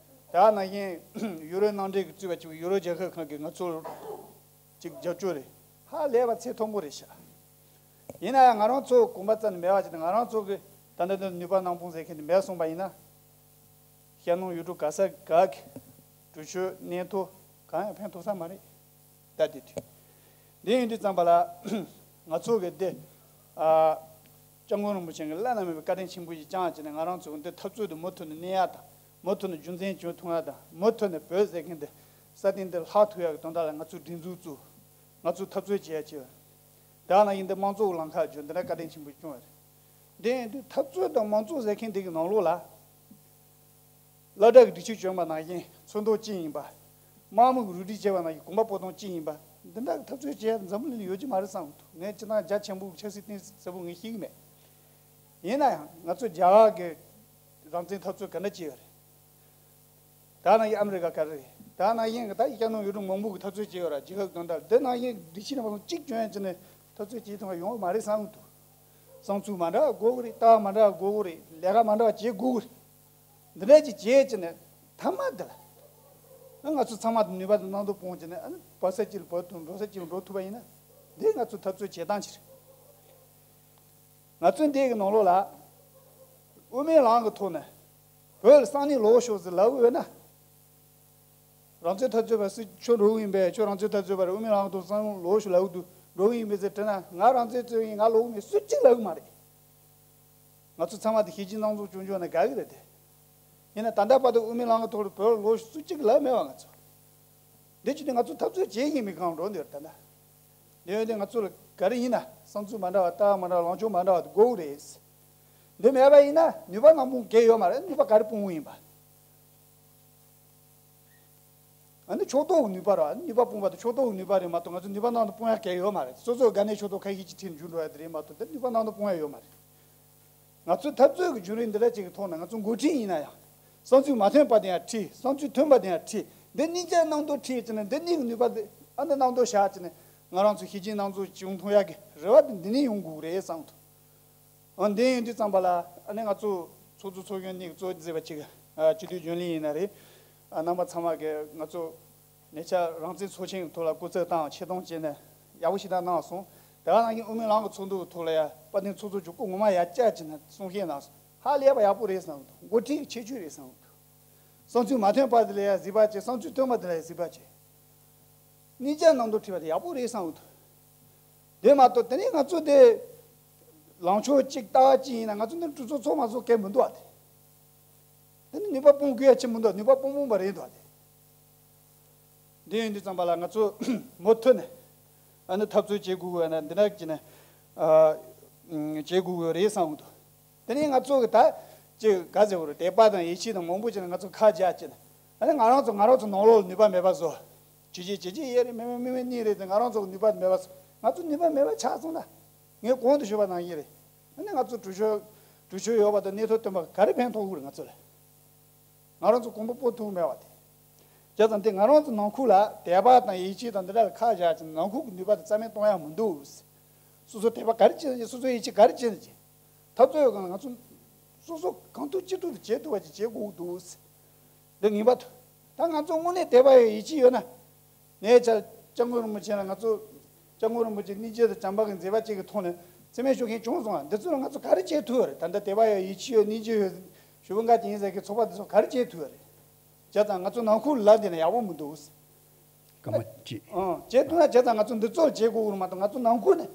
དེ་ནང་བཞིན་ཡུ་རོབ་མནའ་འབྲེལ་གྱིས་གཙོས་པ་ཅིག་ཡུ་རོབ་རྒྱལ་ཁབ་ཁག་གིས་ང་ཚོར་ཅིག་རྒྱབ་སྐྱོར་རེད། ཧ་ལས་པ་ཚད་མཐོན་པོ་རེད་ཤག་ཡིན་ན་ཡང་ང་རང་ཚོ་གོམ་པ་རྩ་ནས་མེད་པ་ཅིག་དང་། ང་རང་ཚོ་གི་ད་ལྟ་འདི་ནུས་པ་སྣ་མང་ཟེར་མཁན་དེ་མེད་སོང་པ་ཡིན་ན། ཤར་ནུབ་ཡུལ་གྲུ་ག་ས་ག་གི་གྲོས་ཆོད་གནས་ཐོ་གང་ཡང་ཕན་ཐོགས་ས་མ་རེད། ད་དེ་དུས་འདི་ཡིན་དུས་ཙམ་པ་ལ་ང་ཚོ་གི་འདི་ཨ་སྐྱབས་མགོན་རིན་པོ་ཆེ་གི་བླ་ན་མེད་པའི་བཀའ་དྲིན་ཆེན་པོ་ཞིག་བསྐྱངས་བྱས་ནས། ང་རང་ཚོ་གི་འདི་འཐབ་རྩོད་འདི་མུ་མཐུད་ནས་གནས་ཡག་དང་། མུ་མཐུད་ནས་རྒྱུན་འཛིན་བྱེད་ཐུབ་ཡག་དང་། མུ་མཐུད་ནས་བོད་ཟེར་མཁན་འདི་ས་སྟེང་འདིར་ལྷག་ཐུབ་ཡག་གི་དོན་དག་ལ་ང་ཚོ་སྒྲིག་འཛུགས་བཙུགས། ང་ཚོ་འཐབ་རྩོད་བྱེད་ཡག་བྱེད། དེ་ནང་བཞིན་འདི་དམངས་གཙོ་གི་ལམ་ཁ་བརྒྱུད་འདི་འདྲ་བཀའ་དྲིན་ཆེན་པོ་བསྐྱངས་ཡོད་རེད། འདི་ཡིན་དུས་འཐབ་རྩོད་དང་དམངས་གཙོ་ཟེར་མཁན་འདི་གི་ནང་ལོགས་ལ། སློབ་གྲྭ་གི་སྒྲིག་ཆས་བྱོན་པ་ནང་བཞིན་ཚོན་མདོག་གཅིག་ཡིན་པ། དམངས་མི་གི་རུ་སྒྲིག་བྱས་པ་ནང་བཞིན་གོམ་པ་སྤོ་སྟངས་གཅིག་ཡིན་པ། འདི་འདྲ་གི་འཐབ་རྩོད་བྱེད་ཡ་འཛམ་བུ་གླིང་ལ་ཡོད་ཀྱི་མ་རེད་བསམ་གི་འདུག་ངས་སྤྱིར་བཏང་རྒྱ་ཆེན་པོ་གི་ཆབ་སྲིད་གཏིང་ཟབ་པོ་ངས་ཤེས་ཀྱི་མེད། ཡིན་ན་ཡང་ང་ཚོ་རྒྱ་གར་གི་རང་བཙན་འཐབ་རྩོད་ག་འདྲ་བྱས་ཡོད་རེད། དེ་ནང་བཞིན་ཨ་མི་རི་ཀ་ག་རེ་རེད། དེ་ནང་བཞིན་གི་ད་ཤར་ནུབ་ཡུལ་གྲུ་མང་པོ་གི་འཐབ་རྩོད་བྱས་ཡོད་ར། རྒྱལ་ཁབ་དོན་དག་འདི་ནང་བཞིན་སྒྲིག་ཆས་རྣམ་པ་ཚོ་གཅིག་བྱོན་ཡ་བྱས་ནས་འཐབ་རྩོད་བྱེད་ཐུབ་པ་ཡོང་གི་མ་རེད་བསམ་གི་འདུག་བསམ་ཚུལ་མ་འདྲ་བ་དགོས་གི་རེད། ལྟ་བ་མ་འདྲ་བ་དགོས་གི་རེད། ལས་ཀ་མ་འདྲ་བ་བྱེད་དགོས་གི་རེད། འདི་འདྲ་ཅིག་བྱས་བྱས་ནས་མཐའ་མ་འདི་ལ། ང་ཚོ་ཚང་མ་ནུས་པ་དང་རྣམ་རྟོག་སྤུངས་བྱས་ནས་ཨ་ནི་བབས་ས་གཅིག་ལ་བབས་ཐུབ། འགྲོ་ས་གཅིག་ལ་འགྲོ་ཐུབ་པ་ཡིན་ན། འདི་ང་ཚོ་འཐབ་རྩོད་བྱེད་སྟངས་ཅིག་རེད། ང་ཚོ་འདི་གི་ནང་ལོགས་ལ་དབུ་མའི་ལམ་གི་ཐོག་ནས་བོད་ལ་གསང་གནས་ལོག་ཤོག་ཟེར་ལབ་ཡོད་ན། རང་བཙན་འཐབ་རྩོད་པ་སུ་ཁྱོད་འགྲོ་གི་ཡིན་པས། ཁྱོད་རང་བཙན་འཐབ་རྩོད་པ་རེད། དབུ་མའི་ལམ་གི་ཐོག་གསང་གནས་ལོག་ཤོག་ལབ་གི་འདུག་འགྲོ་གི་ཡིན་པས་ཟེར་དྲིས་ན། ང་རང་བཙན་རྩོད་ཡིན། ང་ལོག་གི་མེད། སུ་གཅིག་ལབ་གི་མ་རེད། ང་ཚོ་ཚང་མ་དེ་ཞི་ཅིན་ནང་ཚོགས་སྐྱོང་ཆོག་ན་དགའ་གི་རེད་དེ། ཡིན་ན་ད་ལྟ་བར་དུ་དབུ་མའི་ལམ་གི་ཐོག་ལ་བོད་ལོག་སུ་གཅིག་ལབ་མེད་པ། ང་ཚོ་འདི་བྱས་ཏེ་ང་ཚོ་འཐབ་རྩོད་བྱེད་ཀྱི་མི་གང་འགྲོ་འདི་རེད། ད་ལྟ་འདི་ཡོད་དེ་ང་ཚོ་ལ་ག་རེ་ཡིན་ན་བསམ་ཚུལ་མ་འདྲ་བ། ལྟ་བ་མ་འདྲ་བ། ལངས་ཕྱོགས་མ་འདྲ་བ་དེ་དགོས་གི་རེད། འདི་མེད་པ་ཡིན་ན་ནུས་པ་སྣ་མང་གང་ཡོད་མ་རེད། ནུས་པ་ག་རེ་སྤུངས་ཡིན་པ། ཨ་ནི་ཕྱོགས་གཏོགས་ཀྱི་ནུས་པ་རེད། ཨ་ནི་ནུས་པ་སྤུངས་པ་དེ་ཕྱོགས་གཏོགས་ཀྱི་ནུས་པ་རེད་མ་གཏོགས་ང་ཚོ་ནུས་པ་སྣ་མང་སྤུངས་ཡ་གང་ཡོད་མ་རེད། སོ་སོའི་དགའ་ཉེ་ཕྱོགས་གཏོགས་ཁ་ཤས་ཀྱི་ཁྲིད་འཇུག་འགྲོ་ཡ་དེ་རེད་མ་གཏོགས། འདི་ནུས་པ་སྣ་མང་སྤུངས་ཡ་ཡོད་མ་རེད། ང་ཚོའི་འཐབ་རྩོད་ཀྱི་བརྒྱུད་རིམ་འདི་འདྲ་ཅིག་གི་ཐོག་ནས་ང་ཚོ་འགོ་ཁྲིད་ཡིན་ན་ཡང་བསམ་ཚུལ་མ་མཐུན་པ་དེ་ཡང་ཁྲིད། བསམ་ཚུལ་མཐུན་པ་དེ་ཡང་ཁྲིད། འདི་གཉིས་ཀའི་རྣམ་རྟོག་ཁྲིད་བྱས་ནས། འདི་གཉིས་ཀྱི་ནུས་པ་དེ་ཨ་ནི་རྣམ་རྟོག་བཞག་བྱས་ནས་ང་རང་ཚོ་ཞི་ཅིན་ནང་ཚོགས་བྱུང་ཐུབ་ཡ་གི་རེ་བ་དེ་འདི་ནས་ཡོང་དགོས་ཀྱི་རེད་བསམ་གི་འདུག་ཨ་འདི་ཡིན་དུས་ཙམ་པ་ལ་ཨ་ནི་ང་ཚོ་ ཚོགས་གཙོ་ཚོགས་གཞོན་གཉིས་ཀྱིས་གཙོ་མཛད་པ་གཅིག་གི་སྤྱི་འཐུས་རྒྱུན་ལས་ཡིན་ན་རེད། རྣམ་པ་ཚང་མ་གིས་ང་ཚོ་ཉེ་ཆར་རང་བཙན་ཚོགས་ཆེན་གྱི་ཐོག་ལ་སྐུ་ཚབ་དང་ཆེ་མཐོང་བྱས་ནས་ཡག་པོ་ཞེ་དྲག་གནང་སོང་། དེ་ག་ནང་བཞིན་དབུ་མའི་ལམ་གྱི་ཚོགས་འདུ་གི་ཐོག་ལ་ཡང་དཔལ་ལྡན་ཚོགས་གཙོ་མཆོག་སྐུ་ངོ་མ་ཡར་བཅར་བྱས་ནས་གསུང་བཤད་གནང་སོང་། ཧ་ལས་པ་ཡག་པོ་རེད་བསམ་གྱི་འདུག་འགོ་ཁྲིད་ཀྱི་ཁྱད་ཆོས་རེད་བསམ་གྱི་འདུག་བསམ་ཚུལ་མ་མཐུན་པ་དེ་ལ་ཡང་གཟིགས་པ་བྱེད། བསམ་ཚུལ་མཐུན་པ་དེ་ལ་ཡང་གཟིགས་པ་བྱེད། གཉིས་ཆ་གནང་དོན་ཁྲིད་པ་དེ་ཡག་པོ་རེད་བསམ་གྱི་འདུག་དེ་མ་གཏོགས་དེ་ནས་ང་ཚོ་དེ་ལངས་ཕྱོགས་གཅིག་ལྟ་བ་གཅིག་ཡིན་ན་ང་ཚོ་འདི་གྲོས་ཚོགས་ཚོགས་མ་ཚོགས་གལ་མི་འདུག་བ། དེ་དེ་ནི་ནུས་པ་སྤུངས་དགོས་ཡ་ཅིག་མི་འདུག་ནུས་པ་སྤུངས་སྤུངས་པ་རེད་འདུག་བ། དེ་འདི་ཡིན་དུས་ཙམ་པ་ལ་ང་ཚོ་མུ་མཐུད་ནས་ཨ་ནི་འཐབ་རྩོད་བྱེད་དགོས་དགོས་ན་འདི་འདྲ་བྱས་ནས་ཨ་བྱེད་དགོས་དགོས་རེད་བསམ་གྱི་འདུག་དེ་ནས་ང་ཚོ་གི་ད་ཅིག་ག་ཟེར་བ་རེད། དད་པ་དང་ཡིད་ཆེས་དང་མང་པོ་བྱས་ནས་ང་ཚོ་ཁ་རྒྱག་བྱས་ནས་ཨ་ནི་ང་རང་ཚོ་ང་རང་ཚོ་ནང་ལོགས་ལ་ནུས་པ་མེད་པ་བཟོ། ཇི་བྱེད་ཇི་བྱེད་ཡས་རེད། མི་མི་མི་མི་གཉིས་རེད་དེ་ང་རང་ཚོ་ནུས་པ་མེད་པ་བཟོ། ང་ཚོ་ནུས་པ་མེད་པ་ཆགས་སོང་ན་ངས་གོང་དུ་ཞུས་པ་ནང་བཞིན་རེད། ཨ་ནི་ང་ཚོ་གྲོས་ཆོད་གྲོས་ཆོད་ཡོད་པ་དང་གནས་ཐོག་བཏོན་པ་ག་རེ་ཕན་ཐོགས་ཀྱི་རེད་ང་ཚོ་ལ། ང་རང་ཚོ་གོམ་པ་སྤོ་ཐུབ་མེད་པ་དེ། བྱས་ཙང་དེ་ང་རང་ཚོ་ནང་ཁུལ་ལ་དད་པ་དང་ཡིད་ཆེས་དང་འདི་འདྲ་ལ་ཁ་བཞག་ཅིང་ནང་ཁུལ་གྱི་ནུས་པ་དེ་རྩ་མེད་གཏོང་ཡ་མི་འདུག་སོ་སོ་དད་པ་ག་རེ་བྱེད་ན་སོ་སོ་ཡིད་ཆེས་ག་རེ་བྱེད་ན་འཐབ་རྩོད་ཡོད་གང་ལ་ང་ཚོ་སོ་སོ་གང་ཐུབ་ཅི་ཐུབ་ཏུ་བྱེད་ཐུབ་པ་ཅིག་བྱེད་དགོས་འདུག་འདི་ངེས་པར་དུ་ད་ང་ཚོ་དངོས་གནས་དད་པ་ཡོད་ཡིད་ཆེས་ཡོད་ན། ངས་ཆ་སྐྱབས་མགོན་རིན་པོ་ཆེ་ལ་ང་ཚོ་སྐྱབས་མགོན་རིན་པོ་ཆེ་སྙིང་རྗེ་དང་བྱམས་པ་གི་མཛད་པ་ཅིག་གི་ཐོག་ནས་མཚན་སྨད་ཞུ་མཁན་བྱུང་སོང་བ། འདི་ཚོ་ལ་ང་ཚོ་ག་རེ་བྱེད་ཐུབ་ཡོད་རེད། ད་ལྟ་དད་པ་ཡོད་ཡིད་ཆེས་ཡོད་སྙིང་རྗེ་ཡོད་ཞུ་བ་འགའ་ཅིག་ཡིན་ཟེར་གི་ཚོགས་པ་འདི་ཚོ་ག་རེ་བྱེད་ཐུབ་ཡོད་རེད། བྱས་ཙང་ང་ཚོ་ནང་ཁུལ་ལ་འདི་ན་ཡག་པོ་མི་འདུག་སྐར་མ་གཅིག་ཨང་བྱེད་ཐུབ་ན་བྱས་ཙང་ང་ཚོ་འདི་ཚོ་ལ་བྱེད་དགོས་ཀྱི་རེད་མ་གཏོགས་ང་ཚོ་ནང་ཁུལ་ནས་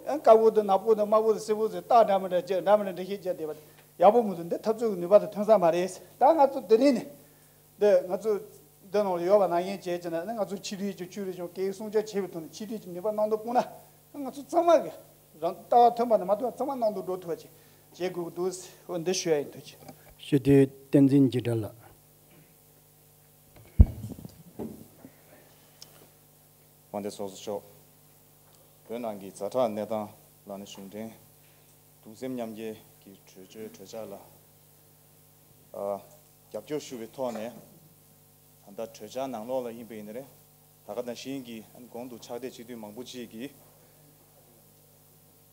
ཨང་དཀར་པོ་དང་ནག་པོ་དང་དམར་པོ་དང་སེར་པོ་ཟེར་རྟགས་འདྲ་མི་འདྲ་བྱས་འདྲ་མི་འདྲ་འགྲེལ་བཤད་བྱས་བསྡད་པ་ཡག་པོ་མི་འདུག་འདི་འཐབ་རྩོད་ཀྱི་ནུས་པ་དང་མཐུན་ས་མ་རེད། ད་ང་ཚོ་དེ་རིང་ནས། འདི་ང་ཚོ་འདི་ནང་ལ་ཡོད་པ་ནང་བཞིན་བྱས་ཀྱི་ན་ནི་ང་ཚོ་ཆིག་སྒྲིལ་གྱི་ཆོས་རིག་གཞུང་སྐད་ཡིག་སྲུང་སྐྱོབ་བྱེད་པའི་ཐོག་ནས་ཆིག་སྒྲིལ་གྱི་ནུས་པ་གནང་དུ་སྤུངས་ན་ང་ཚོ་ཚང་མ་གི་རང་ལྟ་བ་མཐུན་པ་དང་མ་མཐུན་པ་ཚང་མ་གནང་དུ་འགྲོ་ཐུབ་པ་ཅིག་བྱེད་དགོས་ཀྱི་འདུག་འོ་འདི་ཞུ་ཡ་ཡིན། ཐུགས་རྗེ་ཆེ། སྤྱི་འཐུས་བསྟན་འཛིན་འཇིགས་བྲལ་ལགས། དབང་འདུས་ཚོགས་གཙོ་མཆོག་བོད་ནང་གི་ཛ་དྲག་གནས་སྟངས་ལ་ནི་གཞུང་འབྲེལ་གདུང་སེམས་མཉམ་སྐྱེད་ཀྱི་གྲོས་ཆོད་གྲོས་འཆར་ལ། ཨ། རྒྱབ་སྐྱོར་ཞུ་བའི་ཐོག་ནས། ད་ལྟ་གྲོས་འཆར་ནང་ལོགས་ལ་ཡིན་པ་ཡིན་ན་རེད། ད་ག་ནང་བཞིན་གྱི་གོང་དུ་ཕྱག་དེབ་སྤྱི་འཐུས་མང་པོ་ཅིག་གིས།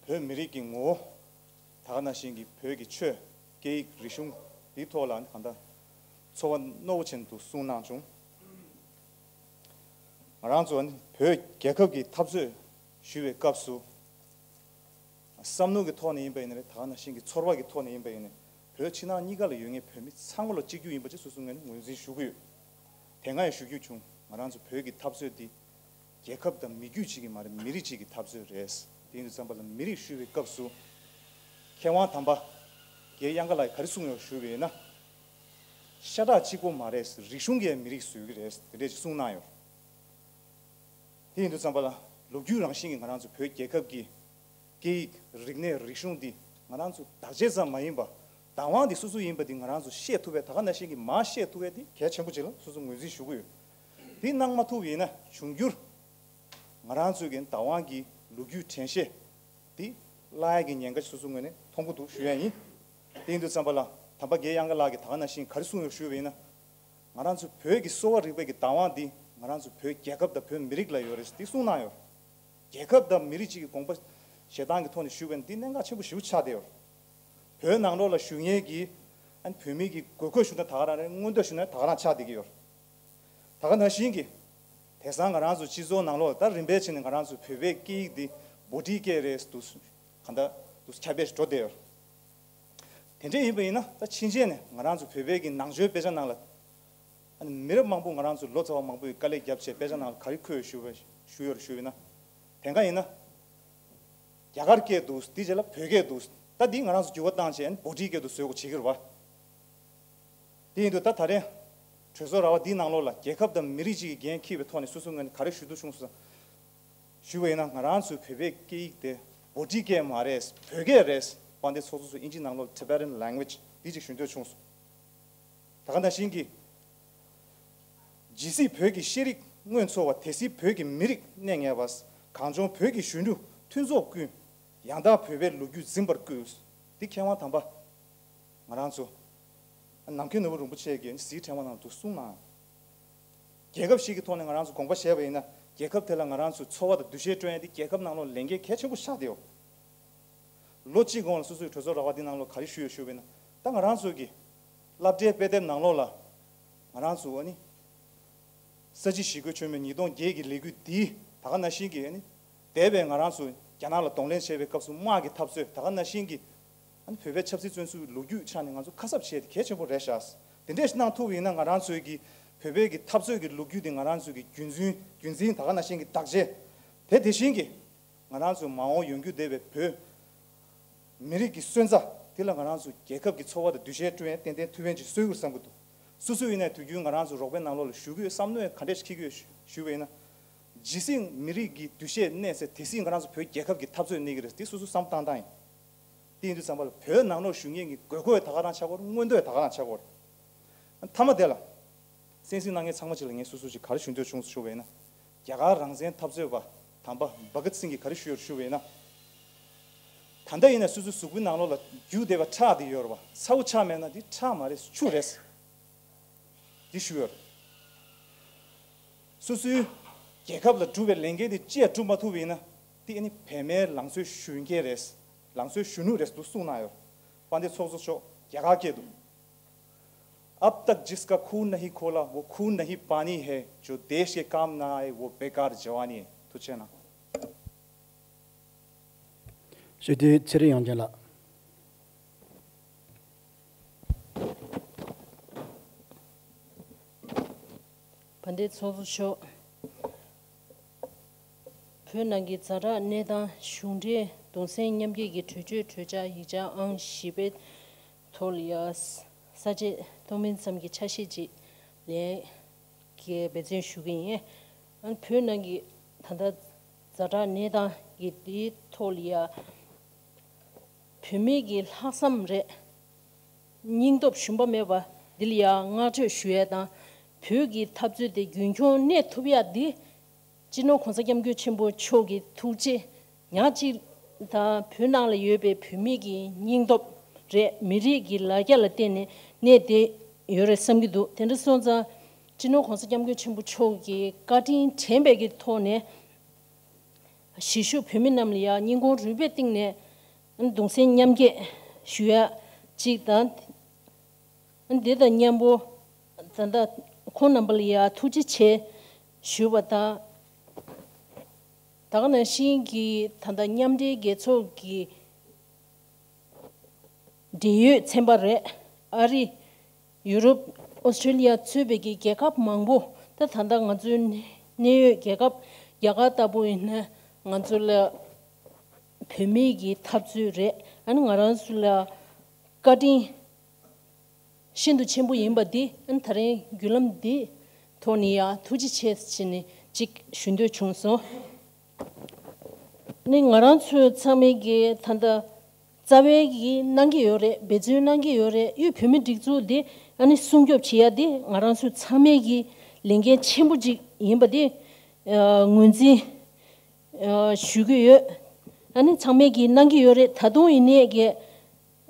བོད་མི་རིགས་ཀྱི་ངོ་བོ། ད་ག་ནང་བཞིན་གྱི་བོད་ཀྱི་ཆོས། སྐད་ཡིག་རིག་གཞུང་འདིའི་ཐོག་ལ་གང་ལྟར་ཚོར་བ་རྣོ་བོ་ཅན་དུ་གསུངས་གནང་བྱུང་། ང་རང་ཚོ་བོད་རྒྱལ་ཁབ་ཀྱི་འཐབ་རྩོད་ཞུ་བའི་སྐབས་སུ། བསམ་བློ་གི་ཐོག་ནས་ཡིན་པ་ཡིན་ན་རེད། ད་ག་ནང་བཞིན་གྱི་ཚོར་བ་གི་ཐོག་ནས་ཡིན་པ་ཡིན་ན་བོད་ཕྱི་ནང་གཉིས་ཀ་ལ་ཡོད་མཁན་བོད་མི་ཚང་མ་ལ་གཅིག་གྱུར་ཡིན་པ་ཅིག་སོ་སོའི་ངོས་ནས་ངོས་འཛིན་ཞུ་གི་ཡོད། དེ་སྔ་ཡང་ཞུ་རྒྱུ་བྱུང་། ང་རང་ཚོ་བོད་ཀྱི་འཐབ་རྩོད་འདི་རྒྱལ་ཁབ་དང་མི་རྒྱུད་གཅིག་གི་མ་རེད། མི་རིགས་གཅིག་གི་འཐབ་རྩོད་རེད། དེ་ཡིན་དུས་ཙམ་པ་ལ་མི་རིགས་ཞུ་བའི་སྐབས་སུ་མཁས་དབང་དམ་པ་རྒན་གཡང་དཀར་ལགས་ག་རེ་གསུངས་ཡོད་ཞུ་བས་ན། ཤ་ཁྲག་གཅིག་པོ་མ་རེད། རིག་གཞུང་གིས་མི་རིགས་བཟོས་ཀྱི་རེད། དེ་འདྲས་ཅིག་གསུངས་གནང་ཡོད། དེ་ཡིན་དུས་ཙམ་པ་ལ་ལོ་རྒྱུས་རང་བཞིན་གྱིས་ང་རང་ཚོ་བོད་རྒྱལ་ཁབ་ཀྱི་སྐད་ཡིག་རིག་གནས་རིག་གཞུང་འདི་ང་རང་ཚོ་བདག་གཅེས་ཙམ་མ་ཡིན་པ་བདག་དབང་འདི་སོ་སོ་ཡིན་པ་འདི་ང་རང་ཚོ་ཤེས་ཐུབ་པའི་ད་ག་ནང་བཞིན་གྱི་མར་ཤེས་ཐུབ་པའི་འདི་གལ་ཆེན་པོ་ཅིག་ལ་སོ་སོ་ངོས་འཛིན་ཞུ་གི་ཡོད། འདི་གནང་མ་ཐུབ་ཡིན་ན་འབྱུང་འགྱུར་ང་རང་ཚོའི་གི་བདག་དབང་གི་ལོ་རྒྱུས་དྲན་ཤེས་འདི་བརླག་ཡ་གི་ཉེན་ཁ་སོ་སོ་ངོས་ནས་མཐོང་གི་འདུག་ཞུ་ཡ་ཡིན། དེ་ཡིན་དུས་ཙམ་པ་ལ་དམ་པ་རྒན་གཡང་དཀར་ལགས་ཀྱིས་ད་ག་ནང་བཞིན་ག་རེ་གསུངས་ཡོད་ཞུ་བ་ཡིན་ན། ང་རང་ཚོ་བོད་ཀྱི་གསོ་བ་རིག་པའི་གི་བདག་དབང་འདི་ང་རང་ཚོ་བོད་རྒྱལ་ཁབ་དང་བོད་མི་རིགས་ལ་ཡོད་རེད་འདི་གསུངས་གནང་ཡོད། རྒྱལ་ཁབ་དང་མི་རིགས་གཅིག་གི་དགོངས་པ་བཞེས་སྟངས་ཀྱི་ཐོག་ནས་ཞུས་པ་ཡིན་ན་འདི་གནད་འགག་ཆེན་པོ་ཞེ་པོ་ཆགས་བསྡད་ཡོད། བོད་ནང་ལོགས་ལ་བཞུགས་མཁན་གྱི་ཨ་ནི་བོད་མི་གི་དགོས་མཁོ་ཞུ་ན་ད་ག་རང་རེད། མངོན་འདོད་ཞུ་ན་ད་ག་རང་ཆགས་བསྡད་ཀྱི་ཡོད། ད་ག་ནང་བཞིན་གྱི་དེང་སང་ང་རང་ཚོ་སྤྱི་ཚོགས་ནང་ལོགས་ད་རིམ་པས་བྱས་ནས་ང་རང་ཚོ་བོད་པའི་སྐད་ཡིག་འདི་བྷོ་ཊིའི་སྐད་རེད་འདུག་གང་ལྟར་འདུག་ཁྱབ་སྤེལ་འགྲོ་བསྡད་ཡོད། དེ་འདྲས་ཡིན་པ་ཡིན་ན་ད་ཕྱིན་ཆད་ནས་ང་རང་ཚོ་བོད་པའི་གི་ནང་ཆོས་དཔེ་ཆ་ནང་ལ་ཨ་ནི་མི་རབས་མང་པོ་ང་རང་ཚོ་ལོ་ཙཱ་བ་མང་པོས་དཀའ་ལས་བརྒྱབ་བྱས་དཔེ་ཆ་ནང་ལ་ག་རེ་འཁོད་ཞུ་བ་ཞུ་ཡོད་རེད་ཞུ་བ་ཡིན་ན། དེང་སང་ཡིན་ན་རྒྱ་གར་སྐད་འདུག་དེའི་རྗེས་ལ་བོད་སྐད་འདུག་ད་འདི་ང་རང་ཚོ་འགྱུར་བ་བཏང་བྱས་ཨ་ནི་བྷོ་ཊིའི་སྐད་དུ་བཟོ་དགོས་བྱེད་ཀྱི་རེད་བ། དེ་ཡིན་དུས་ད་ད་རེས་གྲོས་ཚོགས་ར་བ་འདིའི་ནང་ལོགས་ལ་རྒྱལ་ཁབ་དང་མི་རིགས་གཅིག་གི་འགན་འཁྱེར་བའི་ཐོག་ནས་སོ་སོའི་ངོས་ནས་ག་རེ་ཞུ་འདོད་བྱུང་སོང་ཞུ་བ་ཡིན་ན། ང་རང་ཚོའི་བོད་པའི་སྐད་ཡིག་དེ་བྷོ་ཊིའི་སྐད་མ་རེད། བོད་སྐད་རེད། དཔལ་ལྡན་ཚོགས་གཙོ་མཆོག་དབྱིན་ཇིའི་ནང་ལོགས་Tibetan language འདི་ཅིག་ཞུ་འདོད་བྱུང་སོང་། ད་ག་ནང་བཞིན་གྱི། ཇི་སྲིད་བོད་ཀྱི་ཤེས་རིག་སྔོན་འཚོ་བ། དེ་སྲིད་བོད་ཀྱི་མི་རིགས་གནས་ངེས་པ། གངས་ལྗོངས་བོད་ཀྱི་གཞོན་ནུ་མཐུན་ཚོགས་ཀུན། ཡང་དག་བོད་པའི་ལོ་རྒྱུས་འཛིན་པར་བསྐུལ། འདི་མཁས་དབང་དམ་པ། ང་རང་ཚོ། ནམ་མཁའི་ནོར་བུ་རིན་པོ་ཆེ་གིས་གཟི་ཕྲེང་བ་ནང་དུ་གསུངས་གནང་། རྒྱལ་ཁབ་ཞིག་གི་ཐོག་ནས་ང་རང་ཚོ་དགོངས་པ་བཞེས་པ་ཡིན་ན་རྒྱལ་ཁབ་དེ་ལ་ང་རང་ཚོའི་འཚོ་བ་དང་འདུ་ཤེས་སྤྲོད་ཡ་འདི་རྒྱལ་ཁབ་ནང་ལོགས་ལས་འགན་གལ་ཆེན་པོ་ཆགས་བསྡད་ཡོད། ལོ་གཅིག་གོང་ལ་སོ་སོའི་གྲོས་ཚོགས་ར་བ་འདི་ནང་ལོགས་ག་རེ་ཞུས་ཡོད་ཞུས་པ་ཡིན་ན། ད་ང་རང་ཚོ་གི་སློབ་གྲྭའི་དཔེ་དེབ་ནང་ལོགས་ལ་ང་རང་ཚོ་ཨ་ནི་ས་བྱི་ཞི་རྒོལ་བྱུང་བའི་ཉིས་སྟོང་བརྒྱད་ཀྱི་ལས་འགུལ་འདི་ད་ག་ནང་བཞིན་གྱི་ཨ་ནི་འདས་པའི་ང་རང་ཚོ་རྒྱ་ནག་ལ་གདོང་ལེན་བྱས་པའི་སྐབས་སུ་དམག་གི་འཐབ་རྩོད་ད་ག་ནང་བཞིན་གྱི་ཨ་ནི་བོད་པའི་ཆབ་སྲིད་བཙོན་ཟུར་ལོ་རྒྱུས་ཆ་ནས་ང་ཚོ་ཁ་གསབ་བྱས་ཏེ་གལ་ཆེན་པོ་རེད་ཤག་དེ་འདྲས་ཞིག་གནང་ཐུབ་པ་ཡིན་ན་ང་རང་ཚོའི་གི་བོད་པའི་གི་འཐབ་རྩོད་ཀྱི་ལོ་རྒྱུས་དེ་ང་རང་ཚོའི་གི་རྒྱུན་འཛིན་རྒྱུན་འཛིན་ད་ག་ནང་བཞིན་གྱི་བདག་གཅེས་དེ་དེ་བཞིན་གྱི་ང་རང་ཚོའི་མ་འོངས་ཡོང་རྒྱུ་བསྡད་པའི་བོད་མི་རིགས་ཀྱི་སོན་རྩ་དེ་ལ་ང་རང་ཚོ་རྒྱལ་ཁབ་ཀྱི་འཚོ་བ་དང་འདུ་ཤེས་སྤྲོད་ཡ་ཏན་ཏན་ཐུབ་ཡ་ཅིག་བཟོ་དགོས་བསམ་གྱི་འདུག་སོ་སོ་ཡིན་ནའི་དུས་རྒྱུན་ང་རང་ཚོ་རོགས་པའི་ནང་ལོགས་ལ་ཞུགས་ཀྱི་ཡོད་བསམ་མནོ་ཡ་ག་འདྲས་ཤིག་འཁྱེར་གྱི་ཡོད་ཞུ་ཞུས་པ་ཡིན་ན། ཇི་སྲིད་མི་རིགས་ཀྱི་འདུ་ཤེས་གནས་ཚེ་དེ་སྲིད་ང་རང་ཚོ་བོད་རྒྱལ་ཁབ་ཀྱི་འཐབ་རྩོད་གནས་ཀྱི་རེད། དེ་སོ་སོ་བསམ་བཏང་སྟངས་ཡིན། དེ་ཡིན་དུས་ཙམ་པ་ལ་བོད་ནང་ལོགས་བཞུགས་མཁན་གྱི་དགོས་མཁོ་ཡང་ད་ག་རང་ཆགས་ཀྱི་ཡོད་རེད། མངོན་འདོད་ཡང་ད་ག་རང་ཆགས་ཀྱི་ཡོད་རེད། མཐའ་མ་དེ་ལ། གསན་གཟིགས་གནང་མཁན་ཚང་མ་ཅིག་ལ་ངས་སོ་སོ་ཅིག་ག་རེ་ཞུ་འདོད་བྱུང་ཞུ་བ་ཡིན་ན། རྒྱ་གར་རང་བཙན་འཐབ་རྩོད་པ་དམ་པ་བྷ་གཏ་སིང་གིས་ག་རེ་ཞུས་ཡོད་ཞུ་བ་ཡིན་ན། ད་ལྟ་ཡིན་ན་སོ་སོའི་གཟུགས་པོའི་ནང་ལོགས་ལ་རྒྱུག་བསྡད་པ་ཁྲག་དེ་ཡོད་རེད་པ། ཚ་བོ་ཆགས་མེད་ན་འདི་ཁྲག་མ་རེད། ཆུ་རེད། འདི་ཞུས་ཡོད་རེད། སོ་སོའི་རྒྱལ་ཁབ་ལ་སྒྲུབ་པའི་ལས་འགན་དེ་ཅི་ཡང་སྒྲུབ་མ་ཐུབ་པ་ཡིན་ན། འདི་ཨ་ནི་བོད་མིའི་ལང་ཚོའི་གཞོན་སྐྱེས་རེད། ལང་ཚོའི་གཞོན་ནུ་རེད་འདུག་གསུངས་གནང་ཡོད་རེད། དཔལ་ལྡན་ཚོགས་གཙོ་མཆོག་རྒྱ་གར་སྐད་དུ། अब तक जिसका खून नहीं खोला वो खून नहीं पानी है, जो देश के काम ना आए वो बेकार जवानी है। ཐུགས་རྗེ་གནང་། སྤྱི་འཐུས་ཚེ་རིང་དབྱངས་ཅན་ལགས། དཔལ་ལྡན་ཚོགས་གཙོ་མཆོག་བོད་ནང་གི་ཛ་དྲག་གནས་སྟངས། གཞུང་འབྲེལ་གདུང་སེམས་མཉམ་སྐྱེད་ཀྱི་གྲོས་ཆོད་གྲོས་འཆར་ཡིག་ཆ་ཨང་བཞི་པའི་ཐོག་ལ་ཡ་ས་བཅད་ཐོག་མིན་ཙམ་གྱི་ཆ་ཤས་ཅིག་ལེན་གྱི་འབད་བརྩོན་ཞུ་གི་ཡིན། ཨ་ནི་བོད་ནང་གི་ད་ལྟ་ཛ་དྲག་གནས་སྟངས་ཀྱི་དེའི་ཐོག་ལ་ཡ་བོད་མི་གི་ལྷག་བསམ་རེད། སྙིང་སྟོབས་ཞུམ་པ་མེད་པ་འདི་ལ་ཡ་བསྔགས་བརྗོད་ཞུ་ཡ་དང་། བོད་ཀྱི་འཐབ་རྩོད་དེ་རྒྱུན་འཁྱོངས་གནས་ཐུབ་ཡ་འདི། སྤྱི་ནོར་༸གོང་ས་༸སྐྱབས་མགོན་ཆེན་པོ་མཆོག་གི་ཐུགས་རྗེ་ཉག་གཅིག་དང་། བོད་ནང་ལ་ཡོད་པའི་བོད་མི་གི་སྙིང་སྟོབས་རེད། མི་རིགས་ཀྱི་ལ་རྒྱ་ལ་བརྟེན་ནས་གནས་བསྡད་ཡོད་རེད་བསམ་གྱི་འདུག་དེ་འདྲ་སོང་ཙང་། སྤྱི་ནོར་༸གོང་ས་༸སྐྱབས་མགོན་ཆེན་པོ་མཆོག་གི་བཀའ་དྲིན་དྲན་པའི་གི་ཐོག་ནས། གཞིས་བཞུགས་བོད་མི་རྣམས་ལ་ཡང་སྙིང་ཁོང་རུས་པའི་གཏིང་ནས་གདུང་སེམས་མཉམ་སྐྱེད་ཞུ་ཡ་གཅིག་དང་། འདི་དང་མཉམ་པོ་ད་ལྟ་ཁོང་རྣམ་པ་ལ་ཡང་ཐུགས་རྗེ་ཆེ་ཞུ་བ་དང་། ད་ག་ནང་བཞིན་གྱི་ད་ལྟ་མཉམ་འབྲེལ་རྒྱལ་ཚོགས་ཀྱི་འབྲེལ་ཡོད་ཚན་པ་རེད། ཨ་རི། ཡུ་རོབ། ཨོ་སི་ཀྲི་ལི་ཡ་གཙོས་པའི་གི་རྒྱལ་ཁབ་མང་པོ། ད་ད་ལྟ་ང་ཚོའི་གནས་ཡོད་རྒྱལ་ཁབ་རྒྱ་གར་ལྟ་བུ་ཡིན་ན་ང་ཚོ་ལ་བོད་མི་གི་འཐབ་རྩོད་རེད། ཨ་ནི་ང་རང་ཚོ་ལ་བཀའ་དྲིན་ཤིན་ཏུ་ཆེན་པོ་ཡིན་པ་འདི། ཨ་ནི་ད་རིང་བརྒྱུད་ལམ་འདི་ཐོག་ནས་ཡང་ཐུགས་རྗེ་ཆེ་ཟེར་ནས་ཅིག་ཞུ་འདོད་བྱུང་སོང་། ནི་ང་རང་ཚོ་ཚང་མས་ཀྱི་ད་ལྟ་རྩ་བའི་གི་གནང་གི་ཡོད་རེད། འབད་བརྩོན་གནང་གི་ཡོད་རེད། དབུས་བོད་མིའི་སྒྲིག་འཛུགས་འདི་ཨ་ནི་སྲུང་སྐྱོབ་བྱེད་ཡ་འདི་ང་རང་ཚོ་ཚང་མས་ཀྱི་ལས་འགན་ཆེན་པོ་ཅིག་ཡིན་པ་འདི་ངོས་འཛིན་ཞུ་གི་ཡོད། ཨ་ནི་ཚང་མས་ཀྱི་གནང་གི་ཡོད་རེད། ད་དུང་ཡིན་ནའི་གི་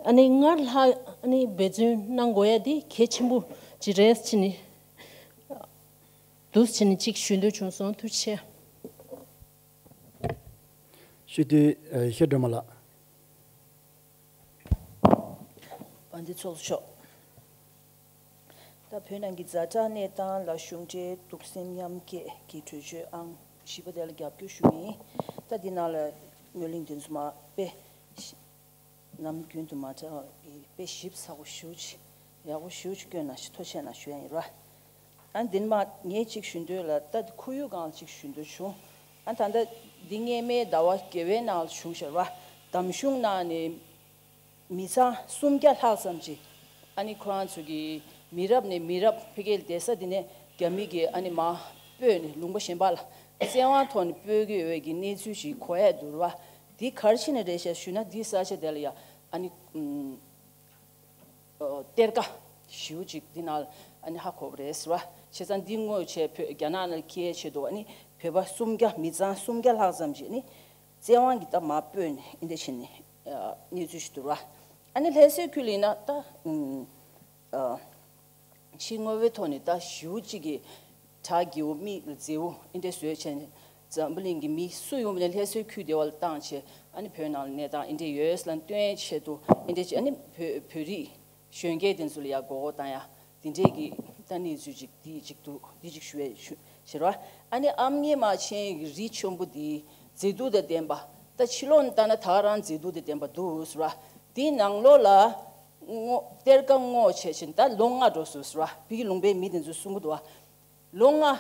ཨ་ནི་སྔར་ལྷག་ཨ་ནི་འབད་བརྩོན་གནང་དགོས་ཡ་འདི་གལ་ཆེན་པོ་ཅིག་རེད་ཟེར་ནས་འདུག་ཟེར་ནས་ཅིག་ཞུ་འདོད་བྱུང་སོང་། ཐུགས་རྗེ་ཆེ། སྤྱི་འཐུས་ཨ་ཤེས་སྒྲོལ་མ་ལགས། དཔལ་ལྡན་ཚོགས་གཙོ་མཆོག་ད་བོད་ནང་གི་ཛ་དྲག་གནས་སྟངས་ལ་གཞུང་འབྲེལ་གདུང་སེམས་མཉམ་སྐྱེད་ཀྱི་གྲོས་ཆོད་ཨང་བཞི་པ་དེ་ལ་རྒྱབ་སྐྱོར་ཞུ་གི་ཡིན། ད་འདི་ནང་ལ་ངོས་ལེན་དེ་ཚོ་མ་དཔེ་ནམ་རྒྱུན་དུ་མ་འདྲ་བའི་དཔེ་ཞིབ་ཚགས་པོ་ཞེ་པོ་ཅིག་ཡག་པོ་ཞེ་པོ་ཅིག་བཀོད་གནང་ཞེས་ཐུགས་རྗེ་ཆེ་གནང་ཞུ་ཡ་ཡིན་ར། ཨ་འདི་ནས་མར་ངས་ཅིག་ཞུ་འདོད་ལ། ད་འདི་ཁོར་ཡུག་སྒང་ལ་ཅིག་ཞུ་འདོད་བྱུང་། ཨ་ད་ལྟ་འདི་སྔོན་མའི་ཟླ་བ་བརྒྱད་པའི་ནང་ལ་བྱུང་ཤག་ར། འདམ་གཞུང་ནང་ནས་མི་ཚང་སུམ་བརྒྱ་ལྷག་ཙམ་ཅིག་ཨ་ནི་ཁོ་རང་ཚོ་གི་མི་རབས་ནས་མི་རབས་ཕ་གིར་བསྡད་ས་འདི་ནས་རྒྱ་མི་གིས་ཨ་ནི་མར་སྤོས་ནས་ལུང་པ་གཞན་པ་ལ་བཙན་དབང་ཐོག་ནས་སྤོས་ཀྱི་ཡོད་པའི་གི་གནས་ཚུལ་ཅིག་གོ་ཡ་འདུག་ར། འདི་ག་རེ་བྱས་ནས་རེད་ཤག་ཞུས་ན། འདི་ས་ཆ་དེ་ལ་ཡ་ཨ་ནི་ཨུམ། གཏེར་ཁ་ཞེ་པོ་ཅིག་འདི་ནང་ཨ་ནི་ཧ་གོ་བ་རེད་ཟེར་བ། བྱས་ཙང་འདི་དངོས་ཆེད་བོད་རྒྱ་ནག་ནང་འཁྱེར་ཆེད་དུ་ཨ་ནི་བོད་པ་སུམ་བརྒྱ་མི་ཚང་སུམ་བརྒྱ་ལྷག་ཙམ་ཅིག་ནི་བཙན་དབང་གིས་ད་མར་སྤོས་ནས་འདི་འདྲ་བྱས་ནས་གནས་ཚུལ་ཞིག་འདུག་ར། ཨ་ནི་ལྷ་སའི་ཁུལ་ལ་ཡིན་ན་ད་ཕྱི་དངོས་པོའི་ཐོག་ནས་ད་ཞེ་པོ་ཅིག་གི་གྲ་རྒྱས་པོ་མིག་ལ་མཛེས་པོ་འདི་འདྲ་བཟོས་བྱས་ནས། འཛམ་བུ་གླིང་གི་མི་སུ་ཡོང་བ་ནས་ལྷ་སའི་ཁུལ་དེ་བ་ལ་བཏང་བྱས་ཨ་ནི་བོད་ནང་ལ་གནས་སྟངས་འདི་འདྲ་ཡོད་ལ་སྟོན་ཆེད་དུ་འདི་འདྲ་བྱས། ཨ་ནི་བོད་བོད་རིགས་ གཞོན་སྐྱེས་དེ་ཚོ་ལ་ཡ་མགོ་སྐོར་བཏང་ཡ་དེ་འདྲས་ཀྱི་ད་གནས་ཚུལ་ཅིག་དེ་ཅིག་འདུག་དེ་ཅིག་ཞུ་ཡ་ཞུ་ཞེས་ར། ཨ་ནི་ཨ་མྱེས་རྨ་ཆེན་གྱི་རི་ཆེན་པོ་དེ་མཛེས་སྡུག་དང་ལྡན་པ། ད་ཕྱི་ལོགས་ནས་ལྟ་ན་ད་ག་རང་མཛེས་སྡུག་དང་ལྡན་པ་འདུག་ཟེར་བ། དེའི་ནང་ལོགས་ལ་སྔོ་གཏེར་ཁ་སྔོག་བྱས་ཕྱིན་ད་ལོ་ལྔ་འགྲོ་སོང་ཟེར་བ། ཕ་གི་ལུང་པའི་མི་དེ་ཚོས་གསུང་གི་འདུག་བ། ལོ་ལྔ།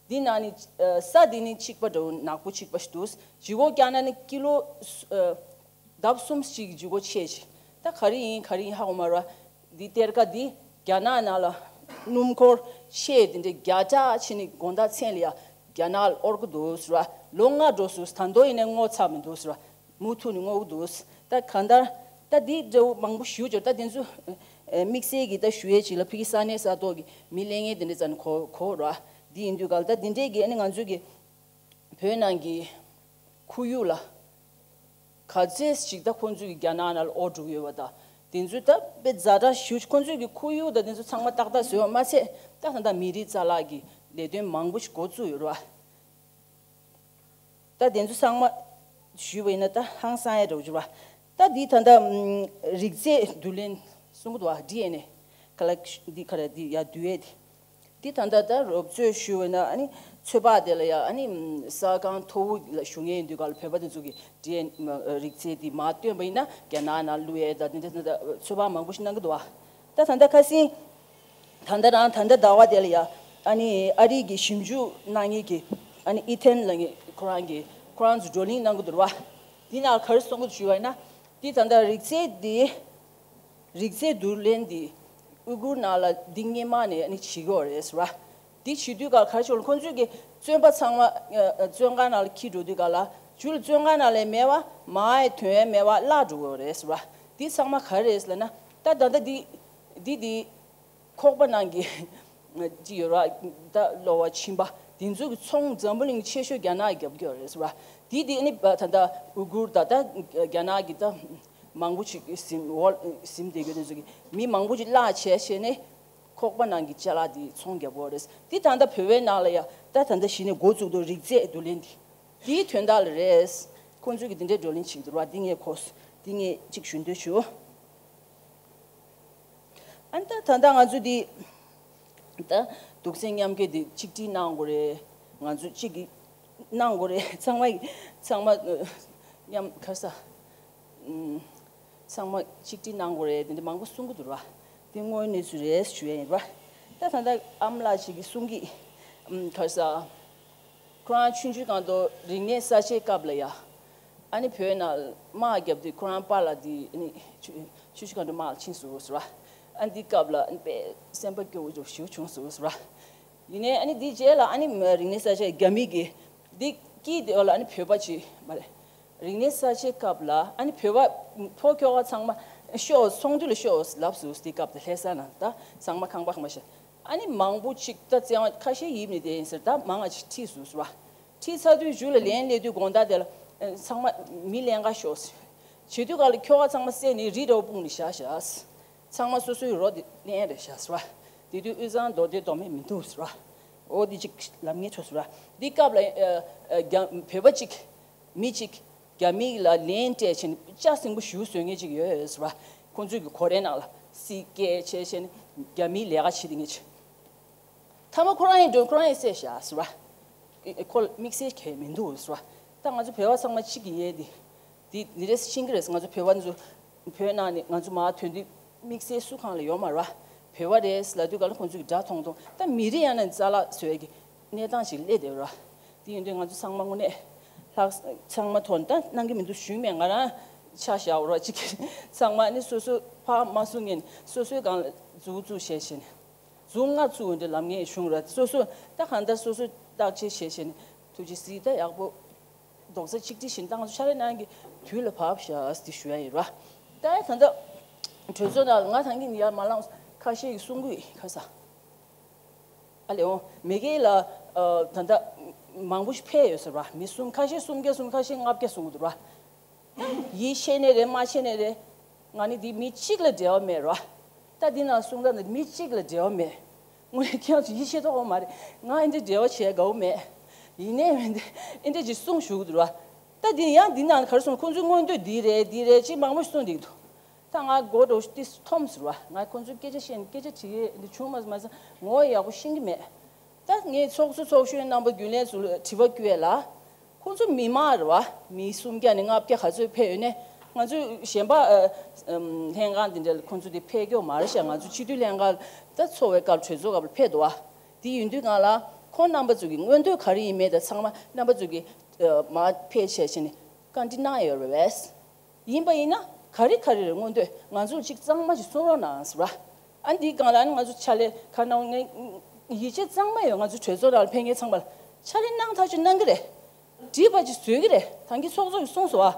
འདི་ནང་ནི་ཨ་ས་འདི་ནི་གཅིག་པ་འདྲ་བོ་ནག་པོ་གཅིག་པ་ཞིག་འདུག་ལྗིད་ཁོག་བརྒྱབ་ན་ནི་ཀི་ལོ་ཨ་ལྡབ་གསུམ་ཞིག་ལྗིད་ཁོག་ཆེ་ཞིང་། ད་ག་རེ་ཡིན་ག་རེ་ཡིན་ཧ་གོ་མ་ར། འདི་གཏེར་ཁ་འདི་རྒྱ་ནག་ནང་ལ་སྣུམ་འཁོར་ཆེ་དེ་འདྲའི་བརྒྱ་ཕྲག་ཕྱིན་ནི་དགོང་དག་མཚན་ལ་ཡ་རྒྱ་ནག་ལ་དབོར་གི་འདུག་ཟེར་བ། ལོ་ལྔ་འགྲོ་སོང་ད་དུང་ཡིན་ནའི་སྔོག་ཚར་མི་འདུག་ཟེར་བ། མུ་མཐུད་ནས་སྔོག་གི་འདུག་ད་གང་ལྟར་ད་འདི་འདྲ་བོ་མང་པོ་ཞིག་ཡོད་ད་དེ་ཚོ་ཨ་དམིགས་བསལ་གྱི་ད་ཞུ་ཡས་ཅིག་ལ་ཕ་གི་ས་གནས་ས་ཐོག་གི་མི་ལྷན་རྒྱས་དེ་འདྲ་ཙམ་ནས་གོ་གོ་ར། འདི་ཡིན་དུས་ག་ལ་ད་འདི་འདྲས་ཀྱི་ཨ་ནི་ང་ཚོའི་གི་བོད་ནང་གི་ཁོར་ཡུག་ལ་ག་ཚད་ཅིག་ད་ཁོང་ཚོས་ཀྱི་རྒྱ་ནག་ནང་ལ་དབོར་འགྲོ་གི་ཡོད་པ་དང་དེ་ཚོའི་ད་དཔེ་ཛ་དྲག་ཞུ་ཁོང་ཚོས་ཀྱི་ཁོར་ཡུག་དང་དེ་ཚོ་ཚང་མ་ཏག་ཏག་བཟོས་པ་མ་ཚད་ད་ད་ད་མི་རིགས་རྩ་བརླག་གི་ལས་དོན་མང་པོ་ཞིག་འགོ་བཙུགས་ཡོད་རེད་བ། ད་དེ་ཚོ་ཚང་མ་ཞུས་པ་ཡིན་ན་ད་ཧང་སང་ཡ་འདྲ་བོ་ཅིག་རེད་བ། ད་འདི་ད་ལྟ་ཨམ་རིགས་རྫས་བསྡུ་ལེན་གསུང་གི་འདུག་བ། ཌི་ཨེན་ཨེ་ཁ་ལ་འདི་ཁ་ར་འདི་ཡ་བསྡུ་ཡས་དེ། འདི་ད་ལྟ་ད་རོབ་ཚོད་ཞུས་པ་ཡིན་ན་ཨ་ནི་ཚོད་དཔག་དེ་ལ་ཡ་ཨ་ནི་ས་ཁང་མཐོ་བོ་ལ་བཞུགས་མཁན་ཡིན་དུས་ག་ལ་བོད་པ་དེ་ཚོ་གི་ཌི་ཨེན་ཨེ་རིགས་རྫས་དེ་མར་བཏོན་པ་ཡིན་ན་རྒྱ་ནག་ནང་བླུག་ཡས་ད་དེ་འདྲ་ད་ཚོད་དཔག་མང་པོ་ཞིག་གནང་གི་འདུག་བ། ད་ད་ལྟ་ཁ་སང་ད་ལྟ་རང་ད་ལྟ་ཟླ་བ་དེ་ལ་ཡ་ཨ་ནི་ཨ་རི་གི་ཞིབ་འཇུག་གནང་མཁན་གྱི་ཨ་ནི་ཨི་ཐན་ལབ་མཁན་ཁོ་རང་གི་ཁོ་རང་ཚོ་བགྲོ་གླེང་གནང་གི་འདུག་ར་བ། འདི་ནང་ག་རེ་གསུང་གི་འདུག་ཞུས་པ་ཡིན་ན་འདི་ད་ལྟ་རིགས་རྫས་འདི་རིགས་རྫས་བསྡུ་ལེན་འདི་ཨུ་གུར་ནང་ལ་འདི་སྔོན་མ་ནས་ཨ་ནི་བྱེད་ཀྱི་ཡོད་རེད་ཟེར་བ། འདི་བྱེད་དུས་ག་ག་རེ་བྱུང་ལ་ཁོང་ཚོས་ཀྱི་བཙོན་པ་ཚང་མ་ཨ་ཨ་བཙོན་ཁང་ནང་ལ་འཁྱེར་འགྲོ་དུས་ག་ལ་ཇུ་ལ་བཙོན་ཁང་ནང་ལ་མེད་པ་མར་ཡང་ཐོན་ཡས་མེད་པ་བརླག་འགྲོ་གི་ཡོད་རེད་ཟེར་བ། འདི་ཚང་མ་ག་རེ་རེད་ཟེར་ལབ་ན་ད་ད་ལྟ་འདི་འདི་འདི་ཁོག་པ་ནང་གི་ཅི་ཡོད་ར་ད་གློ་བ་མཆིན་པ་དེ་ཚོ་གི་ཚོང་འཛམ་བུ་གླིང་ཆེ་ཤོས་རྒྱ་ནག་གིས་རྒྱབ་ཀྱི་ཡོད་རེད་ཟེར་བ། དེ་དེ་ནི་ད་ལྟ་ཨུ་གུར་ད་ལྟ་རྒྱ་ནག་གི་ད་མང་པོ་ཅིག་ཟིན་འོ་ཟིན་བསྡད་ཡོད་དེ་ཚོ་གི་མི་མང་པོ་ཅིག་བརླག་བྱས་བྱས་ནས་ཁོག་པ་ནང་གི་ཅ་ལག་དེ་ཚོང་རྒྱབ་ཀྱི་ཡོད་རེད། དེ་ད་ལྟ་བོད་པའི་ནང་ལ་ཡ་ད་ད་ལྟ་གཞི་ནས་འགོ་བཙུགས་འདུག་རིགས་རྫས་བསྡུ་ལེན་དེ་དེའི་དོན་དག་ལ་རེད། ཁོང་ཚོས་གི་དེ་འདྲའི་བགྲོ་གླེང་བྱེད་ཀྱི་འདུག་ར། འདི་ངས་གོ་འདི་ངས་ཅིག་ཞུ་འདོད་བྱུང་། ཨ་ནི་ད་ད་ལྟ་ང་ཚོ་འདི་ད་སྡུག་སྲན་མཉམ་སྐྱེད་འདི་གཅིག་སྒྲིལ་གནང་དགོས་རེད། ང་ཚོ་གཅིག་གིས་གནང་དགོས་རེད། ཚང་མ་ཚང་མ་མཉམ་ག་རེ་ཟ་ཚང་མ་གཅིག་སྒྲིལ་གནང་དགོས་རེད། དེ་འདྲ་མང་པོ་གསུང་གི་འདུག་ར། འདི་དངོས་གནས་ཚུལ་རེད་ཞུ་ཡ་ཡིན་ར། ད་ད་ལྟ་ཨ་མ་ལགས་ཅིག་གིས་གསུང་གི་ག་རེ་ཟ། ཁོ་རང་ཆུང་ཆུང་སྒང་དུ་རིག་གནས་གསར་བརྗེའི་སྐབས་ལ་ཡ། ཨ་ནི་བོད་ནང་དམག་བརྒྱབ་དུས་ཁོ་རང་པཱ་ལགས་དེ་ཨ་ནི་ཆུ་ཆུང་ཆུང་སྒང་དུ་དམག་ལ་ཕྱིན་སོང་ཟེར་བ། ཨ་ནི་འདི་སྐབས་ལ་ཨ་ནི་དཔེ་སེམས་པ་སྐྱོ་བོ་ཞིག་བྱུང་སོང་ཟེར་བ། ཡིན་ནའི་ཨ་ནི་འདི་རྗེས་ལ་ཨ་ནི་རིག་གནས་གསར་བརྗེ་རྒྱ་མི་གི་འདི་དཀྱིལ་དེ་ལ་ཨ་ནི་བོད་པ་ཅིག་མ་རེད། རིག་གནས་གསར་བརྗེའི་སྐབས་ལ་ཨ་ནི་བོད་པ་ཕོ་ཁྱོ་ག་ཚང་མ་ཤོག་ཚོགས་འདུ་ལ་ཤོག་ལབ་སོང་དེ་སྐབས་དེ་ལྷ་ས་ནང་ད་ཚང་མ་ཁང་པ་ཁང་པ་ཤ། ཨ་ནི་མང་པོ་ཅིག་ད་བཙན་བ་ཁ་ཤས་ཡིབ་ནས་བསྡད་ཡིན་ཟེར། ད་མང་ང་ཅིག་ཁྲིད་སོང་ཟེར་བ། ཁྲིད་ཚར་དུས་གཞུག་ལ་ལན་སླེབས་དུས་དགོང་དག་དེ་ལ་ཨ་ཚང་མ་མི་ལེན་ག་ཤོག་ཟེར། བྱེད་དུས་ག་ལ་ཁྱོ་ག་ཚང་མ་བསད་ནས་རི་འདྲ་བོ་སྤུངས་ནས་བཞག་བཞག་ཚང་མ་སོ་སོའི་རོ་དེ་ལེན་རེ་བཞག་ཟེར་བ། དེ་དུས་དབུས་གཙང་མདོ་སྟོད་མདོ་སྨད་མི་འདུག་ཟེར་བ། འོ་དེ་ཅིག་ལབ་ངེས་ཆོག་ཟེར་བ། འདི་སྐབས་ལ་ཨ་ཨ་རྒྱ་བོད་པ་ཅིག་མི་གཅིག་རྒྱ་མི་ལ་ལན་སྤྲད་བྱས་ནས་ལྕགས་སྲིན་པོ་ཞུ་བཟོས་མཁན་ཅིག་ཡོད་ཟེར་བ། ཁོང་ཚོའི་གི་གོ་རེ་ནང་ལ་སྲིད་སྐད་བྱས་བྱས་ནས་རྒྱ་མིའི་ལས་ཀ་བྱེད་དེ་ངེས་ཅིག་མཐའ་མ་ཁོ་རང་ཡིན་འགྲོ་ཁོ་རང་ཡིན་བསད་བཞག་ཟེར་བ། ཁོ་ལ་དམིགས་བསལ་གང་ཡང་མི་འདུག་ཟེར་བ། ད་ང་ཚོ་བོད་པ་ཚང་མ་གཅིག་ཡིན་ཡས་དེ། དེ་འདི་རེད་ཤེས་ཀྱི་རེད། ང་ཚོ་བོད་པ་ཚོ་བོད་ནང་ནས་ང་ཚོ་མར་ཐོན་དུས་དམིགས་བསལ་སུ་གང་ལ་ཡོད་མ་རེད་བ། བོད་པ་རེད་ལབ་དུས་ག་ལ་ཁོང་ཚོ་གི་དགྲ་མཐོང་མཐོང་ད་མི་རིགས་ཡང་ན་རྩ་བརླག་བཟོ་ཡ་གི་གནས་སྟངས་ཤིག་སླེབས་བསྡད་ར། དེ་ཡིན་དུས་ང་ཚོ་ཚང་མ་དངོས་གནས་ལྷག་ཚང་མ་ཐོག་ནས་ད་གནང་གི་མི་འདུག་ཞུས་མེད། ང་རང་ཆ་བཞག་འོ་ར་གཅིག་ཚང་མ་ནི་སོ་སོ་ཕར་མ་སོང་ངན་སོ་སོའི་སྒང་ལ་མཛུབ་བཙུགས་བྱས་བྱས་ནས་མཛུབ་ང་བཙུགས་འདྲ་ལབ་ངེས་བྱུང་ར། སོ་སོ་ད་གང་ལྟར་སོ་སོ་བརྟག་དཔྱད་བྱས་བྱས་ནས་ཐུགས་རྗེ་གཟིགས། ད་ཡག་པོ་རྡོག་རྩ་གཅིག་སྒྲིལ་བཞིན་ད་ང་ཚོ་ཕྱག་ལས་གནང་གི་དུས་ལ་བབས་ཤག་ཟེར་ཞུ་ཡ་ཡིན་ར། ད་ད་ལྟ་གྲོས་ཚོགས་ནང་ལ་ང་ད་གིན་ཡར་མ་ལངས་ཁ་ཤས་ཀྱིས་གསུང་གི་ཡོད་ཁ་ས། ཨ་ལེ་འོ་མེ་གེ་ལ་ཨ་ད་ལྟ་མང་པོ་ཞིག་ཕེབས་ཡོད་ཟེར་བ། མི་གསུམ་ཁ་ཤས་གསུམ་བརྒྱ་གསུང་ཁ་ཤས་ལྔ་བརྒྱ་གསུང་གི་འདུག་ར། ཡིད་ཆེས་ནི་རེད་མ་ཆེས་ནི་རེད། ང་ནི་འདི་མི་གཅིག་ལ་འབྲེལ་བ་མེད་ར། ད་འདི་ནང་གསུང་སྟངས་འདི་མི་གཅིག་ལ་འབྲེལ་བ་མེད། དངོས་གནས་ཁྱེད་རང་ཚོ་ཡིད་ཆེས་ཐོག་མ་རེད། ང་འདི་འདྲ་འབྲེལ་བ་བྱས་དགའ་བོ་མེད། ཡིན་ནའི་མིན་འདི་འདྲ་ཅིག་གསུང་ཞུ་གི་འདུག་ར། ད་འདི་ཡང་འདི་ནང་ག་རེ་གསུང་ཁོང་ཚོའི་མངོན་འདོད་འདི་རེད་འདི་རེད་ཅེས་མང་པོ་གསུང་འདུག་ད་ང་མགོ་འདྲ་ཏིས་འཐོམས་ཟེར་བ། ང་ཁོང་ཚོའི་སྐད་ཆ་བཤད་ནས་སྐད་ཆ་དྲི་གི་འདི་བྱུང་མ་མ་ཟ་ངོ་ཡག་པོ་ཤེས་ཀྱི་མེད། ད་ངས་ཚོགས་གཙོ་ཚོགས་གཞོན་རྣམ་པ་རྒྱུན་ལས་ཚོ་ལ་དྲི་བ་བསྐུལ་ཡས་ལ། ཁོང་ཚོ་མི་མང་རེད་བ། མི་སུམ་བརྒྱ་ནས་ལྔ་བརྒྱ་ག་ཚོད་ཕེབས་ཡོད་ནས། ང་ཚོ་གཞན་པ་ཨ་ཨམ་ལྷན་ཁང་འདི་འདྲ་ལ་ཁོང་ཚོ་དེ་ཕེབས་ཀྱི་ཡོད་མ་རེད་ཤག་ང་ཚོ་སྤྱི་འཐུས་ལྷན་ཁང་ད་ཚོགས་པའི་སྐབས་གྲོས་ཚོགས་སྐབས་ལ་ཕེབས་འདུག་བ། དེ་ཡིན་དུས་སྒང་ལ་ཁོང་རྣམ་པ་ཚོ་གི་མངོན་འདོད་ག་རེ་ཡིན་མེད་དང་ཚང་མ་རྣམ་པ་ཚོ་གི་ཨ་མར་ཕེབས་བྱས་བྱས་ནས་བཀའ་འདྲི་གནང་ཡོད་རེད་བས། ཡིན་པ་ཡིན་ན་ག་རེ་ག་རེ་རེད་མངོན་འདོད་ང་ཚོར་ཅིག་གཙང་མ་ཞིག་གསུང་རོགས་གནང་ཟེར་བ། ཨ་འདིའི་སྒང་ལ་ཨ་ནི་ང་ཚོ་ཕྱག་ལས་ཁ་ནང་ངས་ཡིད་ཆེས་གཙང་མ་ཡོད། ང་ཚོ་གྲོས་ཚོགས་ནང་ལ་ཕེབས་མཁན་ཚང་མ་ལ་ཕྱག་ལས་གནང་ཐག་ཆོད་གནང་གི་རེད། འགྲིག་པ་ཅིག་བཟོས་ཀྱི་རེད། ད་གིན་ཚོགས་གཙོ་ཡིས་གསུངས་སོང་བ།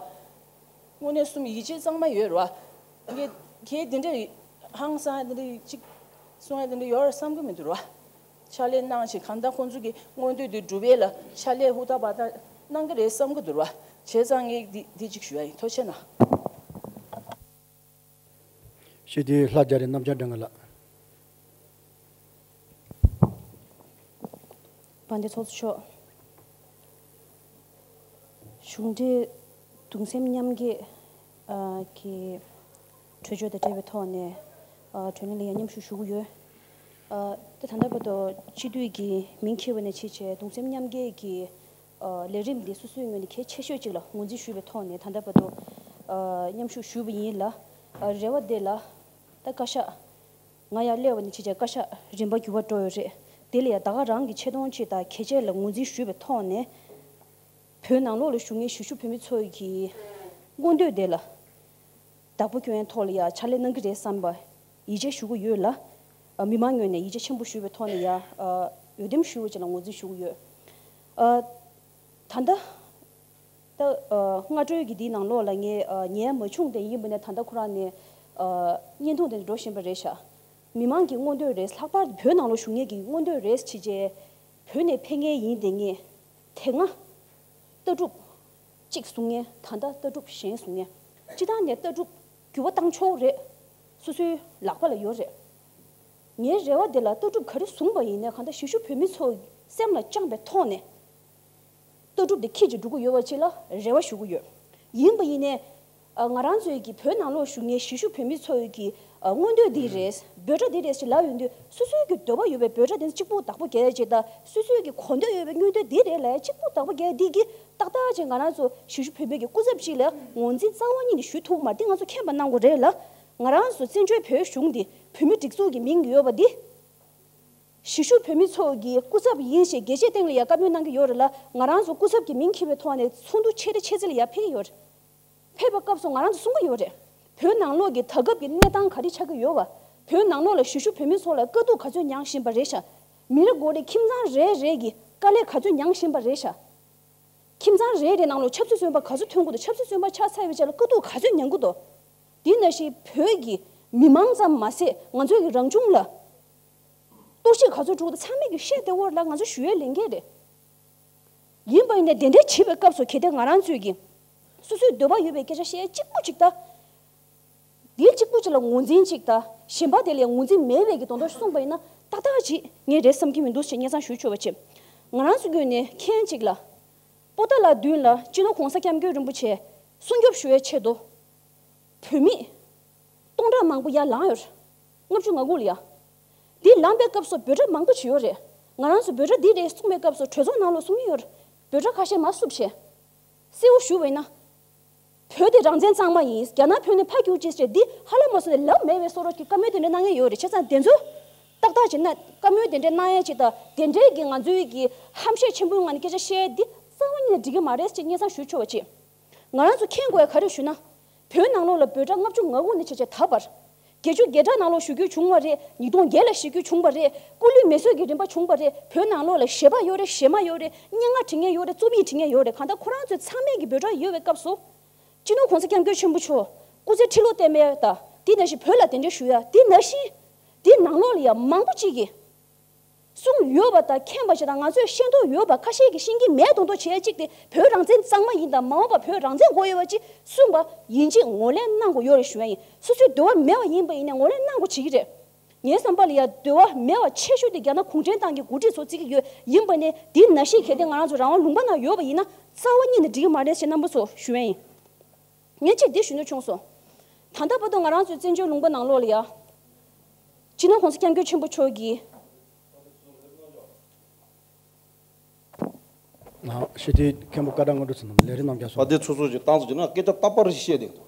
དངོས་གནས་གསུམ་ཡིད་ཆེས་གཙང་མ་ཡོད་རེད་བ། ངས་ཁྱེད་འདི་འདྲ་ཧང་སང་འདི་འདྲ་ཅིག་གསུང་ཡ་འདི་འདྲ་ཡོད་རེད་བསམ་གི་མི་འདུག་ར། ཕྱག་ལས་གནང་ཞིང་གང་ལྟར་ཁོང་ཚོ་གི་མངོན་འདོད་དེ་འགྲུབ་ཡས་ལ་ཕྱག་ལས་ཧུར་ཐག་འབད་ཐག་གནང་གི་རེད་བསམ་གི་འདུག་ར། བྱས་ཙང་ངས་འདི་འདི་ཅིག་ཞུ་ཡ་ཡིན། ཐུགས་རྗེ་གནང་། ཞེས་དེའི་ལྷ་རྒྱ་རི་རྣམ་རྒྱལ་སྒྲོན་ལགས། དཔལ་ལྡན་ཚོགས་གཙོ་མཆོག་གཞུང་འབྲེལ་གདུང་སེམས་མཉམ་སྐྱེད་ཨ་ཀྱི་གྲོས་ཆོད་དང་འབྲེལ་བའི་ཐོག་ནས་ཨ་གྲོས་གླེང་ལ་ཡང་མཉམ་ཞུགས་ཞུ་གི་ཡོད། ཨ་ད་ད་ལྟ་བར་དུ་སྤྱི་འཐུས་ཀྱི་མིང་འཁྱེར་བ་ནས་བྱས་བྱས་གདུང་སེམས་མཉམ་སྐྱེད་ཀྱི་ཨ་ལས་རིམ་འདི་སོ་སོའི་ངོས་ནས་གལ་ཆེ་ཤོས་ཅིག་ལ་ངོས་འཛིན་ཞུས་པའི་ཐོག་ནས་ད་ལྟ་བར་དུ་ཨ་མཉམ་ཞུགས་ཞུས་པ་ཡིན་ལ། ཨ་རེ་བ་དེ་ལ་ད་བཀའ་ཤག་ང་ཡར་སླེབས་པ་ནས་བྱས་བྱས་བཀའ་ཤག་རིམ་པ་འགྱུར་བ་འགྲོ་ཡོད་རེད། དེ་ལ་ཡང་ད་ག་རང་གི་ཆེ་མཐོང་ཅིག་དང་གལ་ཆེ་ལ་ངོས་འཛིན་ཞུས་པའི་ཐོག་ནས། བོད་ནང་ལོགས་ལ་བཞུགས་མཁན་གཞིས་བཞུགས་བོད་མི་ཚོ་གི་མངོན་འདོད་དེ་ལ་བདག་པོ་སྐྱོན་ཡའི་ཐོག་ལ་ཡང་ཕྱག་ལས་གནང་གི་རེད་བསམ་པ་ཡིད་ཆེས་ཞུ་གི་ཡོད་ལ། མི་མང་ངོས་ནས་ཡིད་ཆེས་ཆེན་པོ་ཞུ་བའི་ཐོག་ནས་ཡང་འོས་འདེམས་ཞུ་བ་ཅིག་ལ་ངོས་འཛིན་ཞུ་གི་ཡོད། ད་ལྟ་ད་སྔ་དྲོའི་གི་འདིའི་ནང་ལོགས་ལ་ངས་ཉན་མ་བྱུང་། དེ་ཡིན་པ་ནས་ད་ལྟ་ཁོ་རང་ནས་བརྙན་ཐུང་དེ་འགྲོ་བཞིན་པ་རེད་ཤག་མི་མང་གི་མངོན་འདོད་རེད། ལྷག་པར་བོད་ནང་ལོགས་བཞུགས་མཁན་གྱི་མངོན་འདོད་རེད་བྱས་རྗེས། བོད་ནས་ཕེབས་མཁན་ཡིན་དེ་ངས་དེ་སྔ་ལྟ་གྲུབ་གཅིག་བཟུང་མཁན་ད་ལྟ་ལྟ་གྲུབ་གཞན་བཟུང་མཁན། སྤྱི་བཏང་ནས་ལྟ་གྲུབ་འགྱུར་བ་བཏང་ཆོག་རེད། སོ་སོའི་ལག་པ་ལ་ཡོད་རེད། ངའི་རེ་བ་དེ་ལ་ལྟ་གྲུབ་ག་རེ་བཟུང་པ་ཡིན་ནའི་གང་ལྟར་གཞིས་བཞུགས་བོད་མི་ཚོ་སེམས་ལ་བཅངས་པའི་ཐོག་ནས། ལྟ་གྲུབ་དེ་འཁྱེར་ཅིག་འགྲོ་གི་ཡོད་པ་ཅིག་ལ་རེ་བ་ཞུ་གི་ཡོད། ཡིན་པ་ཡིན་ནའི། ཨ་ང་རང་ཚོའི་གི་བོད་ནང་ལོགས་བཞུགས་མཁན་གཞིས་བཞུགས་བོད་མི་ཚོའི་གི་ཨ་མངོན་འདོད་འདི་རེད། འབོད་སྒྲ་འདི་རེད་ཅེས་ལབ་ཡོང་དུས་སོ་སོའི་གི་འདོད་པ་ཡོད་པའི་འབོད་སྒྲ་དེ་གཅིག་པུ་བདག་པོ་རྒྱག་ཡ་ཅིག་དང་། སོ་སོའི་གི་གོ་འདོད་ཡོད་པའི་མངོན་འདོད་འདི་རེད་ལབ་ཡ་གཅིག་པུ་བདག་པོ་རྒྱག་ཡ་འདི་གི་ཏག་ཏག་ཅིག་ང་རང་ཚོ་གཞིས་བཞུགས་བོད་མི་གི་སྐུ་ཚབ་ཅིག་ལ་ངོས་འཛིན་རྩ་བ་ཉིད་ནས་ཞུ་ཐུབ་མ་རེད། འདི་ང་ཚོ་མཁྱེན་པ་གནང་དགོས་རེད་ལ། ང་རང་ཚོ་བཙན་བྱོལ་བོད་གཞུང་འདི་བོད་མི་སྒྲིག་འཛུགས་ཀྱི་མིང་ཡོད་པ་འདི། གཞིས་བཞུགས་བོད་མི་ཚོ་གི་སྐུ་ཚབ་ཡིན་ཞེས་རྒྱལ་སྤྱིའི་སྟེང་ལ་ཡང་བཀའ་མོལ་གནང་གི་ཡོད་རེད་ལ། ང་རང་ཚོ་སྐུ་ཚབ་ཀྱི་མིང་འཁྱེར་བའི་ཐོག་ནས་ཚོགས་འདུ་ཆེ་གྲས་ཆེ་ཚད་ལ་ཡང་ཕེབས་ཀྱི་ཡོད་རེད། ཕེབས་པའི་སྐབས་སུ་ང་རང་ཚོ་གསུང་གི་ཡོད་རེད། བོད་ནང་ལོགས་ཀྱི་ད་སྐབས་ཀྱི་གནས་སྟངས་ག་རེ་ཆགས་ཀྱི་ཡོད་པ། བོད་ནང་ལོགས་ལ་གཞིས་བཞུགས་བོད་མི་ཚོ་ལ་དཀའ་སྡུག་ག་ཚོད་མྱངས་བཞིན་པ་རེད་ཤག་མི་རེ་ངོ་རེ་ཁྱིམ་ཚང་རེ་རེ་གིས་དཀའ་ལས་ག་ཚོད་མྱངས་བཞིན་པ་རེད་ཤག་ཁྱིམ་ཚང་རེ་རེ་ནང་ལོགས་ཆབ་སྲིད་བཙོན་པ་ག་ཚོད་ཐོན་གྱི་འདུག་ཆབ་སྲིད་བཙོན་པ་ཆགས་ཚར་བའི་རྗེས་ལ་དཀའ་སྡུག་ག་ཚོད་མྱང་གི་འདུག་དེ་ནང་བཞིན་བོད་ཀྱི་མི་མང་ཙམ་མ་ཟད་ང་ཚོའི་གི་རང་བྱུང་ལ་གཏོར་བཤིག་ག་ཚོད་འགྲོ་གི་འདུག་ཚང་མས་ཀྱི་བཤད་བསྡད་ཡོད་རེད་ལ། ང་ཚོ་ཞུ་ཡས་ལས་འགན་རེད། ཡིན་པ་ཡིན་ནའི་དེ་འདྲའི་བྱེད་པའི་སྐབས་སུ་གལ་ཏེ་ང་རང་ཚོས་ཀྱི་སོ་སོའི་འདོད་པ་ཡོད་པའི་སྐད་ཆ་བཤད་ཡས་གཅིག་པུ་གཅིག་ལྟ། འདི་གཅིག་པུ་གཅིག་ལ་ངོས་འཛིན་གཅིག་དང་གཞན་པ་དེ་ལ་ངོས་འཛིན་མེད་པའི་གི་དོན་དག་གསུངས་པ་ཡིན་ན་ཏག་ཏག་ཅིག་ངས་རེད་བསམ་གྱི་མི་འདུག་ཅེས་སྙན་སེང་ཞུ་ཆོག་པ་བྱེད། ང་རང་ཚོ་ངོས་ནས་མཁྱེན་གཅིག་ལ། པོ་ཏཱ་ལ་མདུན་ལ་སྤྱི་ནོར་༸གོང་ས་༸སྐྱབས་མགོན་རིན་པོ་ཆེ་སྲུང་སྐྱོབ་ཞུ་བའི་ཆེད་དུ། བོད་མི་སྟོང་ཕྲག་མང་པོ་ཡར་ལངས་ཡོད་རེད། ལྔ་བཅུ་ང་དགུ་ལ་ཡ། འདི་ལངས་པའི་སྐབས་སུ་འབོད་སྒྲ་མང་པོ་ཅིག་ཡོད་རེད། ང་རང་ཚོ་འབོད་སྒྲ་འདི་རེད་གསུངས་པའི་སྐབས་སུ་གྲོས་ཚོགས་ནང་ལོགས་གསུང་གི་ཡོད་རེད། འབོད་སྒྲ་ཁ་ཤས་མར་བསུབས་བྱས། གསལ་བོ་ཞུ་བ་ཡིན་ན། བོད་དེ་རང་བཙན་གཙང་མ་ཡིན། རྒྱ་ནག་བོད་ནས་ཕར་རྒྱུགས་ཅེས་ཟེར་འདི་ཧ་ལམ་མ་སོང་ནས་ལབ་མེད་པའི་བཟོ་འདྲ་གི་བཀའ་མོལ་དེ་འདྲ་གནང་མཁན་ཡོད་རེད། བྱས་ཙང་དེ་ཚོ་ཏག་ཏག་བྱས་ན་བཀའ་མོལ་དེ་འདྲ་གནང་ཡས་ཅིག་དང་དེ་འདྲའི་གི་ང་ཚོའི་གི་ཧམ་བཤད་ཆེན་པོའི་ངང་ནས་སྐད་ཆ་བཤད་ཡས་འདི་རྩ་བ་ཉིད་ནས་འགྲིག་གི་མ་རེད་ཅེས་སྙན་སེང་ཞུ་ཆོག་པ་བྱེད། ང་རང་ཚོ་མཁྱེན་དགོས་ཡ་ག་རེ་ཞུ་ན། བོད་ནང་ལོགས་ལ་འབོད་སྒྲ་ལྔ་བཅུ་ང་དགུ་ནས་བྱས་བྱས་ད་བར། བརྒྱད་ཅུ་གྱ་གྲངས་ནང་ལོགས་ཞུ་རྒྱུ་བྱུང་བ་རེད། ཉིས་སྟོང་བརྒྱད་ལ་ཞུ་རྒྱུ་བྱུང་བ་རེད། སྐུ་ལུས་མེ་གསོད་ཀྱི་རིམ་པ་བྱུང་བ་རེད། བོད་ནང་ལོགས་ལ་གཞས་པ་ཡོད་རེད། གཞས་མ་ཡོད་རེད། སྙན་ངག་འབྲི་མཁན་ཡོད་རེད། རྩོམ་ཡིག་འབྲི་མཁན་ཡོད་རེད། གང་ལྟར་ཁོ་རང་ཚོའི་ཚང་མས་ཀྱི་འབོད་སྒྲ་ཡོད་པའི་སྐབས་སུ། སྤྱི་ནོར་༸གོང་ས་༸སྐྱབས་མགོན་ཆེན་པོ་མཆོག་སྐུ་ཚེ་ཁྲི་ལོ་བརྟན་པའི་དང་དེ་ནང་བཞིན་བོད་ལ་གདན་འདྲེན་ཞུ་ཡ་དེ་ནང་བཞིན། དེ་ནང་ལོགས་ལ་ཡང་མང་པོ་ཅིག་གིས། གསུངས་ཡོད་པ་དང་མཁྱེན་པ་ཞིག་དང་ང་ཚོས་ཤེས་རྟོགས་ཡོད་པ་ཁ་ཤས་ཀྱིས་ཤེས་ཀྱི་མེད་མདོག་མདོག་བྱེད་ཡ་གཅིག་དེ་བོད་རང་བཙན་གཙང་མ་ཡིན་དང་མ་འོངས་པ་བོད་རང་བཙན་དགོས་ཡོད་པ་ཅིག་གསུངས་པ་ཡིན་གཅིག་ངོས་ལེན་གནང་དགོས་ཡོད་རེད་ཞུ་ཡ་ཡིན། སོ་སོའི་འདོད་པ་མེད་པ་ཡིན་པ་ཡིན་ནའི་ངོས་ལེན་གནང་དགོས་བྱེད་ཀྱི་རེད། ངའི་བསམ་པ་ལ་ཡ་འདོད་པ་མེད་པ་ཆེ་ཤོས་དེ་རྒྱ་ནག་གུང་ཁྲན་ཏང་གི་འགོ་ཁྲིད་ཚོ་བརྩི་གི་ཡོད། ཡིན་པ་ནས་དེ་ནང་བཞིན་གལ་ཏེ་ང་རང་ཚོ་རང་དབང་ལུང་པ་ནང་ཡོད་པ་ཡིན་ན་རྩ་བ་ཉིད་ནས་འགྲིག་གི་མ་རེད་ཞེས་རྣམ་པ་ཚོ་ཞུ་ཡ་ཡིན། ངས་གཅིག་འདི་ཞུ་འདོད་བྱུང་སོང་། ད་ལྟ་བར་དུ་ང་རང་ཚོའི་བཙན་བྱོལ་ལུང་པ་ནང་ལོགས་ལ་ཡ། སྤྱི་ནོར་༸གོང་ས་༸སྐྱབས་མགོན་ཆེན་པོ་མཆོག་གིས། ནའོ་ཤེས་ལྡན་མཁན་པོ་ཀ་ད་དངོས་གྲུབ་ཟེར་ནམ་ལས་རིགས་རྣམ་རྒྱལ་པ་སོགས། དེ་ཚོ་ཚོ་ཞིག་བཏང་ཚོ་ཅིག་ན་སྐད་ཆ་རྟག་པར་བཤད་དེ་འདུག་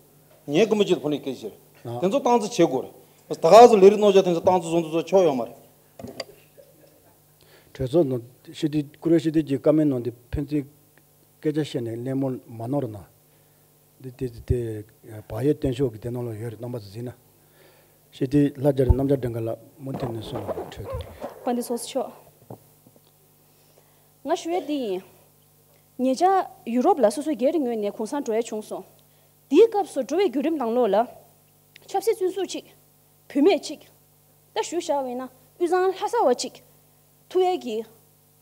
ངས་ཀུན་པ་ཅིག་ཕོ་ནི་སྐད་ཆ་རེད། ཨ། དེ་ཚོ་བཏང་ཚོ་བྱེད་དགོས་རེད། ད་ག་ཚོ་ལས་རིགས་རྣམ་རྒྱལ་དེ་ཚོ་བཏང་ཚོ་བཟོ་འདུག་ཚོ་ཆོག་ཡོད་མ་རེད། གྲོས་ཚོགས་ནང་ཤེས་ལྡན་བཀུར་འོས་ཤེས་ལྡན་གྱི་བཀའ་མོལ་ནང་དེ་ཕན་ཚུན་སྐད་ཆ་བཤད་ནས་གླེང་མོལ་མ་གནང་རོགས་གནང་། འདི་དེ་དེ་བག་ཡོད་བརྟན་ཤོག་གི་དེ་ནང་ལ་ཡོད་རེད། རྣམ་པ་ཚོ་གཟིགས་ན། ཤེས་ལྡན་ལྷ་རྒྱ་རི་རྣམ་རྒྱལ་སྒྲོལ་དཀར་ལགས་མུ་མཐུད་ནས་གསུང་རོགས་གནང་། དཔལ་ལྡན་ཚོགས་གཙོ་མཆོག་ང་ཞུ་ཡས་འདི་ཡིན། ཉེ་ཆར་ཡུ་རོབ་ལ་སོ་སོའི་སྒེར་གྱི་ངོས་ནས་གུང་སེང་འགྲོ་ཡས་བྱུང་སོང་། དེའི་སྐབས་སུ་འགྲོ་བའི་བརྒྱུད་རིམ་ནང་ལོགས་ལ། ཆབ་སྲིད་བཙོན་ཟུར་གཅིག་བུད་མེད་གཅིག་ད་ཞུ་བཞག་པ་ཡིན་ན་དབུས་གཙང་ལྷ་ས་བ་གཅིག་ཐུག་ཡས་ཀྱི་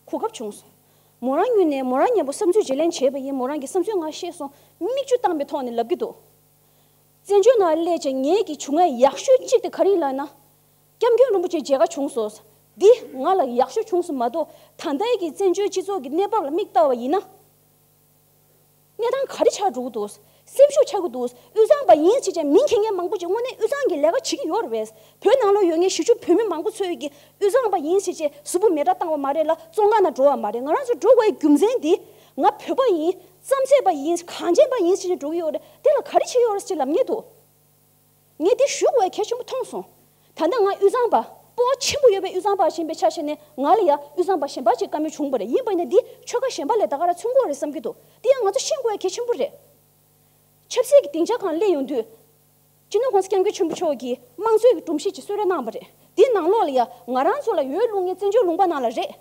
གོ་སྐབས་བྱུང་སོང་། མོ་རང་ངོས་ནས་མོ་རང་མཉམ་པོ་བསམ་ཚུལ་བརྗེ་ལེན་བྱས་པ་ཡིན། མོ་རང་གི་བསམ་ཚུལ་ང་བཤད་སོང་། མིག་ཆུ་བཏང་པའི་ཐོག་ནས་ལབ་ཀྱི་འདུག་བཙན་བྱོལ་ནང་སླེབས་བྱས་ངེད་ཀྱི་བྱུང་ཡས་ཡག་ཤོས་གཅིག་དེ་ག་རེ་ཡིན་ལབ་ན། སྐྱབས་མགོན་རིན་པོ་ཆེ་མཇལ་ཁ་བྱུང་སོང་། འདི་ང་ལ་ཡག་ཤོས་བྱུང་སོང་མ་གཏོགས་ད་ལྟའི་གི་བཙན་བྱོལ་སྤྱི་ཚོགས་ཀྱི་གནས་བབ་ལ་མིག་ལྟ་བ་ཡིན་ན། གནས་སྟངས་ག་རེ་ཆགས་འགྲོ་གི་འདུག་སེམས་ཤུགས་ཆག་གི་འདུག་དབུས་གཙང་པ་ཡིན་ཞེས་བྱས་མིང་འཁྱེར་མཁན་མང་པོ་ཅིག་དངོས་གནས་དབུས་གཙང་གི་ལས་ཀ་བྱེད་ཀྱི་ཡོད་རེད་པས། བོད་ནང་ལོགས་ཡོད་མཁན་གཞིས་བྱེས་བོད་མི་མང་པོ་ཚོས་ཀྱི་དབུས་གཙང་པ་ཡིན་ཞེས་བྱས་གཟུགས་པོ་མེ་སྲེག་བཏང་བ་མ་རེད་ལ་བཙོན་ཁང་ནང་འགྲོ་བ་མ་རེད། ང་རང་ཚོ་འགྲོ་དགོས་རྒྱུ་མཚན་འདི་ང་བོད་པ་ཡིན། རྩམ་ཟན་པ་ཡིན། གངས་ཅན་པ་ཡིན་ཞེས་བྱས་འགྲོ་གི་ཡོད་རེད། དེ་ལ་ག་རེ་བྱེད་ཀྱི་ཡོད་རེད་ཅེས་ལབ་མཁན་འདུག་ངས་འདི་ཞུ་དགོས་གལ་ཆེན་པོ་མཐོང་སོང་། ད་ལྟ་ང་དབུས་གཙང་པ། སྤོབས་པ་ཆེན་པོ་ཡོད་པའི་དབུས་གཙང་པ་ཞིག་ཡིན་པའི་ཆ་བཞག་ནས་ང་ལ་ཡང་དབུས་གཙང་པ་གཞན་པ་ཅིག་བཀའ་མོལ་བྱུང་བ་རེད། ཡིན་པ་ཡིན་ན་འདི་ཆོལ་ཁ་གཞན་པ་ལས་ད་ག་རང་མཚོན་གྱི་ཡོད་རེད་བསམ་གྱི་འདུག་འདི་ཡང་ང་ཚོ་ཤེས་དགོས་གལ་ཆེན་པོ་རེད། ཆབ་སྲིད་ཀྱི་སྡིངས་ཆ་སྒང་སླེབས་ཡོང་དུས། སྤྱི་ནོར་༸གོང་ས་༸སྐྱབས་མགོན་ཆེན་པོ་མཆོག་གིས་དམངས་གཙོའི་གི་སྒྲོམ་གཞི་ཅིག་གསོལ་རས་གནང་བ་རེད། འདི་ནང་ལོགས་ལ་ཡང་ང་རང་ཚོ་ལ་འོས་བླུག་མཁན་བཙན་བྱོལ་ལུང་པ་ནང་ལ་རེད།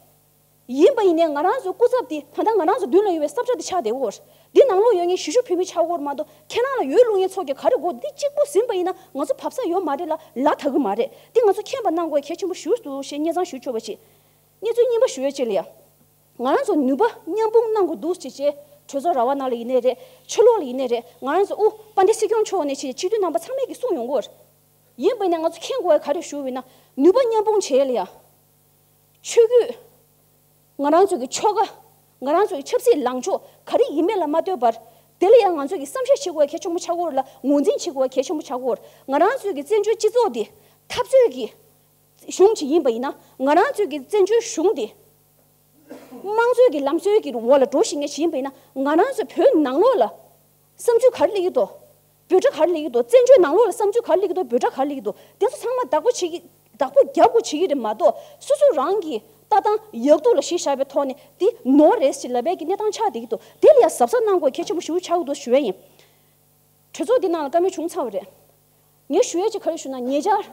ཡིན་པ་ཡིན་ནའི་ང་རང་ཚོའི་སྐུ་ཚབ་དེ་ད་ལྟ་ང་རང་ཚོ་མདུན་ལ་ཡོད་པའི་ས་ཁྲ་དེ་ཆགས་བསྡད་ཡོད་རེད། འདི་ནང་ལོགས་ཡོད་མཁན་གཞིས་བྱེས་བོད་མི་ཆགས་ཡོད་རེད་མ་གཏོགས་ཁྱེད་རང་ལ་འོས་བླུག་མཁན་ཚོ་གིས་ག་རེ་དགོས། འདི་གཅིག་པོ་ཟིན་པ་ཡིན་ན་ང་ཚོ་བབས་ས་ཡོད་མ་རེད་ལ་ལ་དྭགས་ཀྱི་མ་རེད། འདི་ང་ཚོ་མཁྱེན་པ་གནང་དགོས་གལ་ཆེན་པོ་ཞིག་འདུག་ཞེས་སྙན་སེང་ཞུ་ཆོག་པ་ཅིག་གནས་ཚུལ་གཉིས་པ་ཞུ་ཡས་ཅིག་ལ་ཡ། ང་རང་ཚོ་ནུས་པ་མཉམ་སྤུངས་གནང་དགོས་འདུག་ཅེས་བྱས་གྲོས་ཚོགས་ར་བ་ནང་ལ་ཡིན་ནའི་རེད། ཕྱི་ལོགས་ལ་ཡིན་ནའི་རེད། ང་རང་ཚོ་དབུ་དཔལ་ལྡན་སྲིད་སྐྱོང་མཆོག་ནས་བྱས་སྤྱི་འཐུས་རྣམ་པ་ཚང་མས་ཀྱིས་གསུངས་ཡོང་གི་ཡོད་རེད། ཡིན་པ་ཡིན་ནའི་ང་ཚོ་མཁྱེན་དགོས་ཡ་ག་རེ་ཞུ་བ་ཡིན་ན་ནུས་པ་མཉམ་སྤུངས་བྱས་ལ་ཡ། ཆོས་བརྒྱུད། ང་རང་ཚོ་གི་ཆོལ་ཁ། ང་རང་ཚོ་གི་ཆབ་སྲིད་ལངས་ཕྱོགས་ག་རེ་ཡིན་མིན་ལ་མ་ལྟོས་པར། དེ་ལ་ཡང་ང་ཚོ་གི་བསམ་ཤེས་བྱེད་དགོས་གལ་ཆེན་པོ་ཆགས་ཀྱི་ཡོད་རེད་ལ་ངོས་འཛིན་བྱེད་དགོས་གལ་ཆེན་པོ་ཆགས་ཀྱི་ཡོད་རེད། ང་རང་ཚོའི་གི་བཙན་བྱོལ་སྤྱི་ཚོགས་འདི་འཐབ་རྩོད་ཀྱི་གཞུང་ཅིག་ཡིན་པ་ཡིན་ན། ང་རང་ཚོའི་གི་བཙན་བྱོལ་གཞུང་འདི་དམངས་གཙོའི་གི་ལམ་སྲོལ་གྱི་འོག་ལ་འགྲོ་བཞིན་པ་ཞིག་ཡིན་པ་ཡིན་ན། ང་རང་ཚོ་བོད་ནང་ལོགས་ལ་བསམ་ཚུལ་ག་རེ་སླེབས་ཀྱི་འདུག་འབོད་སྒྲ་ག་རེ་སླེབས་ཀྱི་འདུག་བཙན་བྱོལ་ནང་ལོགས་ལ་བསམ་ཚུལ་ག་རེ་སླེབས་ཀྱི་འདུག་འབོད་སྒྲ་ག་རེ་སླེབས་ཀྱི་འདུག་དེ་ཚོ་ཚང་མ་བདག་པོ་བྱེད་ཀྱི། བདག་པོ་རྒྱབ་དགོས་བྱེད་ཀྱི་རེད་མ་གཏོགས་སོ་སོ་རང་གི་ལྟ་སྟངས་ཡག་སྡུག་ལ་གཞི་བཞག་པའི་ཐོག་ནས་འདི་ནོར་རེད་ཅེས་ལབ་པའི་གི་གནས་སྟངས་ཆགས་བསྡད་ཀྱི་འདུག་དེ་ལ་ཡང་གཟབ་གཟབ་གནང་དགོས་གལ་ཆེན་པོ་ཞེ་པོ་ཆགས་ཀྱི་འདུག་ཞུ་ཡས་ཡིན། གྲོས་ཚོགས་འདི་ནང་ལ་བཀའ་མོལ་བྱུང་ཚར་བ་རེད། ངས་ཞུ་ཡས་ཅིག་ག་རེ་ཞུ་ན། ཉེ་ཆར་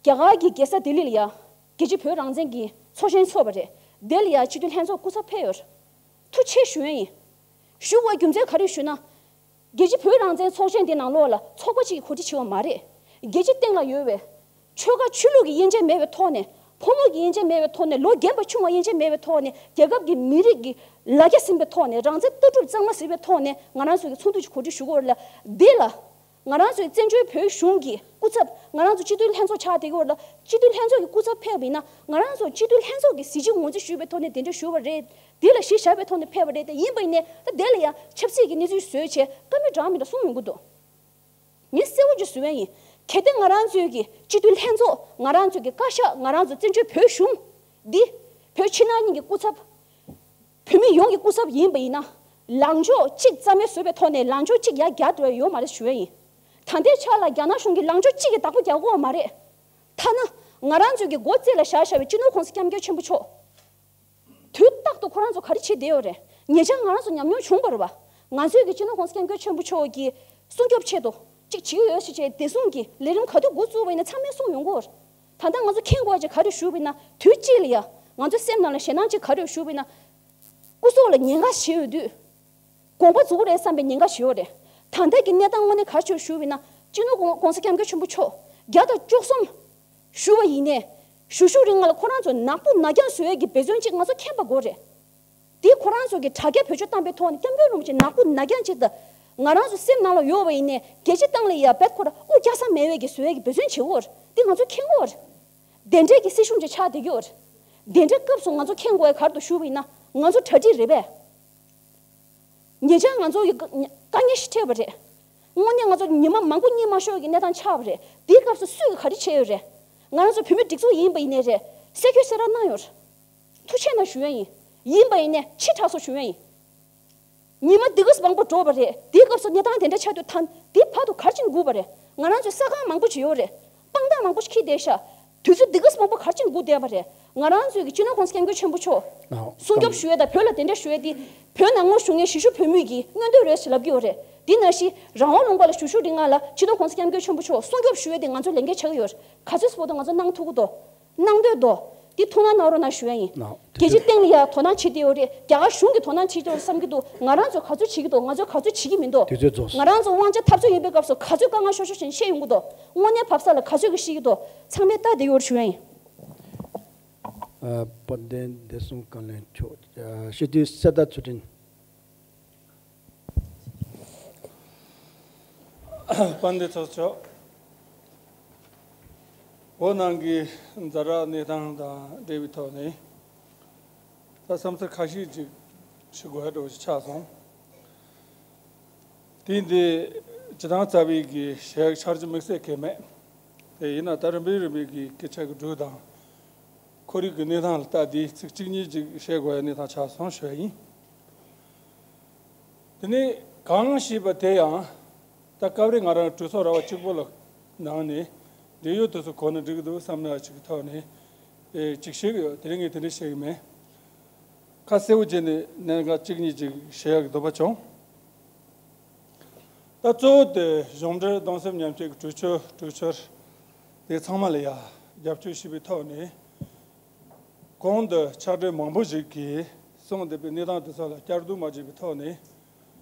རྒྱ་གར་གྱི་རྒྱལ་ས་ལྡི་ལི་ལ་ཡ་རྒྱལ་སྤྱིའི་བོད་རང་བཙན་གྱི་ཚོགས་ཆེན་ཚོགས་པ་རེད། དེ་ལ་ཡ་སྤྱི་འཐུས་ལྷན་ཚོགས་སྐུ་ཚབ་ཕེབས་ཡོད་རེད། ཐུགས་རྗེ་ཆེ་ཞུ་ཡས་ཡིན། ཞུ་བའི་རྒྱུ་མཚན་ག་རེ་ཞུ་ན། རྒྱལ་སྤྱིའི་བོད་རང་བཙན་ཚོགས་ཆེན་དེ་ནང་ལོགས་ལ་ཚོགས་པ་གཅིག་གིས་གོ་སྒྲིག་བྱས་པ་མ་རེད། རྒྱལ་སྤྱི་སྟེང་ལ་ཡོད་པའི་ཆོལ་ཁ་ཆོས་ལུགས་ཀྱི་དབྱེ་འབྱེད་མེད་པའི་ཐོག་ནས། ཕོ་མོ་གི་དབྱེ་འབྱེད་མེད་པའི་ཐོག་ནས། ལོ་རྒན་པ་ཆུང་བ་དབྱེ་འབྱེད་མེད་པའི་ཐོག་ནས། རྒྱལ་ཁབ་ཀྱི་མི་རིགས་ཀྱི་ལ་རྒྱ་ཟིན་པའི་ཐོག་ནས། རང་བཙན་ལྟ་གྲུབ་གཙང་མ་ཟིན་པའི་ཐོག་ནས་ང་རང་ཚོ་གི་ཚོགས་འདུ་ཞིག་གོ་སྒྲིག་ཞུ་དགོས་རེད་ལ། འདི་ལ་ང་རང་ཚོའི་བཙན་བྱོལ་བོད་གཞུང་གི་སྐུ་ཚབ། ང་རང་ཚོ་སྤྱི་འཐུས་ལྷན་ཚོགས་ཆགས་བསྡད་ཀྱི་ཡོད་རེད་ལ། སྤྱི་འཐུས་ལྷན་ཚོགས་ཀྱི་སྐུ་ཚབ་ཕེབས་པ་ཡིན་ན། ང་རང་ཚོ་སྤྱི་འཐུས་ལྷན་ཚོགས་ཀྱི་གཟི་བརྗིད་ངོས་འཛིན་ཞུ་བའི་ཐོག་ནས་གདན་འདྲེན་ཞུ་བ་རེད། འདི་ལ་གཞི་བཞག་པའི་ཐོག་ནས་ཕེབས་པ་རེད་དེ། ཡིན་པ་ཡིན་ནའི་ད་དེ་ལ་ཡང་ཆབ་སྲིད་ཀྱི་གནས་ཚུལ་བཟོས་བྱས་བཀའ་མོལ་འདྲ་མི་འདྲ་གསུངས་ཡོང་གི་འདུག་ངས་གསལ་བོ་ཅིག་ཞུ་ཡས་ཡིན། གལ་ཏེ་ང་རང་ཚོའི་གི་སྤྱི་འཐུས་ལྷན་ཚོགས། ང་རང་ཚོའི་གི་བཀའ་ཤག་ང་རང་ཚོ་བཙན་བྱོལ་བོད་གཞུང་འདི་བོད་ཕྱི་ནང་གཉིས་ཀྱི་སྐུ་ཚབ། བོད་མི་ཡོངས་ཀྱི་སྐུ་ཚབ་ཡིན་པ་ཡིན་ན། ལངས་ཕྱོགས་གཅིག་རྩ་མེད་བཟོས་པའི་ཐོག་ནས་ལངས་ཕྱོགས་གཅིག་ཡར་རྒྱག་འགྲོ་ཡ་ཡོད་མ་རེད་ཞུ་ཡ་ཡིན། ད་ལྟའི་ཆ་ལ་རྒྱ་ནག་གཞུང་གིས་ལངས་ཕྱོགས་གཅིག་གི་བདག་པོ་རྒྱག་གི་ཡོད་མ་རེད། ཐ་ན་ང་རང་ཚོའི་གི་མགོ་རྩེ་ལ་བཞག་བཞག་པའི་སྤྱི་ནོར་༸གོང་ས་༸སྐྱབས་མགོན་ཆེན་པོ་མཆོག་དུས་རྟག་ཏུ་ཁོ་རང་ཚོ་ག་རེ་བྱེད་བསྡད་ཡོད་རེད། ཉེ་ཆར་ང་རང་ཚོ་ཉམས་མྱོང་བྱུང་བ་རེད་པ། ང་ཚོའི་གི་སྤྱི་ནོར་༸གོང་ས་༸སྐྱབས་མགོན་ཆེན་པོ་མཆོག་གི་སྲུང་སྐྱོབ་ཆེད་དུ་གཅིག་བྱེད་ཀྱི་ཡོད་ཞེས་བྱས་བདེ་སྲུང་གི་ལས་རིམ་ག་དུས་འགོ་བཙུགས་པ་ཡིན་ན་ཚང་མས་གསུངས་ཡོང་གི་ཡོད་རེད། ད་ལྟ་ང་ཚོ་མཁྱེན་དགོས་ཡ་ཅིག་ག་རེ་ཞུ་བ་ཡིན་ན། དུས་གཅིག་ལ་ཡ་ང་ཚོའི་སེམས་ནང་ལ་ཞེད་སྣང་ཅིག་ག་རེ་ཞུ་བ་ཡིན་ན། སྐུ་སྲོག་ལ་ཉེན་ཁ་ཞིག་ཡོད་དུས། དགོངས་པ་རྫོགས་རེད་བསམ་པའི་ཉེན་ཁ་ཞིག་ཡོད་རེད། ད་ལྟ་གི་གནས་སྟངས་དངོས་གནས་ག་རེ་ཞིག་ཞུ་བ་ཡིན་ན། སྤྱི་ནོར་༸གོང་༸གོང་ས་༸སྐྱབས་མགོན་ཆེན་པོ་མཆོག་བརྒྱ་དང་བཅུ་གསུམ་ཞུ་བ་ཡིན་ནའི། ཞུ་ཞུ་རིང་ལ་ཁོ་རང་ཚོ་ནག་པོ་ནག་རྐྱང་བཟོ་ཡས་ཀྱི་འབད་བརྩོན་ཅིག་ང་ཚོ་མཁྱེན་པ་དགོས་རེད། དེ་ཁོ་རང་ཚོ་གི་དྲ་རྒྱ་བེད་སྤྱོད་བཏང་པའི་ཐོག་ནས་སྐྱབས་མགོན་རིན་པོ་ཆེ་ནག་པོ་ནག་རྐྱང་ཅིག་དང་། ང་རང་ཚོ་སེམས་ནང་ལ་ཡོད་པ་ཡིན་ནའི་རྒྱལ་སྤྱི་སྟེང་ལ་ཡ་བེད་ཁོ་རང་དབུ་རྒྱག་ས་མེད་པའི་གི་བཟོ་ཡས་ཀྱི་འབད་བརྩོན་བྱེད་དགོས་རེད། དེ་ང་ཚོ་མཁྱེན་དགོས་རེད། དེ་འདྲའི་གི་སྲིད་གཞུང་ཅིག་ཆགས་བསྡད་ཀྱི་ཡོད་རེད། དེ་འདྲའི་སྐབས་སུ་ང་ཚོ་མཁྱེན་དགོས་ཡ་ག་རེ་འདུག་ཞུ་བ་ཡིན་ན། ང་ཚོ་གྲ་སྒྲིག་རེད་པས། ཉེ་ཆར་ང་ཚོ་གི་དཀའ་ངལ་ཞིག་འཕྲད་པ་རེད། དངོས་གནས་ང་ཚོ་ཉི་མ་མང་པོ་གཉིད་མ་ཤོར་གྱི་གནས་སྟངས་ཆགས་པ་རེད། དེའི་སྐབས་སུ་སུས་ག་རེ་བྱས་ཡོད་རེད། ང་རང་ཚོ་བོད་མི་སྒྲིག་འཛུགས་ཡིན་པ་ཡིན་ནའི་རེད། གསལ་རྒྱུ་གསལ་རང་གནང་ཡོད་རེད། ཐུགས་རྗེ་གནང་ཞུ་ཡ་ཡིན། ཡིན་པ་ཡིན་ནའི་ཕྱི་དྲགས་སོ་ཞུ་ཡ་ཡིན། ཉི་མ་འདི་གས་མང་པོ་འགྲོ་བ་རེད། དེའི་སྐབས་སུ་གནས་སྟངས་དེ་འདྲ་ཆགས་དུས་ད་འདི་བར་དུ་ག་རེ་བྱེད་དགོས་པ་རེད། ང་རང་ཚོའི་ས་ཁང་མང་པོ་ཅིག་ཡོད་རེད། དཔང་རྟགས་མང་པོ་ཞིག་འཁྱེར་བསྡད་ཤག་དུས་ཚོད་འདི་གས་མང་པོ་ག་རེ་བྱེད་དགོས་བསྡད་པ་རེད། ང་རང་ཚོའི་གི་སྤྱི་ནོར་༸གོང་ས་༸སྐྱབས་མགོན་ཆེན་པོ་མཆོག་ཨོ་སྲུང་སྐྱོབ་ཞུ་ཡས་དང་བོད་ལ་དེ་འདྲ་ཞུ་ཡས་དེ་བོད་ནང་ངོ་ཞུགས་མཁན་གཞིས་བཞུགས་བོད་མི་གི་མངོན་འདོད་རེད་ཟེར་ལབ་ཀྱི་ཡོད་རེད། དེ་ནང་བཞིན་རང་དབང་ལུང་པ་ལ་བཞུགས་བཞུགས་རིང་ལ་སྤྱི་ནོར་༸གོང་ས་༸སྐྱབས་མགོན་ཆེན་པོ་མཆོག་སྲུང་སྐྱོབ་ཞུ་ཡས་དེ་ང་ཚོ་ལས་འགན་ཆགས་ཀྱི་ཡོད་རེད། ག་ཚོད་སྤོ་དོ་ང་ཚོ་གནང་ཐུབ་ཀྱི་འདུག་གནང་འདོད་འདུག་དེ་ཐུགས་སྣང་གནང་རོགས་གནང་ཞུ་ཡ་ཡིན། ནའོ་རྒྱལ་སྤྱིའི་སྟེང་ལ་ཡ་དོ་སྣང་བྱེད་དེ་ཡོད་རེད། རྒྱ་གར་གཞུང་གིས་དོ་སྣང་བྱེད་དེ་ཡོད་རེད་བསམ་གྱི་འདུག་ང་རང་ཚོས་ག་ཚོད་བྱེད་ཀྱི་འདུག་ང་ཚོས་ག་ཚོད་བྱེད་ཀྱི་མི་འདུག་དུས་ཚོད་རྫོགས་སོང་། ང་རང་ཚོ་དབང་ཆ་འཐབ་རྩོད་ཡིན་པའི་སྐབས་སུ་ག་ཚོད་དཀའ་ངལ་ཤོར་ཤོར་བྱས་ནས་བཤད་ཡོང་གི་འདུག་དངོས་གནས་བབས་ས་ལ་ག་ཚོད་ཀྱིས་ཤེས་ཀྱི་འདུག་ཚང་མས་ལྟ་བསྡད་ཡོད་རེད་ཞུ་ཡ་ཡིན། ཨ། དཔལ་ལྡན་བདེ་སྲུང་བཀའ་བློན་མཆོག་ཨ། སྤྱི་འཐུས་གསེར་རྟ་ཚུལ་ཁྲིམས། དཔལ་ལྡན་ཚོགས་གཙོ་མཆོག་བོད་ནང་གི་ཛ་དྲག་གནས་སྟངས་དང་འབྲེལ་བའི་ཐོག་ནས་ད་བསམ་ཚུལ་ཁ་ཤས་ཅིག་ཞུ་དགོས་ཡ་འདྲ་བོ་ཞིག་ཆགས་སོང་། དེ་འདི་སྤྱི་བཏང་རྩ་བའི་གི་བཤད་ཡག་ཆ་རྐྱེན་དམིགས་བསལ་གང་མེད། དེ་ཡིན་ན་ད་རིམ་པས་རིམ་པས་གི་སྐད་ཆ་གི་འགྲོས་དང་ཁོར་ཡུག་གི་གནས་སྟངས་ལ་ལྟ་དེ་ཚིག་གཅིག་གཉིས་ཅིག་བཤད་དགོས་ཡ་གནས་སྟངས་ཆགས་སོང་ཞུ་ཡ་ཡིན། དེ་ནས་གང་ཞེས་པ་དེ་ཡང་ད་སྐབས་རེ་ང་རང་གྲོས་ཚོགས་ར་བ་གཅིག་པོ་ལ་ནང་ནས་འབྲེལ་ཡོད་དེ་ཚོ་གོ་ན་འགྲིག་གི་འདུག་བསམ་ན་ཅིག་གི་ཐོག་ནས་ཨེ་ཅིག་བཤད་གི་ཡོད། དེ་རིང་ངས་དེ་འདྲ་བཤད་གི་མེད། ཁ་གསལ་བོ་བྱས་ནས་གནད་འགག་གཅིག་གཉིས་ཅིག་བཤད་ཡག་གི་འདོད་པ་བྱུང་། ད་གཙོ་བོ་དེ་གཞུང་འབྲེལ་གདུང་སེམས་མཉམ་སྐྱེད་ཀྱི་གྲོས་ཆོད་གྲོས་འཆར་དེ་ཚང་མ་ལ་ཡ་རྒྱབ་སྐྱོར་ཞུས་པའི་ཐོག་ནས། གོང་དུ་ཕྱག་སྦྲེལ་མང་པོ་ཞིག་གིས་གསུངས་བསྡད་པའི་གནས་སྟངས་དེ་ཚོ་ལ་བསྐྱར་ཟློས་མ་བྱས་པའི་ཐོག་ནས།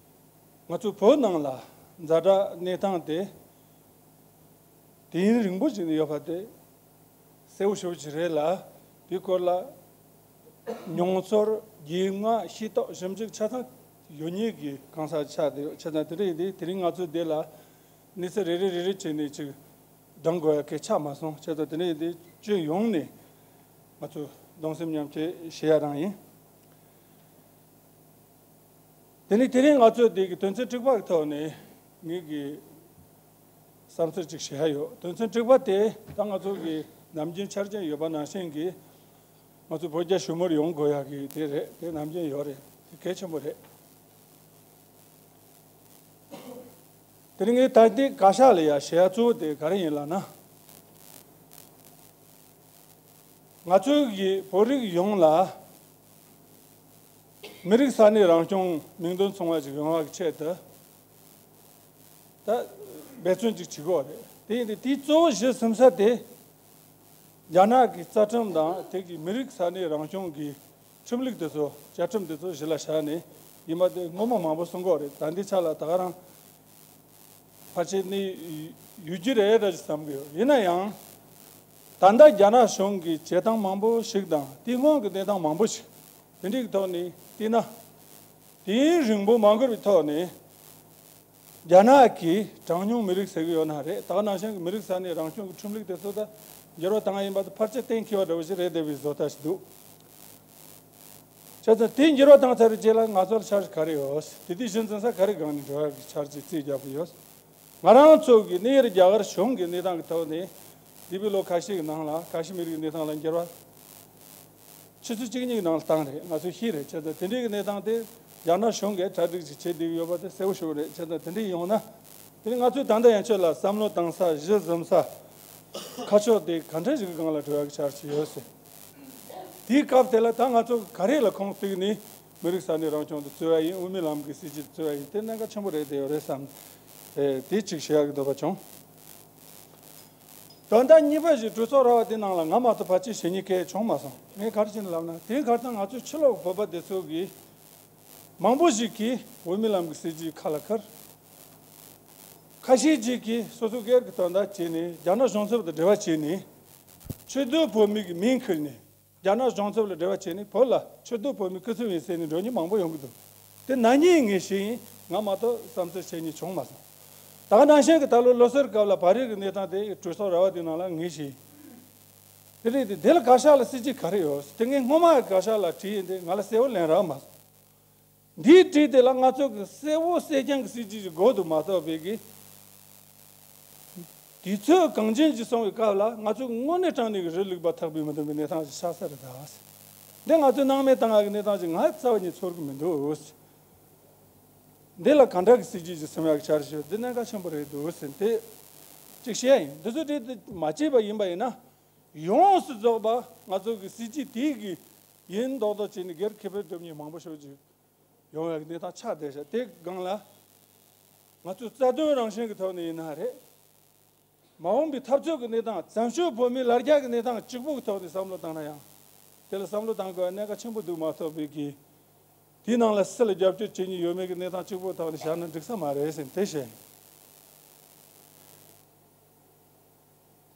ང་ཚོ་བོད་ནང་ལ་ཛ་དྲག་གནས་སྟངས་དེ་དུས་ཡུན་རིང་པོ་ཞིག་ནས་ཡོད་པ་དེ་གསལ་པོ་ཞེ་པོ་ཅིག་རེད་ལ། དེའི་སྐོར་ལ་མྱོང་ཚོར་རྒྱུས་མངའ་ཤེས་རྟོགས་ཞིབ་འཇུག་ཆ་ཚང་ཡོད་མཁན་གྱི་གང་ཟག་ཆགས་བསྡད་ཡོད། བྱས་ཙང་དེ་འདྲ་ཡིན་དུས་དེ་རིང་ང་ཚོ་འདི་ལ་གནས་ཚུལ་རེ་རེ་རེ་རེ་བྱས་ནས་ཅིག་བགྲང་དགོས་ཡ་གལ་ཆགས་མ་སོང་། བྱས་ཙང་དེ་འདྲ་ཡིན་དུས་སྤྱི་ཡོངས་ནས་ང་ཚོ་གདུང་སེམས་མཉམ་སྐྱེད་ཞུ་ཡ་རང་ཡིན། དེ་ནས་དེ་རིང་ང་ཚོས་འདི་གི་དོན་ཚན་དྲུག་པ་གི་ཐོག་ནས་ངེད་ཀྱི་བསམ་ཚུལ་ཅིག་བཤད་ཡ་ཡོད། དོན་ཚན་དྲུག་པ་དེ་ད་ང་ཚོ་གི་ནམ་རྒྱུན་འཆར་ཅན་ཡོད་པ་ནང་བཞིན་གྱི་ང་ཚོ་བོད་རྒྱ་ཞི་མོལ་ཡོང་དགོས་ཡ་གི་དེ་རེད། དེ་ནམ་རྒྱུན་ཡོད་རེད། དེ་གལ་ཆེན་པོ་རེད། དེ་རིང་ངས་ད་ལྟའི་བཀའ་ཤག་ལ་ཡ་བཤད་ཡ་གཙོ་བོ་དེ་ག་རེ་ཡིན་ལབ་ན། ང་ཚོའི་གི་བོད་རིགས་ཡོངས་ལ་མི་རིགས་ས་གནས་རང་སྐྱོང་མིང་དོན་མཚུངས་པ་ཞིག་ཡོང་བ་གི་ཆེད་དུ་ད་འབད་བརྩོན་ཅིག་བྱེད་དགོས་རེད། དེ་ཡིན་དུས་དེའི་གཙོ་བོ་གཞི་ཟིན་ས་དེ་རྒྱ་ནག་གི་རྩ་ཁྲིམས་དང་དེ་གི་མི་རིགས་ས་གནས་རང་སྐྱོང་གི་ཁྲིམས་ལུགས་དེ་ཚོ་བཅའ་ཁྲིམས་དེ་ཚོ་གཞི་ལ་བཞག་ནས་ཡིན་པ་དེ་སྔོན་མ་མང་པོ་གསུང་གི་ཡོད་རེད། ད་ལྟའི་ཆ་ལ་ད་ག་རང་ཕལ་ཆེར་གནས་ཡོད་ཀྱི་རེད་འདྲ་ཞིག་བསམ་གི་ཡོད། ཡིན་ན་ཡང་ད་ལྟ་རྒྱ་ནག་གཞུང་གི་བྱེད་སྟངས་མང་པོ་ཞིག་དང་དེ་སྔོན་གྱི་གནས་སྟངས་མང་པོ་ཞིག་དེ་འདྲའི་ཐོག་ནས་བལྟས་ན། དུས་ཡུན་རིང་པོ་མ་འགོར་བའི་ཐོག་ནས་རྒྱ་ནག་གི་གྲངས་ཉུང་མི་རིགས་ཟེར་གི་ཡོད་ན་རེད། ད་ག་ནང་བཞིན་གྱི་མི་རིགས་ས་གནས་རང་སྐྱོང་གི་ཁྲིམས་ལུགས་དེ་ཚོ་ད་འགྱུར་བ་བཏང་ཡ་ཡིན་པ་དེ་ཕལ་ཆེར་གཏན་འཁེལ་བ་འདྲ་བོ་ཞིག་རེད་བསྡད་པའི་བཟོ་ལྟ་ཞིག་འདུག་བྱས་ཙང་དེ་འགྱུར་བ་བཏང་ཚར་བའི་རྗེས་ལ་ང་ཚོར་འཆར་གཞི་ག་རེ་ཡོད། དེ་དུས་གཞི་འཛིན་ས་ག་རེ་སྒང་ནས་འགྲོ་ཡག་གི་འཆར་གཞི་རྩིས་རྒྱག་གི་ཡོད། ང་རང་ཚོ་གི་གནས་ཡུལ་རྒྱ་གར་གཞུང་གི་གནས་སྟངས་ཀྱི་ཐོག་ནས་འདས་པའི་ལོ་ཁ་ཤས་ཀྱི་ནང་ལ་ཁ་ཤི་མིར་གྱི་གནས་སྟངས་ལ་འགྱུར་བ་ཆུ་ཚོད་གཅིག་གཉིས་ཀྱི་ནང་ལ་བཏང་རེད། ང་ཚོས་ཤེས་རེད། བྱས་ཙང་དེ་འདྲའི་གི་གནས་སྟངས་དེ་རྒྱ་ནག་གཞུང་གིས་གྲ་སྒྲིག་ཅིག་བྱེད་བསྡད་ཀྱི་ཡོད་པ་དེ་གསལ་པོ་ཞུ་གི་རེད། བྱས་ཙང་དེ་འདྲའི་ཡོང་ན་དེ་ནི་ང་ཚོས་ད་ལྟ་ཡན་ཆོད་ལ་བསམ་བློ་བཏང་ས་གཞི་འཛིན་ས་ཁ་ཕྱོགས་དེ་ག་འདྲ་ཞིག་གི་སྒང་ལ་འགྲོ་ཡག་གི་འཆར་གཞི་ཡོད་ཟེར། དེའི་སྐབས་དེ་ལ་ད་ང་ཚོ་ག་རེ་ལ་ཁུངས་གཏུགས་ནས་མི་རིགས་ས་གནས་རང་སྐྱོང་དུ་བརྩི་བ་ཡིན། དབུ་མའི་ལམ་གྱི་སྲིད་བྱུས་བརྩི་བ་ཡིན། དེ་གནད་འགག་ཆེན་པོ་རེད་བསྡད་ཡོད་རེད་བསམ། ཨེ། དེ་གཅིག་བཤད་ཡག་གི་འདོད་པ་བྱུང་། དོན་དག་གཉིས་པ་ཞིག་གྲོས་ཚོགས་ར་བ་དེ་ནང་ལ་ང་མ་གཏོགས་ཕལ་ཆེར་བཤད་མཁན་གང་ཡང་བྱུང་མ་སོང་། ངས་ག་རེ་བྱས་ནས་ལབ་ན། དེ་གར་ད་ང་ཚོའི་ཕྱི་ལོགས་བོད་པ་དེ་ཚོ་གིས་མང་པོ་ཞིག་གིས་དབུ་མའི་ལམ་གྱི་སྲིད་བྱུས་ཁ་ལ་ཁུར། ཁ་ཤས་ཅིག་གིས་སོ་སོའི་སྒེར་གྱི་དོན་དག་བྱས་ནས་རྒྱ་ནག་གཞུང་ཚབ་དང་འབྲེལ་བ་བྱས་ནས་ཆོས་དད་བོད་མི་གི་མིང་ཁུར་ནས། རྒྱ་ནག་གཞུང་ཚབ་ལ་འབྲེལ་བ་བྱས་ནས་བོད་ལ་ཆོས་དད་བོད་མིའི་སྐུ་ཚབ་ཡིན་ཟེར་ནས་འགྲོ་མཁན་མང་པོ་ཡོང་གི་འདུག་དེ་ནག་ཉེས་ངས་ཤེས་ཡིན། ང་མ་གཏོགས་བསམ་ཚུལ་བཤད་མཁན་བྱུང་མ་སོང་། ད་ག་ནང་བཞིན་གྱི་ད་ལོ་ལོ་སར་སྐབས་ལ་བལ་རིགས་ཀྱི་གནས་སྟངས་དེ་གྲོས་ཚོགས་ར་བ་དེ་ནང་ལ་ངས་ཤེས་ཡིན། དེ་རེད་དེ། དེ་ལ་བཀའ་ཤག་ལ་སྲིད་བྱུས་ག་རེ་ཡོད། དེ་ངས་སྔོན་མ་བཀའ་ཤག་ལ་དྲིས་ཡིན་དེ་ང་ལ་གསལ་བོ་ལན་རག་མ་སོང་། འདིའི་དྲིས་དེ་ལ་ང་ཚོ་གི་གསལ་བོ་གསལ་རྐྱང་གི་སྲིད་བྱུས་ཀྱི་དགོས་འདུག་མ་གཏོགས་པའི་གི་ དུས་ཚོད་གངས་ཅན་གྱིས་བཟུང་བའི་སྐབས་ལ་ང་ཚོས་དངོས་གནས་དྲང་གནས་ཀྱི་རི་ལུག་པ་ཐག་པས་མི་འདོམས་པའི་གནས་སྟངས་ཤིག་ཆགས་ས་རེད་ད། འདི་ང་ཚོས་སྣང་མེད་བཏང་ཡག་གི་གནས་སྟངས་ཤིག་ང་རྩ་བ་ཉིད་ཚོར་གི་མི་འདུག། འདི་ལ་ག་འདྲ་གི་སྲིད་ཇུས་ཤིག་སེམས་ཡག་གི་འཆར་གཞི་འདི་གནད་འགག་ཆེན་པོ་རེད་འདུག་ཟེར་ཏེ་གཅིག་བཤད་ཡིན། འདི་ཚོ་གྲས་དེ་མ་བྱས་པ་ཡིན་པ་ཡིན་ན། ཡོངས་སུ་རྫོགས་པ་ང་ཚོ་གི་སྲིད་ཇུས་དེའི་གི་ཡིན་མདོག་མདོག་བྱས་ནས་སྒེར་ཁེ་ཕན་སྒྲུབ་མཁན་མང་པོ་ཞིག་ཅིག་ཡོང་བའི་གནས་སྟངས་ཆགས་བསྡད་ཤག། དེ་སྒང་ལ་ང་ཚོས་རྩ་དོན་རང་བཞིན་གྱི་ཐོག་ནས་ཡིན་ན་རེད། མ་འོངས་པའི་འཐབ་རྩོད་ཀྱི་གནས་སྟངས་བཙན་བྱོལ་བོད་མིའི་ལ་རྒྱ་གི་གནས་སྟངས་གཅིག་པུ་གི་ཐོག་ནས་བསམ་བློ་བཏང་ན་ཡང་། དེ་ལ་བསམ་བློ་བཏང་དགོས་པའི་གནད་འགག་ཆེན་པོ་འདུག་མ་གཏོགས་པའི་གི། དེའི་ནང་ལ་སུ་ལ་རྒྱབ་སྐྱོར་བྱེད་མཁན་ཡོད་མེད་ཀྱི་གནས་སྟངས་གཅིག་པུ་ཐོག་ནས་བཞག་ན་འགྲིག་ས་མ་རེད་ཟེར་དེ་བཤད།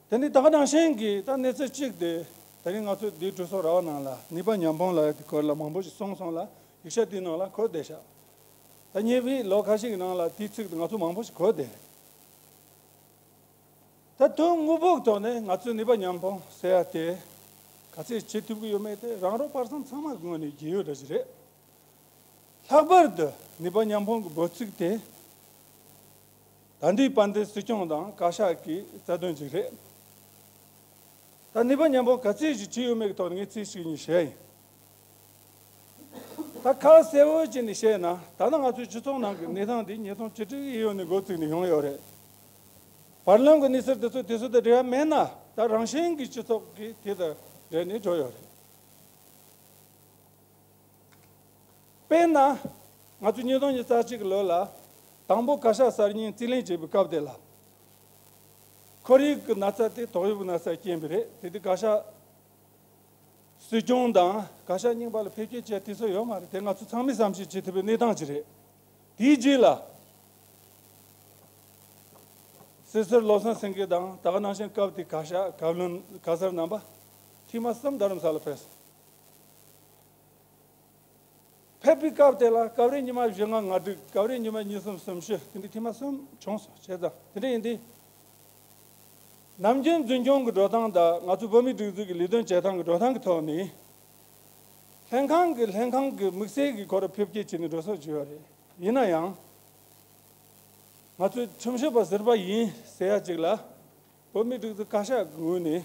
དེ་ནི་ད་ག་ནང་བཞིན་གྱི་ད་གནས་ཚུལ་གཅིག་དེ་ད་རིང་ང་ཚོ་འདིའི་གྲོས་ཚོགས་ར་བ་ནང་ལ་ནུས་པ་ཉམས་སྤུངས་ལ་དེ་སྐོར་ལ་མང་པོ་ཞིག་གསུངས་སོང་ལ་ཡིག་ཆ་དེའི་ནང་ལ་འཁོད་བསྡད་ཤག། ད་ཉེ་བའི་ལོ་ཁ་ཤས་ཀྱི་ནང་ལ་དེའི་ཚིག་དེ་ང་ཚོ་མང་པོ་ཞིག་གོ་བསྡད་རེད། ད་དོན་དངོས་པོའི་ཐོག་ནས་ང་ཚོས་ནུས་པ་ཉམས་སྤུངས་ཟེར་ཡ་དེ་ག་ཚད་བྱེད་ཐུབ་ཀྱི་ཡོད་མེད་དེ་རང་རོགས་པར་སང་ཚང་མ་གི་ངོས་ནས་རྒྱུས་ཡོད་འདྲ་ཞིག་རེད། ལྷག་པར་དུ་ནུས་པ་ཉམས་སྤུངས་ཀྱི་འབོད་ཚིག་དེ་ད་ལྟའི་དཔལ་ལྡན་སྲིད་སྐྱོང་དང་བཀའ་ཤག་གི་རྩ་དོན་ཅིག་རེད། ད་ནུས་པ་ཉམས་སྤུངས་ག་ཚད་ཞིག་བྱས་ཡོད་མེད་ཀྱི་ཐོག་ནས་ངས་ཚིག་གཅིག་གཉིས་བཤད་ཡིན། ད་ཁ་གསལ་བོ་བྱས་ནས་བཤད་ན་ད་ལྟ་ང་ཚོའི་སྤྱི་ཚོགས་ནང་གི་གནས་སྟངས་འདི་ཉིས་སྟོང་བཅུ་དྲུག་གི་གཡས་གཡོན་ནས་འགོ་བཙུགས་ནས་ཡོང་ཡོད་རེད། བར་ལམ་གྱི་གནས་ཚུལ་དེ་ཚོ་དེ་ཚོ་དང་འབྲེལ་བ་མེད་ན་ད་རང་བཞིན་གྱིས་སྤྱི་ཚོགས་ཀྱི་དེ་དང་འབྲེལ་ནས་འགྲོ་ཡོད་རེད། དཔེར་ན། ང་ཚོ་ཉིས་སྟོང་ཉི་ཤུ་རྩ་གཅིག་གི་ལོ་ལ་དང་པོ་བཀའ་ཤག་གསར་རྙིང་རྩིས་ལེན་བྱེད་པའི་སྐབས་དེ་ལ། ཁོར་ཡུག་གི་ན་ཚ་དེ་ཏོག་དབྱིབས་ན་ཚ་རྐྱེན་པས་རེད། དེ་དུས་བཀའ་ཤག་སྲིད་སྐྱོང་དང་བཀའ་ཤག་རྙིང་པ་ལ་ཕེབས་སྐྱེལ་བྱས་དུས་ཚོད་ཡོད་མ་རེད། དེ་ང་ཚོ་ཚང་མས་བསམ་ཤེས་བྱེད་ཐུབ་པའི་གནས་སྟངས་ཅིག་རེད། དེའི་རྗེས་ལ། སྲིད་ཟུར་བློ་བཟང་སེང་གེ་དང་ད་ག་ནང་བཞིན་སྐབས་དེའི་བཀའ་ཤག་བཀའ་བློན་ག་ཟུར་རྣམ་པ་ཐེངས་མ་གསུམ་རྡ་རམ་ས་ལ་ཕེབས་སོང་། ཕེབས་པའི་སྐབས་དེ་ལ་སྐབས་རེ་ཉི་མ་བཞི་ལྔ་ལྔ་དྲུག་སྐབས་རེ་ཉི་མ་གཉིས་གསུམ་གསུམ་བཞི་དེ་འདྲའི་ཐེངས་མ་གསུམ་བྱུང་སོང་བྱས་ཙང་དེ་འདྲ་ཡིན་དུས། ནམ་རྒྱུན་འཛིན་སྐྱོང་གི་འགྲོ་སྟངས་དང་ང་ཚོ་བོད་མིའི་སྒྲིག་འཛུགས་ཀྱི་ལས་དོན་བྱེད་སྟངས་ཀྱི་འགྲོ་སྟངས་ཀྱི་ཐོག་ནས། ལྷན་ཁང་གི་ལྷན་ཁང་གི་དམིགས་བསལ་གྱི་སྐོར་ཕེབས་སྐྱེལ་བྱས་ནས་འགྲོ་སོགས་བྱས་ཡོད་རེད། ཡིན་ན་ཡང་། ང་ཚོས་ཁྲིམས་ཞིབ་པ་ཟུར་པ་ཡིན་ཟེར་ཡ་ཅིག་ལ། བོད་མིའི་སྒྲིག་འཛུགས་བཀའ་ཤག་གི་ངོས་ནས་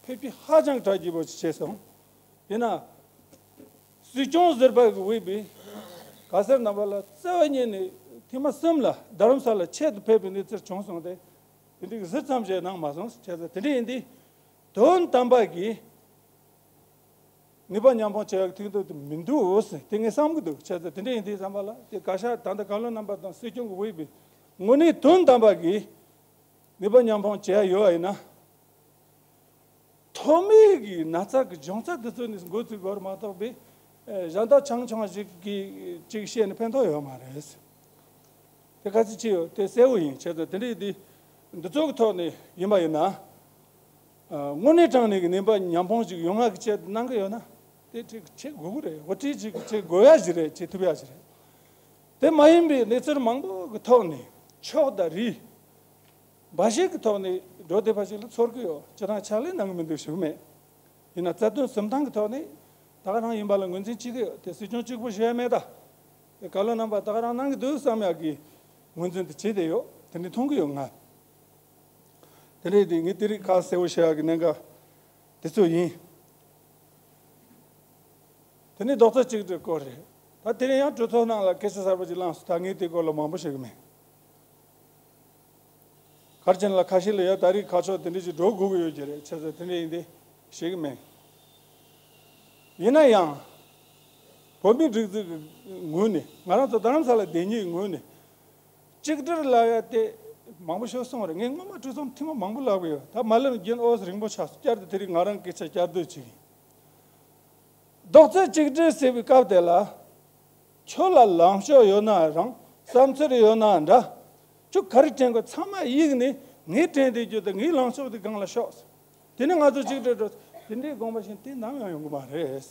ཕེབས་སྐྱེལ་ཧ་ཅང་གྲ་རྒྱས་པོ་ཞིག་བྱས་སོང་། ཡིན་ན། སྲིད་སྐྱོང་ཟུར་པ་གི་འོས་པའི་ག་ཟེར་རྣམ་པ་ལ་རྩ་བ་ཉིད་ནས་ཐེངས་མ་གསུམ་ལ་རྡ་རམ་ས་ལ་ཆེད་དུ་ཕེབས་པའི་གནས་ཚུལ་བྱུང་སོང་སྟེ། དེ་འདྲའི་གཟི་ཙམ་ཞིག་གནང་མ་སོང་བྱས་ཙང་དེ་འདྲ་ཡིན་དུས། དོན་དམ་པ་གི་ནུས་པ་མཉམ་སྤུངས་བྱེད་ཡག་ཐུགས་འདོད་དུ་མི་འདུག་ཟེར་དེ་ངས་བསམ་གི་འདུག་བྱས་ཙང་དེ་འདྲ་ཡིན་དུས་ཙམ་པ་ལ་དེ་བཀའ་ཤག་ད་ལྟ་བཀའ་བློན་རྣམ་པ་དང་སྲིད་སྐྱོང་གི་འོས་པའི་དངོས་གནས་དོན་དམ་པ་གི་ནུས་པ་མཉམ་སྤུངས་བྱེད་ཡ་ཡོད་པ་ཡིན་ན། ཐོག་མའི་གི་ན་ཚ་གི་འབྱུང་རྩ་དེ་ཚོ་ནས་འགོ་ཚུགས་དགོས་རེད་མ་གཏོགས་པའི་ཨེ་གཞན་དག་ཆུང་ཆུང་ཞིག་གིས་ཅིག་བཤད་ནས་ཕན་ཐོགས་ཡོད་མ་རེད། དེ་ག་ཚོད་ཅི་ཡོད་དེ་གསལ་བོ་ཡིན་བྱས་ཙང་དེ་འདྲའི་འདི་འདི་ཚོ་གི་ཐོག་ནས་ཡིན་པ་ཡིན་ན། ཨ་དངོས་གནས་དྲང་གནས་ཀྱི་ནུས་པ་ཉམས་སྤུངས་ཅིག་ཡོང་ཡག་གི་ཆེད་དུ་གནང་གི་ཡོད་ན་དེ་ཅིག་བྱེད་དགོས་ཀྱི་རེད། འགོ་ཁྲིད་ཅིག་བྱེད་དགོས་ཡ་ཞིག་རེད། བྱེད་ཐུབ་ཡ་ཞིག་རེད། དེ་མ་ཡིན་པའི་གནས་ཚུལ་མང་པོ་གི་ཐོག་ནས་ཕྱོགས་དང་རིས། འབའ་ཞིག་གི་ཐོག་ནས་འགྲོ་བསྡད་པ་ཞིག་ལ་ཚོར་གི་ཡོད། སྤྱིར་བཏང་ཕྱག་ལས་གནང་གི་མི་འདུག་ཞུ་གི་མེད། ཡིན་ན་རྩ་དོན་གསུམ་ཐང་གི་ཐོག་ནས་ད་ག་རང་ཡིན་པ་ལ་ངོས་འཛིན་བྱེད་ཀྱི་ཡོད། དེ་སྲིད་སྐྱོང་གཅིག་པུ་ཞུ་ཡ་མེད་ད། དེ་བཀའ་བློན་རྣམ་པ་ད་ག་རང་གནང་གི་འདུག་བསམ་ཡག་གི་ངོས་འཛིན་དེ་བྱེད་བསྡད་ཡོད། དེ་འདྲ་མཐོང་གི་ཡོད་ང་། དེ་འདྲ་དེ་ངས་དེ་རིགས་ཁ་གསལ་བོ་བཤད་ཡག་གི་གནད་འགག་དེ་ཚོ་ཡིན། དེ་ནས་རྡོག་རྩ་གཅིག་སྒྲིལ་སྐོར་རེད། ད་དེ་རིང་ཡང་གྲོས་ཚོགས་ནང་ལ་སྐད་ཆ་གསར་པ་ཅིག་བླངས་སོང་། ད་ངས་དེ་སྐོར་ལ་མང་པོ་བཤད་གི་མེད། གར་ཅན་ལ་ཁ་ཤས་ལ་ཡ་ད་རེས་ཁ་ཕྱོགས་དེ་འདྲ་ཞིག་འགྲོ་དགོས་ཀྱི་ཡོད་ཀྱི་རེད། བྱས་ཙང་དེ་འདྲ་ཡིན་ཏེ་བཤད་གི་མེད། ཡིན་ན་ཡང་། བོད་མིའི་སྒྲིག་འཛུགས་ཀྱི་ངོས་ནས་ང་རང་ཚོ་རྡ་རམ་ས་ལ་བསྡད་མཁན་གྱི་ངོས་ནས། གཅིག་སྒྲིལ་ལབ་ཡ་དེ་མང་པོ་ཤོད་སོང་རེད། ངས་སྔོན་མ་གྲོས་ཚོགས་ཐེངས་མ་མང་པོ་ལབ་གི་ཡོད། ད་མ་ལབ་རྒྱུན་ཨོ་ཙི་རིང་པོ་ཆགས་སོང་། བསྐྱར་དུ་དེ་རིང་ང་རང་སྐད་ཆ་བསྐྱར་ཟློས་བྱེད་ཀྱི་ཡིན། རྡོག་རྩ་གཅིག་སྒྲིལ་ཟེར་བའི་སྐབས་དེ་ལ། ཁྱོད་ལ་ལངས་ཕྱོགས་ཡོད་ན་རང་བསམ་ཚུལ་ཡོད་ན་འདྲ། ཁྱོད་ག་རེ་དྲན་དགོས་ཚང་མ་གཡུག་ནས་ངས་དྲན་བསྡད་རྒྱུ་དང་ངའི་ལངས་ཕྱོགས་དེ་སྒང་ལ་ཤོག། དེ་ནས་ང་ཚོ་གཅིག་སྒྲིལ་འགྲོ། དེ་འདྲའི་དགོངས་པ་བཞེས་དེ་ནམ་ཡང་ཡོང་གི་མ་རེད།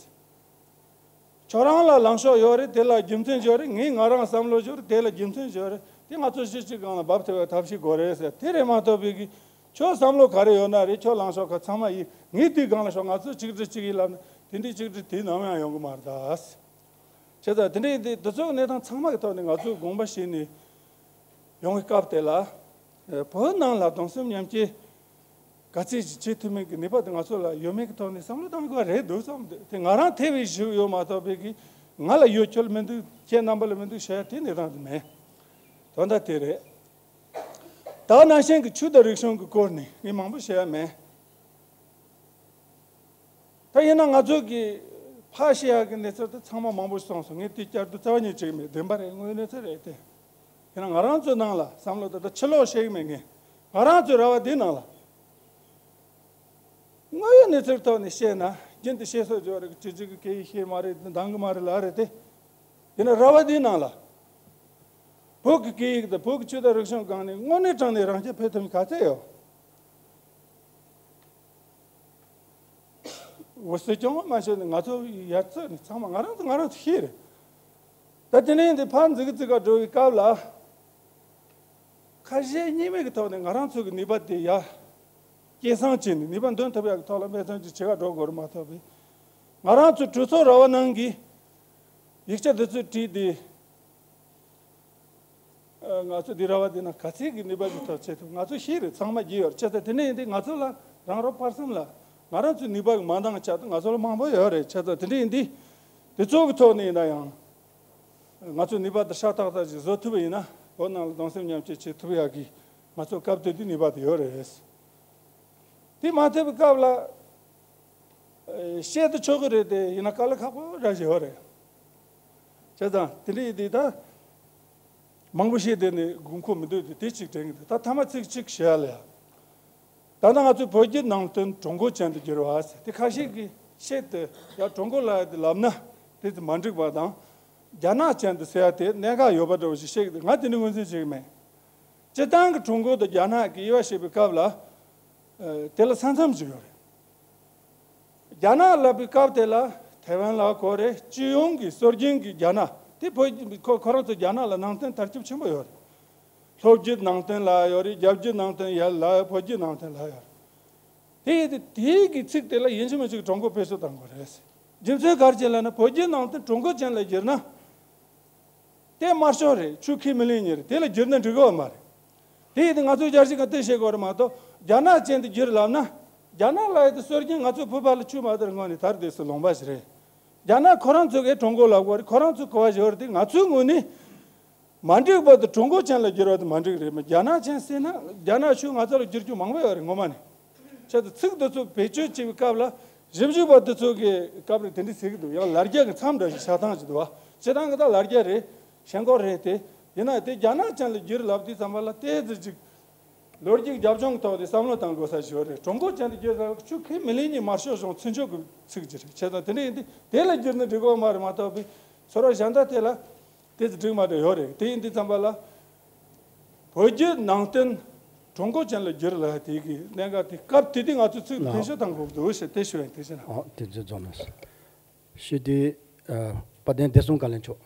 ཁྱོད་རང་ལ་ལངས་ཕྱོགས་ཡོད་རེད། དེ་ལ་རྒྱུ་མཚན་ཡོད་རེད། ངས་ང་རང་བསམ་བློ་ཡོད་རེད། དེ་ལ་རྒྱུ་མཚན་ཡོད་རེད། དེ་ང་ཚོ་གཞི་གཅིག་སྒང་ལ་འབབ་ཐུབ་པའི་ཐབས་ཤེས་དགོས་རེད་ཟེར། དེ་རེད་མ་གཏོགས་པའི་གི་ཁྱོད་བསམ་བློ་ག་རེ་ཡོད་ན་རེད། ཁྱོད་ལངས་ཕྱོགས་ག་ཚང་མ་ཡིན། ངས་དེའི་སྒང་ལ་ཤོག། ང་ཚོ་གཅིག་སྒྲིལ་གཅིག་ཡིན་ལབ་ན་དེ་འདྲའི་གཅིག་སྒྲིལ་དེ་ནམ་ཡང་ཡོང་གི་མ་རེད་ད། བྱས་ཙང་དེ་འདྲའི་འདི་འདི་ཚོའི་གནས་སྟངས་ཚང་མ་གི་ཐོག་ནས་ང་ཚོས་དགོངས་པ་བཞེས་ནས་ཡོང་གི་སྐབས་དེ་ལ། བོད་ནང་ལ་གདུང་སེམས་མཉམ་སྐྱེད་ག་ཚད་ཅིག་བྱེད་ཐུབ་མིན་གྱི་ནུས་པ་དེ་ང་ཚོ་ལ་ཡོད་མེད་ཀྱི་ཐོག་ནས་བསམ་བློ་གཏང་དགོས་རེད་འདུག་བསམ་འདུག་དེ་ང་རང་ཐེ་བའི་ཞུགས་ཡོད་མ་གཏོགས་པའི་གི་ང་ལ་ཡོད་ཁྱོད་ལ་མི་འདུག་ཁྱེད་རྣམ་པ་ལ་མི་འདུག་བཤད་ཡ་དེ་གནས་སྟངས་དེ་མེད། དོན་དག་དེ་རེད། ད་ནང་བཞིན་གྱི་ཆོས་དང་རིག་གཞུང་གི་སྐོར་ནས་ངས་མང་པོ་བཤད་ཡ་མེད། ད་ཡིན་ན་ང་ཚོ་གི་ཕར་བཤད་ཡག་གི་གནས་ཚུལ་དེ་ཚང་མ་མང་པོ་གསུངས་སོང་། ངས་དེ་བསྐྱར་དུ་རྩ་བ་ཉིད་བྱེད་ཀྱི་མེད། བདེན་པ་རེད། དངོས་གནས་ཚུལ་རེད་དེ། ཡིན་ན་ང་རང་ཚོའི་ནང་ལ་བསམ་བློ་དེ་ད་ཕྱི་ལོགས་བཤད་ཀྱི་མེད། ངས་ང་རང་ཚོའི་ར་བ་འདིའི་ནང་ལ་དངོས་ཡོད་གནས་ཚུལ་ཐོག་ནས་བཤད་ན་རྒྱུན་དུ་བཤད་སྲོལ་ཡོད་རེད། སྤྱི་སྤྱི་གི་སྐད་ཡིག་ཤེས་མ་རེད། འདང་གི་མ་རེད་ལ་རེད་དེ། ཡིན་ན་ར་བ་འདིའི་ནང་ལ་བོད་ཀྱི་སྐད་ཡིག་དང་བོད་ཀྱི་ཆོས་དང་རིག་གཞུང་སྒང་ནས་དངོས་གནས་དྲང་གནས་རང་རྐྱ་འཕེར་ཐུབ་མཁན་ག་ཚད་ཡོད། འུ་སུས་ཀྱང་མ་བཤད་ནས་ང་ཚོ་ཡར་ཚུད་ནས་ཚང་མ་ང་རང་ཚོ་ང་རང་ཚོ་ཤེས་རེད། ད་དེ་ནས་འདི་ཕར་འཛི་གི་འཛི་ག་འགྲོ་བའི་སྐབས་ལ་ཁ་ཞེ་གཉིས་མེད་ཀྱི་ཐོག་ནས་ང་རང་ཚོ་གི་ནུས་པ་དེ་ཡར་སྐྱེད་སྲིང་བྱས་ནས་ནུས་པ་འདོན་ཐུབ་ཡག་གི་ཐོག་ལ་འབད་བརྩོན་ཅིག་བྱེད་ག་འགྲོ་དགོས་རེད་མ་གཏོགས་པའི་ང་རང་ཚོ་གྲོས་ཚོགས་ར་བ་ནང་གི་ཡིག་ཆ་འདི་ཚོས་བྲིས་ཏེ། ང་ཚོ་འདི་ར་བ་འདི་ན་ག་ཚད་ཀྱི་ནུས་པ་ཀྱི་ཐོག་བྱེད་ཐུབ། ང་ཚོ་ཤེས་རེད། ཚང་མ་བགྱིས་ཡོད་རེད། བྱས་ཙང་དེ་ནས་ཡིན་དུས་ང་ཚོ་ལ་རང་རང་བར་གསུམ་ལ་ང་རང་ཚོའི་ནུས་པ་གི་མ་འདང་ཆ་དེ་ང་ཚོ་ལ་མང་པོ་ཡོད་རེད། བྱས་ཙང་དེ་འདྲ་ཡིན་དུས་དེ་ཚོ་གི་ཐོག་ནས་ཡིན་ན་ཡང་ང་ཚོ་ནུས་པ་དེ་ཤ་སྟག་སྟག་ཅིག་བཟོ་ཐུབ་པ་ཡིན་ན་བོད་ནང་ལ་གདུང་སེམས་མཉམ་སྐྱེད་བྱེད་ཐུབ་ཡག་གི་ང་ཚོ་སྐབས་དེ་དུས་ནུས་པ་དེ་ཡོད་རེད། དེ་མ་ཐེབས་པའི་སྐབས་ལ། ཨེ། བཤད་དུ་ཆོག་གི་རེད་དེ་ཡིན་ན་དཀའ་ལས་ཁག་པོ་ར་ཞིག་ཡོད་རེད། བྱས་ཙང་དེ་འདྲ་ཡིན་དུས་ད་མང་པོ་བཤད་བསྡད་ནས་དགོས་མཁོ་མི་འདུག་དེ་དེ་གཅིག་དྲན་གྱི་འདུག་ད་ཐ་མ་ཚིག་གཅིག་བཤད་ལ་ཡ། ད་ལྟ་ང་ཚོས་བོད་བརྒྱུད་ནང་བསྟན་གྲུབ་འབྲས་ཅན་དུ་བསྒྱུར་བ་ཟེར་དེ་ཁ་ཤས་ཀྱིས་བཤད་དེ་ཡ་གྲུབ་འབྲས་ལབ་ཡ་དེ་ལབ་ན་དེ་ཚོ་མ་འགྲིག་པ་དང་། རྒྱ་ནག་ཅན་དུ་ཟེར་ཡ་དེ་གནད་འགག་ཡོད་པ་འདྲ་བོ་ཞིག་བཤད་ཀྱི་འདུག་ང་དེ་འདྲ་ངོས་འཛིན་བྱེད་ཀྱི་མེད། སྤྱིར་བཏང་གི་གྲུབ་འབྲས་དང་རྒྱ་ནག་གི་དབྱེ་བ་བཤད་པའི་སྐབས་ལ། ཨ། དེ་ལ་ས་མཚམས་ཅིག་ཡོད་རེད། རྒྱ་ནག་ལབ་པའི་སྐབས་དེ་ལ་ཐའེ་ཝན་ལ་གོ་རེད། སྤྱི་ཡོངས་ཀྱི་སྲོལ་རྒྱུན་གྱི་རྒྱ་ནག་དེ་བོད་ཁོ་ཁོ་རང་ཚོ་རྒྱ་ནག་ལ་ནང་བསྟན་དར་ཁྱབ་ཆེན་པོ་ཡོད་རེད། ལྷོ་བརྒྱུད་ནང་བསྟན་ལབ་ཡོད་རེད། རྒྱ་བརྒྱུད་ནང་བསྟན་ཡ་ལབ་ཡོད། བོད་བརྒྱུད་ནང་བསྟན་ལབ་ཡོད་རེད། དེ་ཡིན་དུས་དེའི་གི་ཚིག་དེ་ལ་ཡིན་གཅིག་མིན་གཅིག་གྲུབ་འབྲས་འཕེལ་ཤོག་གཏང་དགོས་རེད། རྒྱུ་མཚན་ག་རེ་བྱས་ལབ་ན་བོད་བརྒྱུད་ནང་བསྟན་གྲུབ་འབྲས་ཅན་ལ་བསྒྱུར་ན། དེ་དམར་ཤོག་རེད། ཆོས་ཁས་མི་ལེན་མཁན་རེད། དེ་ལ་བསྒྱུར་ན་འགྲིག་གི་མ་རེད། དེ་ཡིན་དུས་ང་ཚོས་རྒྱལ་སྤྱི་ཁ་གཏད་བྱེད་དགོས་རེད་མ་གཏོགས་རྒྱ་ནག་ཅན་དུ་བསྒྱུར་ལབ་ན། རྒྱ་ནག་ལབ་ཡ་དེ་སྲོལ་རྒྱུན་ང་ཚོ་བོད་པ་ལ་ཆོས་མ་དར་སྔོན་ནས་དར་བསྡད་སའི་ལུང་པ་ཞིག་རེད། རྒྱ་ནག་ཁོ་རང་ཚོ་གིས་གྲུབ་འབྲས་ལབ་དགོས་རེད། ཁོ་རང་ཚོ་གོ་བ་ཞིག་ཡོད་རེད། དེ་ང་ཚོའི་ངོས་ནས་མ་འགྲིག་པ་དེ་གྲུབ་འབྲས་ཅན་ལ་བསྒྱུར་བ་དེ་མ་འགྲིག་རེད། མ་རྒྱ་ནག་ཅན་ཟེར་ན་རྒྱ་ནག་ཆོས་ང་ཚོ་ལ་བསྒྱུར་རྒྱུ་མང་པོ་ཡོད་རེད། ངོ་མ་ནས། བྱས་ཙང་ཚིག་འདི་ཚོ་བེད་སྤྱོད་བྱེད་པའི་སྐབས་ལ་ཞིབ་འཇུག་པ་འདི་ཚོ་གིས་སྐབས་རེ་དེ་འདྲ་ཟེར་གྱི་འདུག་ཡང་ལ་རྒྱ་གི་མཚམས་འདྲ་ཞིག་བཞག་སྟངས་ཅིག་འདུག་བ། སྤྱིར་བཏང་གི་ད་ལ་རྒྱ་རེད། ཞེན་ཁོག་རེད་དེ། ཡིན་ན་དེ་རྒྱ་ནག་ཅན་ལ་བསྒྱུར་ལབ་དུས་ཙམ་པ་ལ་ཏོག་ཙམ་ཅིག་ལོ་རྒྱུས་རྒྱབ་ལྗོངས་ཐོག་ནས་བསམ་བློ་གཏང་དགོས་ས་ཞིག་ཡོད་རེད། གྲུབ་འབྲས་ཅན་དུ་བསྒྱུར་ལབ་ཆོས་ཁས་མི་ལེན་མཁན་དམར་ཤོག་གཞུང་ཚུན་ཆད་ཀྱི་ཚིག་ཅིག་རེད། བྱས་ཙང་དེ་འདྲ་ཡིན་དུས་དེ་ལ་བསྒྱུར་ན་འགྲིག་གི་མ་རེད་མ་གཏོགས་པའི་ཚོར་བ་གཞན་དག་དེ་ལ། དེ་ཚོ་འགྲིག་མ་འགྲིག་ཡོད་རེད། དེ་ཡིན་དུས་ཙམ་པ་ལ། བོད་བརྒྱུད་ནང་བསྟན་གྲུབ་འབྲས་ཅན་ལ་བསྒྱུར་ལབ་དེ་གི་གནད་འགག་དེ་སྐབས་དེ་དུས་ང་ཚོས་ཚིག་ལ་འཕེན་ཤུགས་བཏང་དགོས་འདུག་ཞེས་དེ་ཞུ་ཡིན། དེ་བཞིན། ཨོ་དེ་ཚོ་རྫོགས་ན། ཞུ་དུས། ཨ། དཔལ་ལྡན་བདེ་སྲུང་བཀའ་བློན་མཆོག་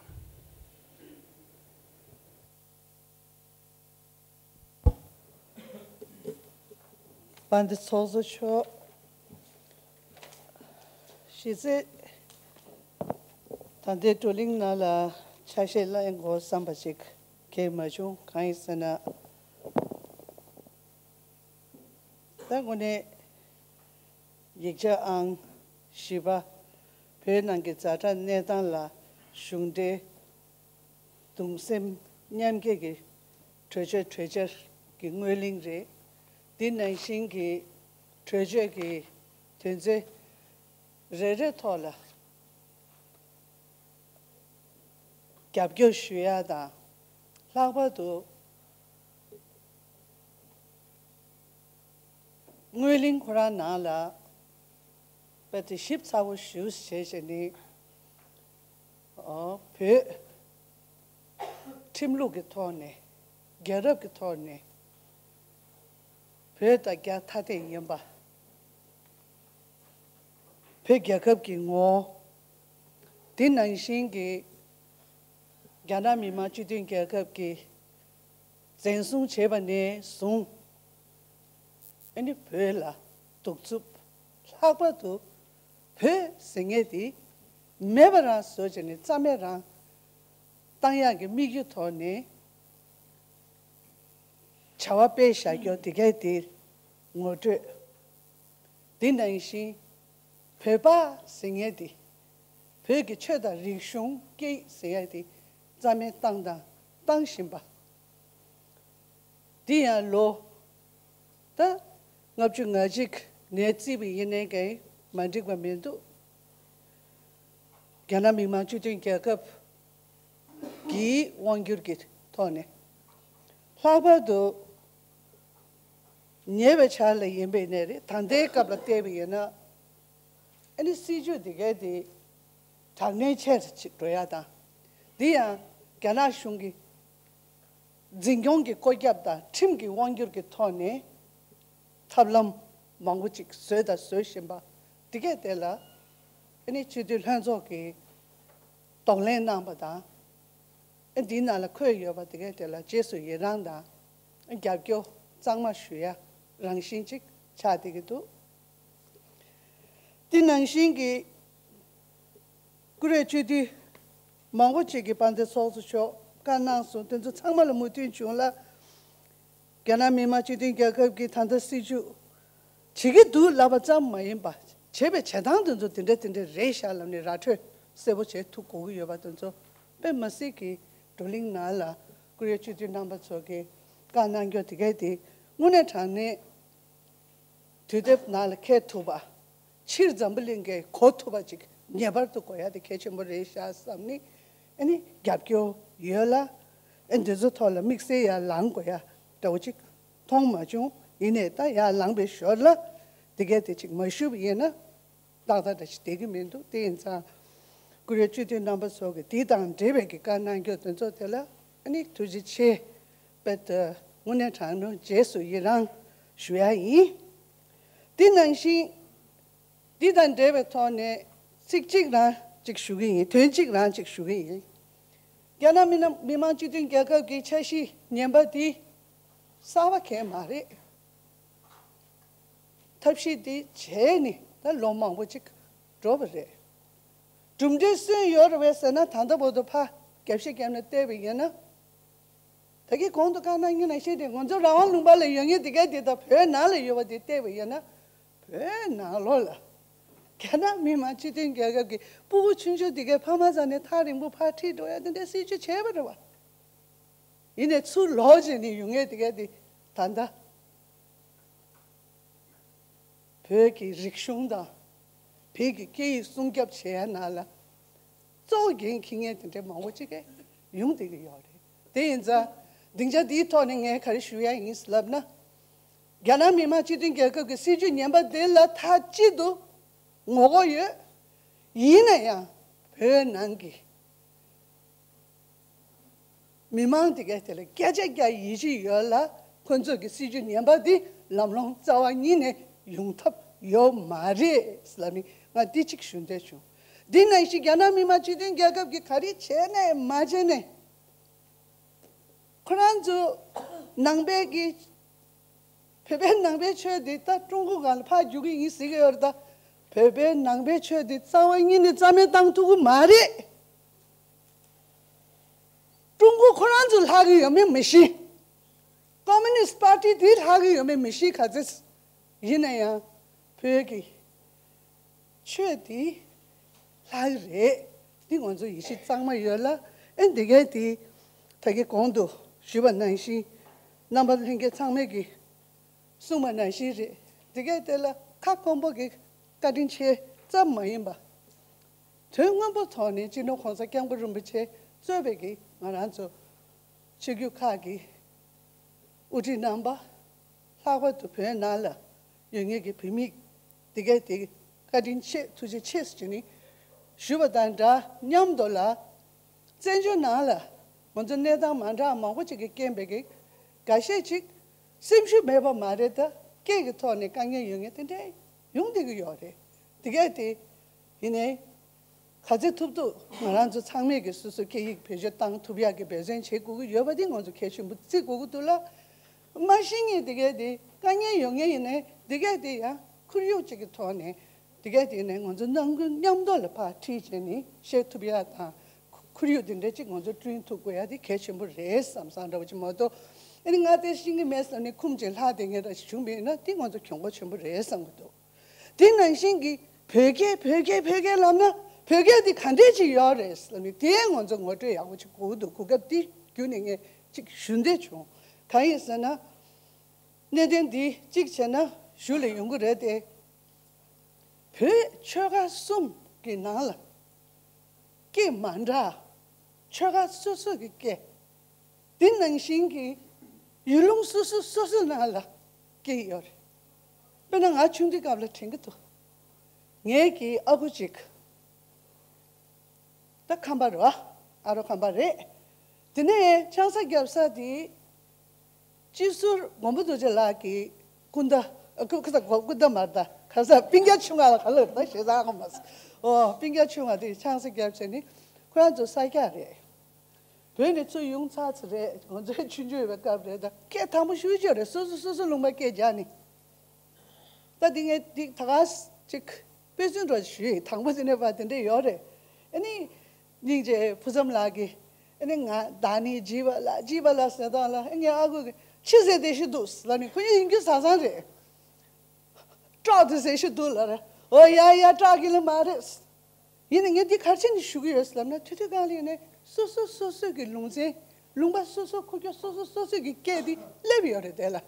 དཔལ་ལྡན་ཚོགས་གཙོ་མཆོག་གཞི་རྩའི་ད་ལྟའི་བགྲོ་གླེང་ནང་ལ་ཆ་ཤས་གླེང་དགོས་བསམ་པ་ཅིག་གང་ཡང་མ་བྱུང་། གང་ཡིན་ཟེར་ན། ད་དངོས་གནས་ཡིག་ཆ་ཨང་བཞི་པ། བོད་ནང་གི་ཛ་དྲག་གནས་སྟངས་ལ་གཞུང་འབྲེལ་གདུང་སེམས་མཉམ་སྐྱེད་ཀྱི་གྲོས་ཆོད་གྲོས་འཆར་གྱི་སྔོན་གླེང་རེད། འདི་ནང་བཞིན་གྱི་གྲོས་ཆོད་ཀྱི་དོན་ཚན་རེ་རེ་ཐོག་ལ་རྒྱབ་སྐྱོར་ཞུ་ཡ་དང་། ལྷག་པར་དུ་སྔོན་གླེང་ཁོ་རང་ནང་ལ་དཔེ་དེ་ཞིབ་ཚགས་པོ་ཞུ་བྱས་བྱས་ནས། ཨོ། བོད་ཁྲིམས་ལུགས་ཀྱི་ཐོག་ནས། རྒྱལ་རབས་ཀྱི་ཐོག་ནས། བོད་དང་རྒྱ་ཐ་དད་ཡིན་པ། བོད་རྒྱལ་ཁབ་ཀྱི་ངོ་བོ། དེ་ནང་བཞིན་གྱི་རྒྱ་ནག་མི་དམངས་སྤྱི་མཐུན་རྒྱལ་ཁབ་ཀྱི་འཛིན་བཟུང་བྱས་པ་ནས་བཟུང་། ཨ་ནི་བོད་ལ་གདུག་རྩུབ། ལྷག་པར་དུ་བོད་ཟེར་མཁན་དེ་མེད་པ་རང་བཟོ་བྱས་ནས་རྩ་མེད་རང་བཏང་ཡག་གི་དམིགས་ཡུལ་ཐོག་ནས། བྱ་བ་སྤེལ་བཞག་རྒྱུ་དེ་གའི་དེ་ངོ་སྤྲོད། དེ་ནང་བཞིན་བོད་པ་ཟེར་མཁན་དེ་བོད་ཀྱི་ཆོས་དང་རིག་གཞུང་སྐད་ཡིག་ཟེར་ཡ་དེ་རྩ་མེད་བཏང་དང་བཏང་བཞིན་པ། འདི་ཡང་ལོ་ད་ལྔ་བཅུ་ང་གཅིག་ནས་བརྩིས་པ་ཡིན་ནའི་གའི་མ་འགྲིག་པ་མི་འདུག་རྒྱ་ནག་མི་དམངས་སྤྱི་མཐུན་རྒྱལ་ཁབ་ཀྱི་དབང་སྒྱུར་གྱི་ཐོག་ནས། ལྷག་པར་དུ་ཉེ་བའི་ཆར་ལ་ཡིན་པའི་གནས་རེད། ད་ལྟའི་སྐབས་ལ་བལྟས་པ་ཡིན་ན། ཨ་ནི་སྲིད་ཇུས་འདི་གའི་དེ་དྲག་གནོན་ཆེ་རུ་ཅིག་འགྲོ་ཡ་དང་། འདི་ཡང་རྒྱ་ནག་གཞུང་གི་འཛིན་སྐྱོང་གི་བཀོད་ཁྱབ་དང་ཁྲིམས་ཀྱི་དབང་སྒྱུར་གྱི་ཐོག་ནས་ཐབས་ལམ་མང་པོ་ཅིག་བཟོས་དང་བཟོ་བཞིན་པ་འདི་གས་དེ་ལ། ཨ་ནི་སྤྱི་འཐུས་ལྷན་ཚོགས་ཀྱིས་གདོང་ལེན་གནང་པ་དང་། ཨ་འདིའི་ནང་ལ་འཁོད་ཡོད་པ་འདི་གས་དེ་ལ་རྗེས་སུ་ཡི་རང་དང་རྒྱབ་སྐྱོར་གཙང་མ་ཞུ་ཡ་རང་བཞིན་ཅིག་ཆགས་བསྡད་ཀྱི་འདུག་དེ་ནང་བཞིན་གྱི་བཀུར་འོས་སྤྱི་འཐུས་མང་པོ་ཅིག་གིས་དཔལ་ལྡན་ཚོགས་གཙོ་མཆོག་བཀའ་གནང་སོང་། དེ་ཚོ་ཚང་མ་ལ་མོས་མཐུན་བྱུང་ལ། རྒྱ་ནག་མི་དམངས་སྤྱི་མཐུན་རྒྱལ་ཁབ་ཀྱིས་ད་ལྟ་སྲིད་ཇུས་བྱེད་ཀྱི་འདུག་ལབ་པ་ཙམ་མ་ཡིན་པ། བྱེད་པའི་བྱེད་སྟངས་དེ་ཚོ་དེ་འདྲ་དེ་འདྲ་རེད་ཤག་ལབ་ནས་ར་འཕྲོད་གསལ་པོ་བྱེད་ཐུབ་དགོས་ཀྱི་ཡོད་པ་དེ་ཚོ། དཔེ་མ་སྲིད་ཀྱི་བགྲོ་གླེང་ནང་ལ་བཀུར་འོས་སྤྱི་འཐུས་རྣམ་པ་ཚོ་གིས་བཀའ་གནང་རྒྱུ་དེ་གས་དེ་དངོས་གནས་དྲང་གནས་དུས་དེབ་ནང་ལ་འཁེལ་ཐུབ་པ། ཕྱིར་འཛམ་བུ་གླིང་གིས་གོ་ཐུབ་པ་ཅིག་ངེས་པར་དུ་དགོས་ཡ་དེ་གལ་ཆེན་པོ་རེད་ཤག་བསམ་ནས། ཨ་ནི་རྒྱབ་སྐྱོར་ཡོད་ལ། ཨ་འདི་ཚོ་ཐོག་ལ་དམིགས་བསལ་ཡར་ལངས་དགོས་ཡ་འདྲ་བོ་ཅིག་མཐོང་མ་བྱུང་། ཡིན་ནའི་ད་ཡར་ལངས་པའི་ཞོར་ལ་དེ་གས་དེ་ཅིག་མ་ཞུ་བ་ཡིན་ན་ཏག་ཏག་འདྲ་ཞིག་བསྡད་ཀྱི་མི་འདུག་དེ་ཡིན་ཙང་བཀུར་འོས་སྤྱི་འཐུས་རྣམ་པ་ཚོ་གིས་དེ་དང་འབྲེལ་བའི་གི་བཀའ་གནང་རྒྱུ་དེ་ཚོ་དེ་ལ་ཨ་ནི་ཐུགས་རྗེ་ཆེ། དཔེ་ད་དངོས་གནས་དྲང་གནས་རྗེས་སུ་ཡི་རང་ཞུ་ཡ་ཡིན། དེ་ནང་བཞིན། འདི་དང་འབྲེལ་བའི་ཐོག་ནས་ཚིག་གཅིག་རང་ཅིག་ཞུ་གི་ཡིན། དོན་གཅིག་རང་ཅིག་ཞུ་གི་ཡིན། རྒྱ་ནག་མི་ན་མི་དམངས་སྤྱི་མཐུན་རྒྱལ་ཁབ་ཀྱི་འཆར་གཞི་ངན་པ་འདི་གསར་པ་གང་ཡང་མ་རེད། ཐབས་ཤེས་འདི་བྱས་ནས་ད་ལོ་མང་པོ་ཅིག་འགྲོ་བ་རེད། གྲུབ་འབྲས་སུ་ཡོད་རེད་པས་ཟེར་ན། ད་ལྟ་བར་དུ་ཕར་རྒྱབ་བཤད་བརྒྱབ་ནས་བལྟས་པ་ཡིན་ན། ད་གིན་གོང་དུ་བཀའ་གནང་མཁན་ནང་བཞིན་རེད། ང་ཚོ་རང་དབང་ལུང་པ་ལ་ཡོད་མཁན་དེ་ག་དེ་དང་བོད་ནང་ལ་ཡོད་པ་དེ་བལྟས་པ་ཡིན་ན། བོད་ནང་ལོགས་ལ་རྒྱ་ནག་མི་དམངས་སྤྱི་མཐུན་རྒྱལ་ཁབ་ཀྱི་སྤུ་གུ་ཆུང་ཆུང་དེ་གའི་ཕ་མ་རྩ་ནས་ཐག་རིང་པོ་ཕར་ཁྲིད་འགྲོ་ཡ་དེ་འདྲའི་སྲིད་ཇུས་བྱས་པ་རེད་བ། ཡིན་ནའི་ཚུར་ལོག་བྱས་ནས་ཡོང་མཁན་དེ་ག་དེ་ད་ལྟ་བོད་ཀྱི་རིག་གཞུང་དང་བོད་ཀྱི་སྐད་ཡིག་སྲུང་སྐྱོབ་བྱེད་ཡ་ནང་ལ་གཙོ་བོ་འགན་འཁྱེར་མཁན་དེ་འདྲའི་མང་པོ་ཅིག་གིས་ཡོང་བསྡད་ཀྱི་ཡོད་རེད། དེ་ཡིན་ཙང་སྡིངས་ཆ་འདིའི་ཐོག་ནས་ངས་ག་རེ་ཞུ་ཡ་ཡིན་ལབ་ན། རྒྱ་ནག་མི་དམངས་སྤྱི་མཐུན་རྒྱལ་ཁབ་ཀྱི་སྲིད་ཇུས་ངན་པ་འདི་ལ་མཐའ་གཅིག་ཏུ་ངོ་རྒོལ་ཡོད། ཡིན་ན་ཡང་བོད་ནང་གི་མི་མང་དེ་གས་དེ་ལ་བརྒྱ་ཆ་བརྒྱ་ཡིད་ཆེས་ཡོད་ལ། ཁོ་ཚོ་གི་སྲིད་ཇུས་ངན་པ་འདི་ལམ་ལྷོང་རྩ་བ་ཉིད་ནས་ཡོང་ཐབས་ཡོད་མ་རེད་ལབ་ནས་ང་འདི་གཅིག་ཞུ་འདོད་བྱུང་། འདི་ནང་བཞིན་རྒྱ་ནག་མི་དམངས་སྤྱི་མཐུན་རྒྱལ་ཁབ་ཀྱིས་ག་རེ་བྱས་ནས་མ་བྱས་ནས། ཁོ་རང་ཚོ་ནང་པའི་གི་བོད་པའི་ནང་པའི་ཆོས་འདི་ད་ཀྲུང་གོ་སྒང་ལ་ཕར་རྒྱུག་གི་ཡིན་ཟེར་གི་ཡོད་རེད། ད་བོད་པའི་ནང་པའི་ཆོས་འདི་རྩ་བ་ཉིད་ནས་རྩ་མེད་བཏང་ཐུབ་ཀྱི་མ་རེད། ཀྲུང་གོ་ཁོ་རང་ཚོ་ལྷག་གི་ཡོད་མེད་མི་ཤེས། ཀོ་མུ་ནིསྟ་པར་ཊི་དེ་ལྷག་གི་ཡོད་མེད་མི་ཤེས། ག་ཚོད་ཡིན་ན་ཡང་བོད་ཀྱི་ཆོས་དེ་ལྷག་གི་རེད། འདི་ང་ཚོ་ཡིད་ཆེས་གཙང་མ་ཡོད་ལ། ཨེ་འདི་གའི་དེ་ད་གིན་གོང་དུ་ཞུས་པ་ནང་བཞིན། རྣམ་པ་ལྷན་རྒྱས་ཚང་མས་ཀྱིས་གསུངས་པ་ནང་བཞིན་རེད། འདི་གའི་དེ་ལ་ཁ་སྐོམ་པོ་གི་བཀའ་དྲིན་ཆེ་ཙམ་མ་ཡིན་པ། དོན་དངོས་པོ་ཐོག་ནས་སྤྱི་ནོར་༸གོང་ས་༸སྐྱབས་མགོན་རིན་པོ་ཆེ་གཙོས་པའི་གི་ང་རང་ཚོ་ཆོས་བརྒྱུད་ཁག་གི་དབུ་ཁྲིད་རྣམ་པ། ལྷག་པར་དུ་བོད་ནང་ལ་ཡོད་མཁན་གྱི་བོད་མི་དེ་གས་དེ་བཀའ་དྲིན་ཆེ་ཐུགས་རྗེ་ཆེ་ཟེར་ནས་ཞུ་བ་དང་འདྲ་མཉམ་དུ་ལ། བཙན་བྱོལ་ནང་ལ་ང་ཚོ་གནས་སྟངས་མ་འདྲ་མང་པོ་ཅིག་གི་རྐྱེན་པས་ཀྱི་འགའ་ཤས་ཅིག་སེམས་ཤུགས་མེད་པ་མ་རེད། ད་སྐད་ཀྱི་ཐོག་ནས་དཀའ་ངལ་ཡོད་མཁན་དེ་འདྲ་ཡོང་བསྡད་ཀྱི་ཡོད་རེད། དེ་གས་དེ་ཡིན་ནའི། ག་ཚོད་ཐུབ་ཐུབ་ང་རང་ཚོ་ཚང་མས་ཀྱི་སོ་སོ་སྐད་ཡིག་བེད་སྤྱོད་བཏང་ཐུབ་ཡག་གི་འབད་བརྩོན་བྱེད་དགོས་ཀྱི་ཡོད་པ་དེ་ང་ཚོ་གལ་ཆེན་པོ་བརྩི་དགོས་ཀྱི་འདུག་ལ། མ་ཤེས་མཁན་དེ་གས་དེ་དཀའ་ངལ་ཡོད་མཁན་ཡིན་ནའི་དེ་གས་དེ་ཡང་ཁོར་ཡུག་ཅིག་གི་ཐོག་ནས་དེ་གས་དེ་ནས་ང་ཚོ་ནང་ཁུལ་མཉམ་དུ་ལ་ཕར་ཁྲིད་བྱས་ནས་བཤད་ཐུབ་ཡག་དང་། ཁོར་ཡུག་དེ་འདྲ་ཅིག་ང་ཚོ་བསྐྲུན་ཐུབ་དགོས་ཡག་དེ་གལ་ཆེན་པོ་རེད་བསམ་བསམ་འདྲ་བོ་ཅིག་མ་གཏོགས། ཨ་ནི་ང་དེ་ཤེས་ཀྱི་མེད་ཟེར་ནས་ཁུམ་ཅིག་ལྷག་བསྡད་མཁན་འདྲ་ཞིག་བྱུང་བ་ཡིན་ན་དེ་ང་ཚོ་གྱོང་པོ་ཆེན་པོ་རེད་བསམ་གྱི་འདུག་དེ་ནང་བཞིན་གྱི་བོད་སྐད་བོད་སྐད་བོད་སྐད་ལབ་ན་བོད་སྐད་དེ་ག་འདྲས་ཅིག་ཡོད་རེད་ཟེར་ནས་དེ་ང་ཚོ་ངོ་སྤྲོད་ཡག་པོ་ཅིག་དགོས་འདུག་གོ་སྐབས་དེ་བརྒྱུད་ནས་ངས་ཅིག་ཞུ་འདོད་བྱུང་། གང་ཡིན་ཟེར་ན། གནད་དོན་འདི་གཅིག་བྱས་ན་ཞུ་ལ་ཡོང་གི་རེད་དེ། བོད་ཆོལ་ཁ་གསུམ་གྱི་ནང་ལ་སྐད་མ་འདྲ། ཆོལ་ཁ་སོ་སོ་གི་སྐད། འདི་ནང་བཞིན་གྱི་ཡུལ་ལུང་སོ་སོ་སོ་སོའི་ནང་ལ་སྐད་ཡོད་རེད། དཔེར་ན་ང་ཆུང་དུས་སྐབས་ལ་དྲན་གྱི་འདུག་ངེད་ཀྱི་ཨ་ཁུ་གཅིག་ད་ཁམས་པ་རེད་བ། ཨ་རོ་ཁམས་པ་རེད། དེ་ནས་ཆང་ས་རྒྱབ་ས་དེ་སྤྱི་ཟུར་མགོན་པོ་རྡོ་རྗེ་ལགས་ཀྱི་སྐུ་ཟླ། ཨ། སྐུ་སྐུ་ཟླ་སྐུ་ཟླ་མ་རེད་ད། ག་ས་སྤུན་ཀྱག་ཆུང་བ་ལ་ག་ལབ་ད་ཞེ་ས་ཧ་གོ་མ་སོང་། ཨོ་སྤུན་ཀྱག་ཆུང་བ་དེ་ཆང་ས་རྒྱབ་བྱས་ནས་ཁོ་རང་ཚོ་ས་སྐྱ་རེད། བོད་ནས་ཚུར་ཡོང་ཚར་ཚར་རེད། ང་ཚོའི་ཆུང་ཆུང་ཡོད་པའི་སྐབས་རེད་ད། སྐད་དམ་པོ་ཞེ་པོ་ཅིག་རེད། སོ་སོ་སོ་སོ་ལུང་པ་སྐད་རྒྱག་ནི། ད་འདི་ངས་འདི་ད་ག་ཅིག་དཔེ་མཚོན་འདྲ་ཞུས་ཡིན། དང་པོ་དེ་ནས་ཕར་དེ་འདྲས་ཡོད་རེད། ཨ་ནི་སྙིང་རྗེ་ཕུན་ཚོགས་ལགས་ཀྱིས་ཨ་ནི་ང་ད་ནི་བྱིས་པ་ལ་བྱིས་པ་ལ་ཟེར་དང་ལ། ཨ་ངའི་ཨ་ཁུ་གིས་ཕྱི་ཟེར་བདེ་ཤི་འདུག་ལ་ནི། ཁོ་གཉིས་ཡིན་རྒྱུ་བཟང་བཟང་རེད། སྐྲག་དུ་ཟེར་ཤི་འདུག་ལ་རེད། ཨོ་ཡ་ཡ་སྐྲག་གི་ལ་མ་རེད། ཡིན་ནའི་ངས་འདི་ག་རེ་བྱས་ནས་ཞུ་གི་ཡོད་ལབ་ན། དུས་དུས་གང་ལ་ཡིན་ནའི་སོ་སོ་སོ་སོའི་གི་ལུང་ཚན། ལུང་པ་སོ་སོ། ཁུག་ཀྱོག་སོ་སོ་སོ་སོའི་གི་སྐད་འདི་སླེབས་ཡོད་རེད་དེ་ལ།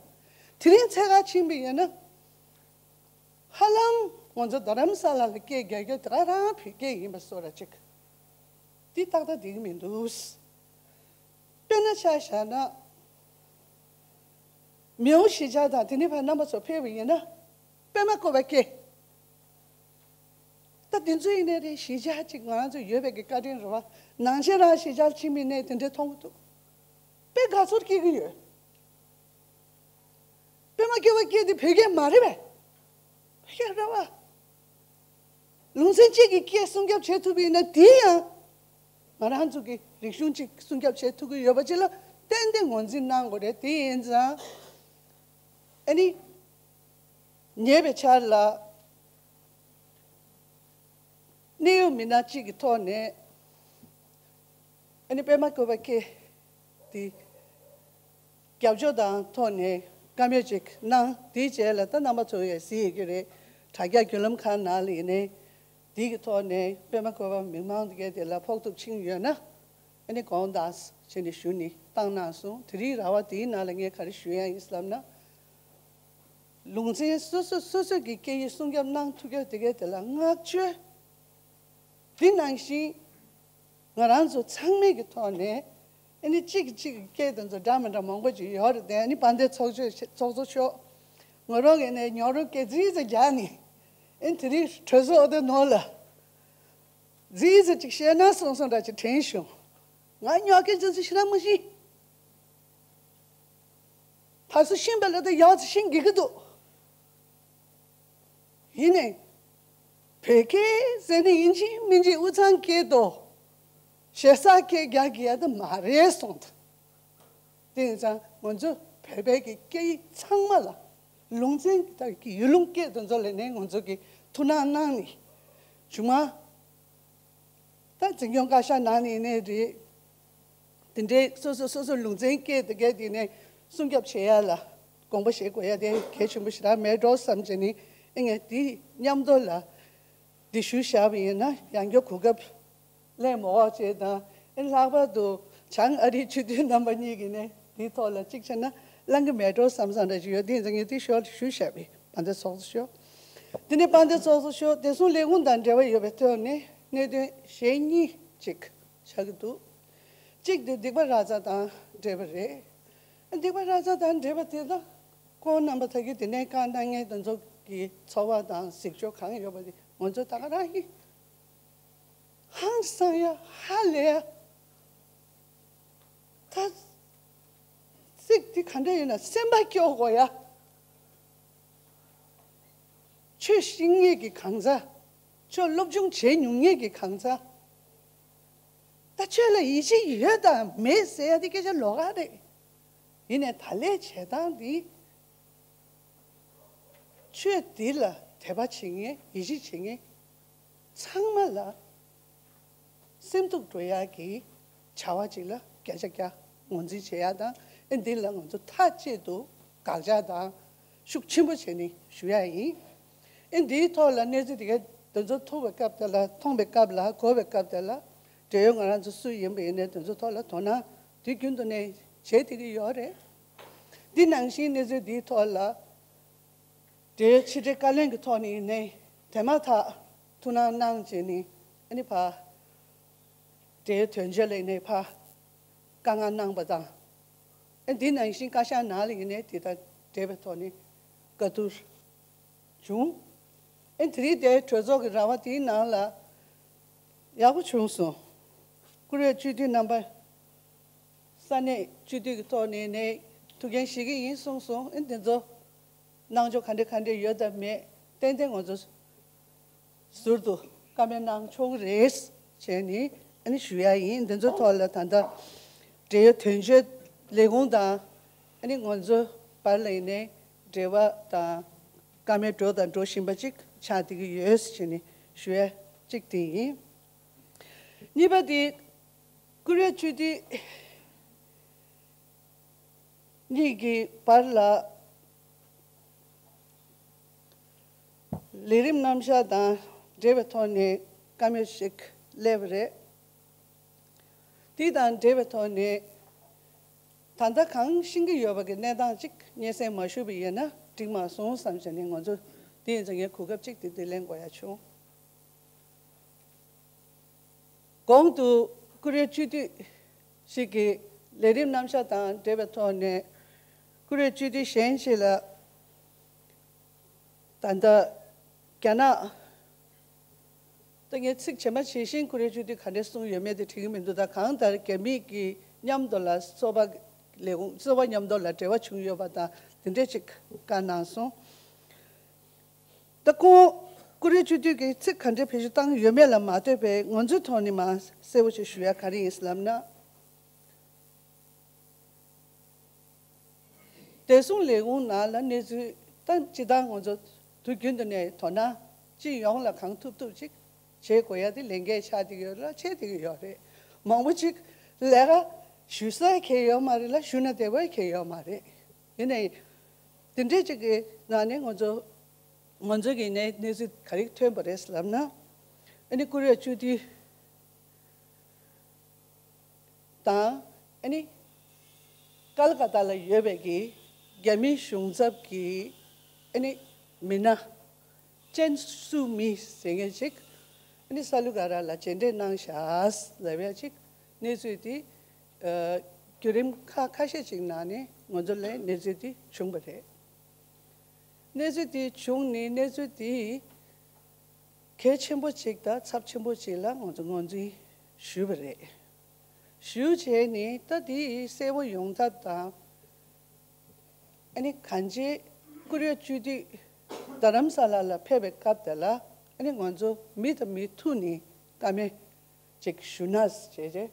དེ་རིང་འཚོལ་ག་ཕྱིན་པ་ཡིན་ན། ཧ་ལམ་ང་ཚོ་རྡ་རམ་ས་ལ་ལ་སྐད་རྒྱག་རྒྱུ་དེ་ག་རང་བོད་སྐད་ཡིན་པ་བཟོ་འདྲ་ཅིག་འདི་ཏག་ཏག་བསྡད་ཀྱི་མི་འདུག་དཔེར་ན་ཆ་བཞག་ན། མེའོ་གཞིས་ཆགས་དང་དེ་ནས་ཕར་རྣམ་པ་ཚོ་ཕེབས་པ་ཡིན་ན། པད་མ་བཀོད་པ་སྐད། ད་དེ་ཚོ་ཡིན་ནའི་རེད། གཞིས་ཆགས་གཅིག་ང་རང་ཚོ་ཡོད་པའི་གི་བཀའ་དྲིན་རེད་བ། ནང་ཆེན་རང་གཞིས་ཆགས་ཕྱིན་པ་ཡིན་ནའི་དེ་འདྲའི་མཐོང་གི་འདུག་དཔེ་དགའ་ཚོར་སྐྱེ་གི་ཡོད། པད་མ་བཀོད་པ་སྐད་དེ་བོད་སྐད་མ་རེད་པས། བོད་སྐད་རེད་བ། ལུང་ཚན་གཅིག་གི་སྐད་སྲུང་སྐྱོབ་བྱེད་ཐུབ་པ་ཡིན་ན་དེ་ཡང་ང་རང་ཚོ་གི་རིག་གཞུང་གཅིག་སྲུང་སྐྱོབ་བྱེད་ཐུབ་ཀྱི་ཡོད་པ་ཅིག་ལ་ཏན་ཏན་ངོས་འཛིན་གནང་དགོས་རེད། དེ་ཡིན་ཙང་ཨ་ནི་ཉེ་བའི་ཆར་ལ་གནད་ཡོད་མི་སྣ་གཅིག་གི་ཐོག་ནས་ཨ་ནི་པད་མ་བཀོད་པ་སྐད་དེ་རྒྱབ་སྐྱོར་དང་ཐོག་ནས་བཀའ་མོལ་ཅིག་གནང་། དེའི་རྗེས་ལ་ད་རྣམ་པ་ཚོ་ཡང་གཟིགས་ཡོད་ཀྱི་རེད། དྲ་རྒྱ་བརྒྱུད་ལམ་ཁག་ནང་ལ་ཡིན་ནའི་དེ་གི་ཐོག་ནས་པད་མ་བཀོད་པ་མིག་མང་དེ་གས་དེ་ལ་ཕོག་ཐུག་ཕྱིན་ཡོད་ན་ཨ་ནི་དགོངས་དག་བྱས་ནས་ཞུ་ནི་བཏང་གནང་སོང་། དེ་རིང་ར་བ་དེའི་ནང་ལ་ངས་ག་རེ་ཞུ་ཡ་ཡིན་ལབ་ན། ལུང་ཚན་སོ་སོ་སོ་སོ་གི་སྐད་ཡིག་སྲུང་སྐྱོབ་གནང་ཐུབ་རྒྱུ་དེ་གས་དེ་ལ་བསྔགས་བརྗོད། དེ་ནང་བཞིན་ང་རང་ཚོ་ཚང་མའི་གི་ཐོག་ནས་ཨ་ནི་གཅིག་གིས་གཅིག་གི་སྐད་དེ་ཚོ་འདྲ་མི་འདྲ་མང་པོ་ཅིག་ཡོད་རེད་དེ། ཨ་ནི་དཔལ་ལྡན་ཚོགས་གཙོ་ཚོགས་གཙོ་མཆོག་ངོ་རང་གི་ནས་ཉོ་རོགས་སྐད་རྩིས་ཙམ་རྒྱག་ནི། ཨ་ནི་དེ་རིང་གྲོས་ཚོགས་འོག་ཏུ་ནོར་ལ་རྩིས་ཙམ་ཅིག་བཤད་ན་སོང་སོང་འདྲ་ཅིག་དྲན་བྱུང་། ང་ཉོ་སྐད་རྩིས་ཚོ་ཞེ་དྲག་མ་ཤེས། ཕར་ཚུར་ཤེས་པ་ལ་ད་ཡག་ཙམ་ཤེས་དགོས་ཀྱི་འདུག་ཡིན་ནའི་བོད་སྐད་ཟེར་ནས་ཡིན་གཅིག་མིན་གཅིག་དབུས་གཙང་སྐད་དོ། གཞན་ས་སྐད་རྒྱག་གི་ཡ་ད་མ་རེད་སོང་ད། དེ་ཡིན་ཙང་ང་ཚོ་བོད་པའི་གི་སྐད་ཡིག་ཚང་མ་ལ་ལུང་ཚན་ད་གི་ཡུལ་ལུང་སྐད་དེ་ཚོ་ལ་ནས་ང་ཚོ་གི་ཐུགས་སྣང་གནང་ནས་བྱུང་མ། ད་འཛིན་སྐྱོང་བཀའ་ཤག་ནང་ནས་ནས་རེད། དེ་འདྲའི་སོ་སོ་སོ་སོ་ལུང་ཚན་སྐད་དེ་གས་དེ་ནས་སྲུང་སྐྱོབ་བྱེད་ཡ་ལ་དགོངས་པ་བཞེས་དགོས་ཡ་དེ་གལ་ཆེན་པོ་ཞེ་དྲག་མེད་འགྲོ་བསམ་བྱས་ནས་ཨེ་ངས་དེ་མཉམ་དུ་ལ་འདི་ཞུ་བཞག་པ་ཡིན་ན་ཡང་བསྐྱར་གོ་སྐབས་ལེན་མ་འོག་ཅེས་དང་། ཨེ་ལྷག་པར་དུ་བྱང་ཨ་རིའི་སྤྱི་འཐུས་རྣམ་པ་གཉིས་ཀྱིས་ནས་དེའི་ཐོག་ལ་གཅིག་བྱས་ན་བླང་གི་མེད་འགྲོ་བསམ་བསམ་འདྲ་ཅིག་ཡོད། དེ་ཡིན་ཙང་ངས་དེ་ཞོར་ཞུ་བཞག་པ་ཡིན། དཔལ་ལྡན་ཚོགས་གཙོ་མཆོག་དེ་ནས་དཔལ་ལྡན་ཚོགས་གཙོ་མཆོག་བདེ་སྲུང་ལས་ཁུངས་དང་འབྲེལ་བ་ཡོད་པའི་ཐོག་ནས་གནད་དོན་གཞན་གཉིས་ཅིག་ཆགས་ཀྱི་འདུག་གཅིག་དེ་སྡིག་པ་ར་ཛ་དང་འབྲེལ་བ་རེད། སྡིག་པ་ར་ཛ་དང་འབྲེལ་བ་དེ་ལ་ཁོང་རྣམ་པ་ད་གི་དེ་ནས་བཀའ་གནང་མཁན་དེ་ཚོ་གི་འཚོ་བ་དང་གཟིགས་ཕྱོགས་གང་ཡོད་པ་དེ་ང་ཚོ་ད་ག་རང་ཡིན། ཧང་སང་ཡ་ཧ་ལས་ཡ། ད་ཚིག་འདི་ག་འདྲ་ཡིན་ན་སེམས་པ་སྐྱོ་དགོས་ཡ། ཆོས་ཤེས་མཁན་གྱི་གང་ཟག་ཆོས་སློབ་སྦྱོང་བྱེད་མྱོང་མཁན་གྱི་གང་ཟག་ད་ཆོས་ལ་ཡིད་ཆེས་ཡོད་དང་མེད་ཟེར་ཡ་དེ་སྐད་ཆ་ལོགས་ཀ་རེད། ཡིན་ནའི་ད་ལས་བྱེད་སྟངས་འདི་ཆོས་འདི་ལ་དད་པ་བྱེད་མཁན་ཡིད་ཆེས་བྱེད་མཁན་ཚང་མ་ལ་སེམས་སྡུག་འགྲོ་ཡག་གི་བྱ་བ་ཅིག་ལ་བརྒྱ་ཆ་བརྒྱ་ངོས་འཛིན་བྱེད་ཡག་དང་ ཨེ་འདི་ལ་ང་ཚོ་མཐའ་གཅིག་ཏུ་དགག་བྱ་དང་ཤུགས་ཆེན་པོ་བྱས་ནས་ཞུ་ཡ་ཡིན། ཨེ་འདིའི་ཐོག་ལ་གནས་ཚུལ་དེ་ག་དེ་ཚོ་ཐུག་པའི་སྐབས་དེ་ལ་མཐོང་པའི་སྐབས་ལ་གོ་བའི་སྐབས་དེ་ལ་འབྲེལ་ཡོད་ང་རང་ཚོ་སུ་ཡིན་པ་ཡིན་ནའི་དེ་ཚོ་ཐོག་ལ་དོ་སྣང་དུས་རྒྱུན་དུ་ནས་བྱེད་བསྡད་ཀྱི་ཡོད་རེད། འདི་ནང་བཞིན་གནས་ཚུལ་འདིའི་ཐོག་ལ་འབྲེལ་ཡོད་ཕྱི་དྲིལ་བཀའ་བློན་གྱི་ཐོག་ནས་ཡིན་ནའི་དེ་མ་ཐག་ཐུགས་སྣང་གནང་བྱས་ནས་ཨ་ནི་ཕ་འབྲེལ་ཡོད་དོན་གཅོད་ལ་ཡིན་ནའི་ཕ་བཀའ་མངགས་གནང་པ་དང་། ཨ་འདི་ནང་བཞིན་བཀའ་ཤག་ནང་ལ་ཡིན་ནའི་དེ་དང་འབྲེལ་བའི་ཐོག་ནས་བཀའ་བསྡུར་བྱུང་། ཨེ་དེ་རིང་དེ་གྲོས་ཚོགས་ཀྱི་ར་བ་དེའི་ནང་ལ་ཡག་པོ་བྱུང་སོང་། བཀུར་འོས་སྤྱི་འཐུས་རྣམ་པ་ས་གནས་སྤྱི་འཐུས་ཀྱི་ཐོག་ནས་ནས་ཐུགས་འགན་བཞེས་ཀྱི་ཡིན་གསུངས་སོང་། ཨེ་དེ་ཚོ་གནང་ཕྱོགས་ག་འདྲ་ག་འདྲ་ཡོད་དམ་མེད་ཏན་ཏན་ང་ཚོ་ཟུར་དུ་བཀའ་མོལ་གནང་ཆོག་གི་རེད་བྱས་ནས་ཨ་ནི་ཞུ་ཡ་ཡིན། འདི་ཚོའི་ཐོག་ལ་ད་ལྟ་འབྲེལ་ཡོད་དོན་གཅོད་ལས་ཁུངས་དང་ཨ་ནི་ང་ཚོ་བར་ལ་ཡིན་ནའི་འབྲེལ་བ་དང་བཀའ་མོལ་འགྲོ་དང་འགྲོ་བཞིན་པ་ཅིག་ཆགས་བསྡད་ཀྱི་ཡོད་ཟེར་ནས་ཞུ་ཡ་གཅིག་དེ་ཡིན། གཉིས་པ་དེ་བཀུར་འོས་སྤྱི་འཐུས་གཉིས་ཀྱི་བར་ལ་ལས་རིམ་རྣམ་གཞག་དང་འབྲེལ་བའི་ཐོག་ནས་བཀའ་མོལ་ཞིག་སླེབས་པ་རེད། དེ་དང་འབྲེལ་བའི་ཐོག་ནས་ད་ལྟ་གང་ཤེས་ཀྱི་ཡོད་པ་གི་གནས་སྟངས་ཅིག་སྙན་སེང་མ་ཞུས་པ་ཡིན་ན་འགྲིག་མ་སོང་བསམ་བྱས་ནས་ང་ཚོ་དེ་ཡིན་ཙང་ངས་གོ་སྐབས་ཅིག་དེ་དེ་ལེན་དགོས་ཡ་བྱུང་། གོང་དུ་བཀུར་འོས་སྤྱི་འཐུས་ཤིག་གི་ལས་རིམ་རྣམ་གཞག་དང་འབྲེལ་བའི་ཐོག་ནས་བཀུར་འོས་སྤྱི་འཐུས་གཞན་ཞིག་ལ་ད་ལྟ་རྒྱ་ནག་ད་ངས་ཚིག་ཇི་མ་ཇི་བཞིན་བཀུར་འོས་སྤྱི་འཐུས་ག་འདྲས་གསུངས་ཡོད་མེད་དེ་དྲན་གྱི་མི་འདུག་ད་གང་ལྟར་རྒྱ་མི་གི་མཉམ་དུ་ལ་སོ་པ་ལས་ཁུངས་སོ་པ་མཉམ་དུ་ལ་འབྲེལ་བ་བྱུང་ཡོད་པ་དང་དེ་འདྲས་ཅིག་བཀའ་གནང་སོང་། ད་ཁོང་བཀུར་འོས་སྤྱི་འཐུས་ཀྱིས་ཚིག་ག་འདྲ་བེད་སྤྱོད་བཏང་ཡོད་མེད་ལ་མ་ལྟོས་པའི་ང་ཚོའི་ཐོག་ནས་མ་གསལ་པོ་ཞིག་ཞུ་ཡ་ག་རེ་ཡིན་ལབ་ན། བདེ་སྲུང་ལས་ཁུངས་ནང་ལ་གནས་ཚུལ་ད་སྤྱི་བཏང་ང་ཚོ་དུས་རྒྱུན་དུ་ནས་དོ་སྣང་སྤྱི་ཡོངས་ལ་གང་ཐུབ་ཐུབ་ཅིག་བྱེད་དགོས་ཡ་དེ་ལས་འགན་ཆགས་བསྡད་ཀྱི་ཡོད་རེད་ལ་བྱེད་བསྡད་ཀྱི་ཡོད་རེད། མང་པོ་ཅིག་ལས་ཀ་ཞུ་ས་གང་ཡོད་མ་རེད་ལ་ཞུ་ན་བདེ་པོ་གང་ཡོད་མ་རེད། ཡིན་ནའི་དེ་འདྲས་ཅིག་གི་ནང་ནས་ང་ཚོ་ང་ཚོ་གི་ནས་གནས་ཚུལ་ག་རེ་ཐོན་པ་རེད་ལབ་ན། ཨ་ནི་བཀུར་འོས་སྤྱི་འཐུས་དང་ཨ་ནི་ཀལ་ཀ་ཏ་ལ་ཡོད་པའི་གི་རྒྱ་མི་གཞུང་ཚབ་ཀྱི་ཨ་ནི་མི་སྣ་ཅན་སུ་མི་ཟེར་མཁན་ཅིག་ཨ་ནི་ས་ལུ་ག་ར་ལ་མཇལ་འཕྲད་གནང་ཤག་ལབ་ཡ་ཅིག་གནས་ཚུལ་དེ་ཨ་བརྒྱུད་རིམ་ཁ་ཁ་ཤས་ཅིག་ནང་ནས་ང་ཚོ་ལ་གནས་ཚུལ་དེ་བྱུང་བ་རེད། གནས་ཚུལ་དེ་བྱུང་ནས་གནས་ཚུལ་དེ་གལ་ཆེན་པོ་ཅིག་དང་ཚབས་ཆེན་པོ་ཅིག་ལ་ང་ཚོ་ངོས་འཛིན་ཞུས་པ་རེད། ཞུས་བྱས་ནས་ད་དེ་གསལ་པོ་ཡོང་ཐབས་དང་། ཨ་ནི་གང་ཅི་བཀུར་འོས་སྤྱི་འཐུས་རྡ་རམ་ས་ལ་ལ་ཕེབས་པའི་སྐབས་དེ་ལ་ཨ་ནི་ང་ཚོ་མི་དང་མི་ཐུག་ནས་བཀའ་མོལ་ཅིག་ཞུ་ན་བྱས་རྗེས་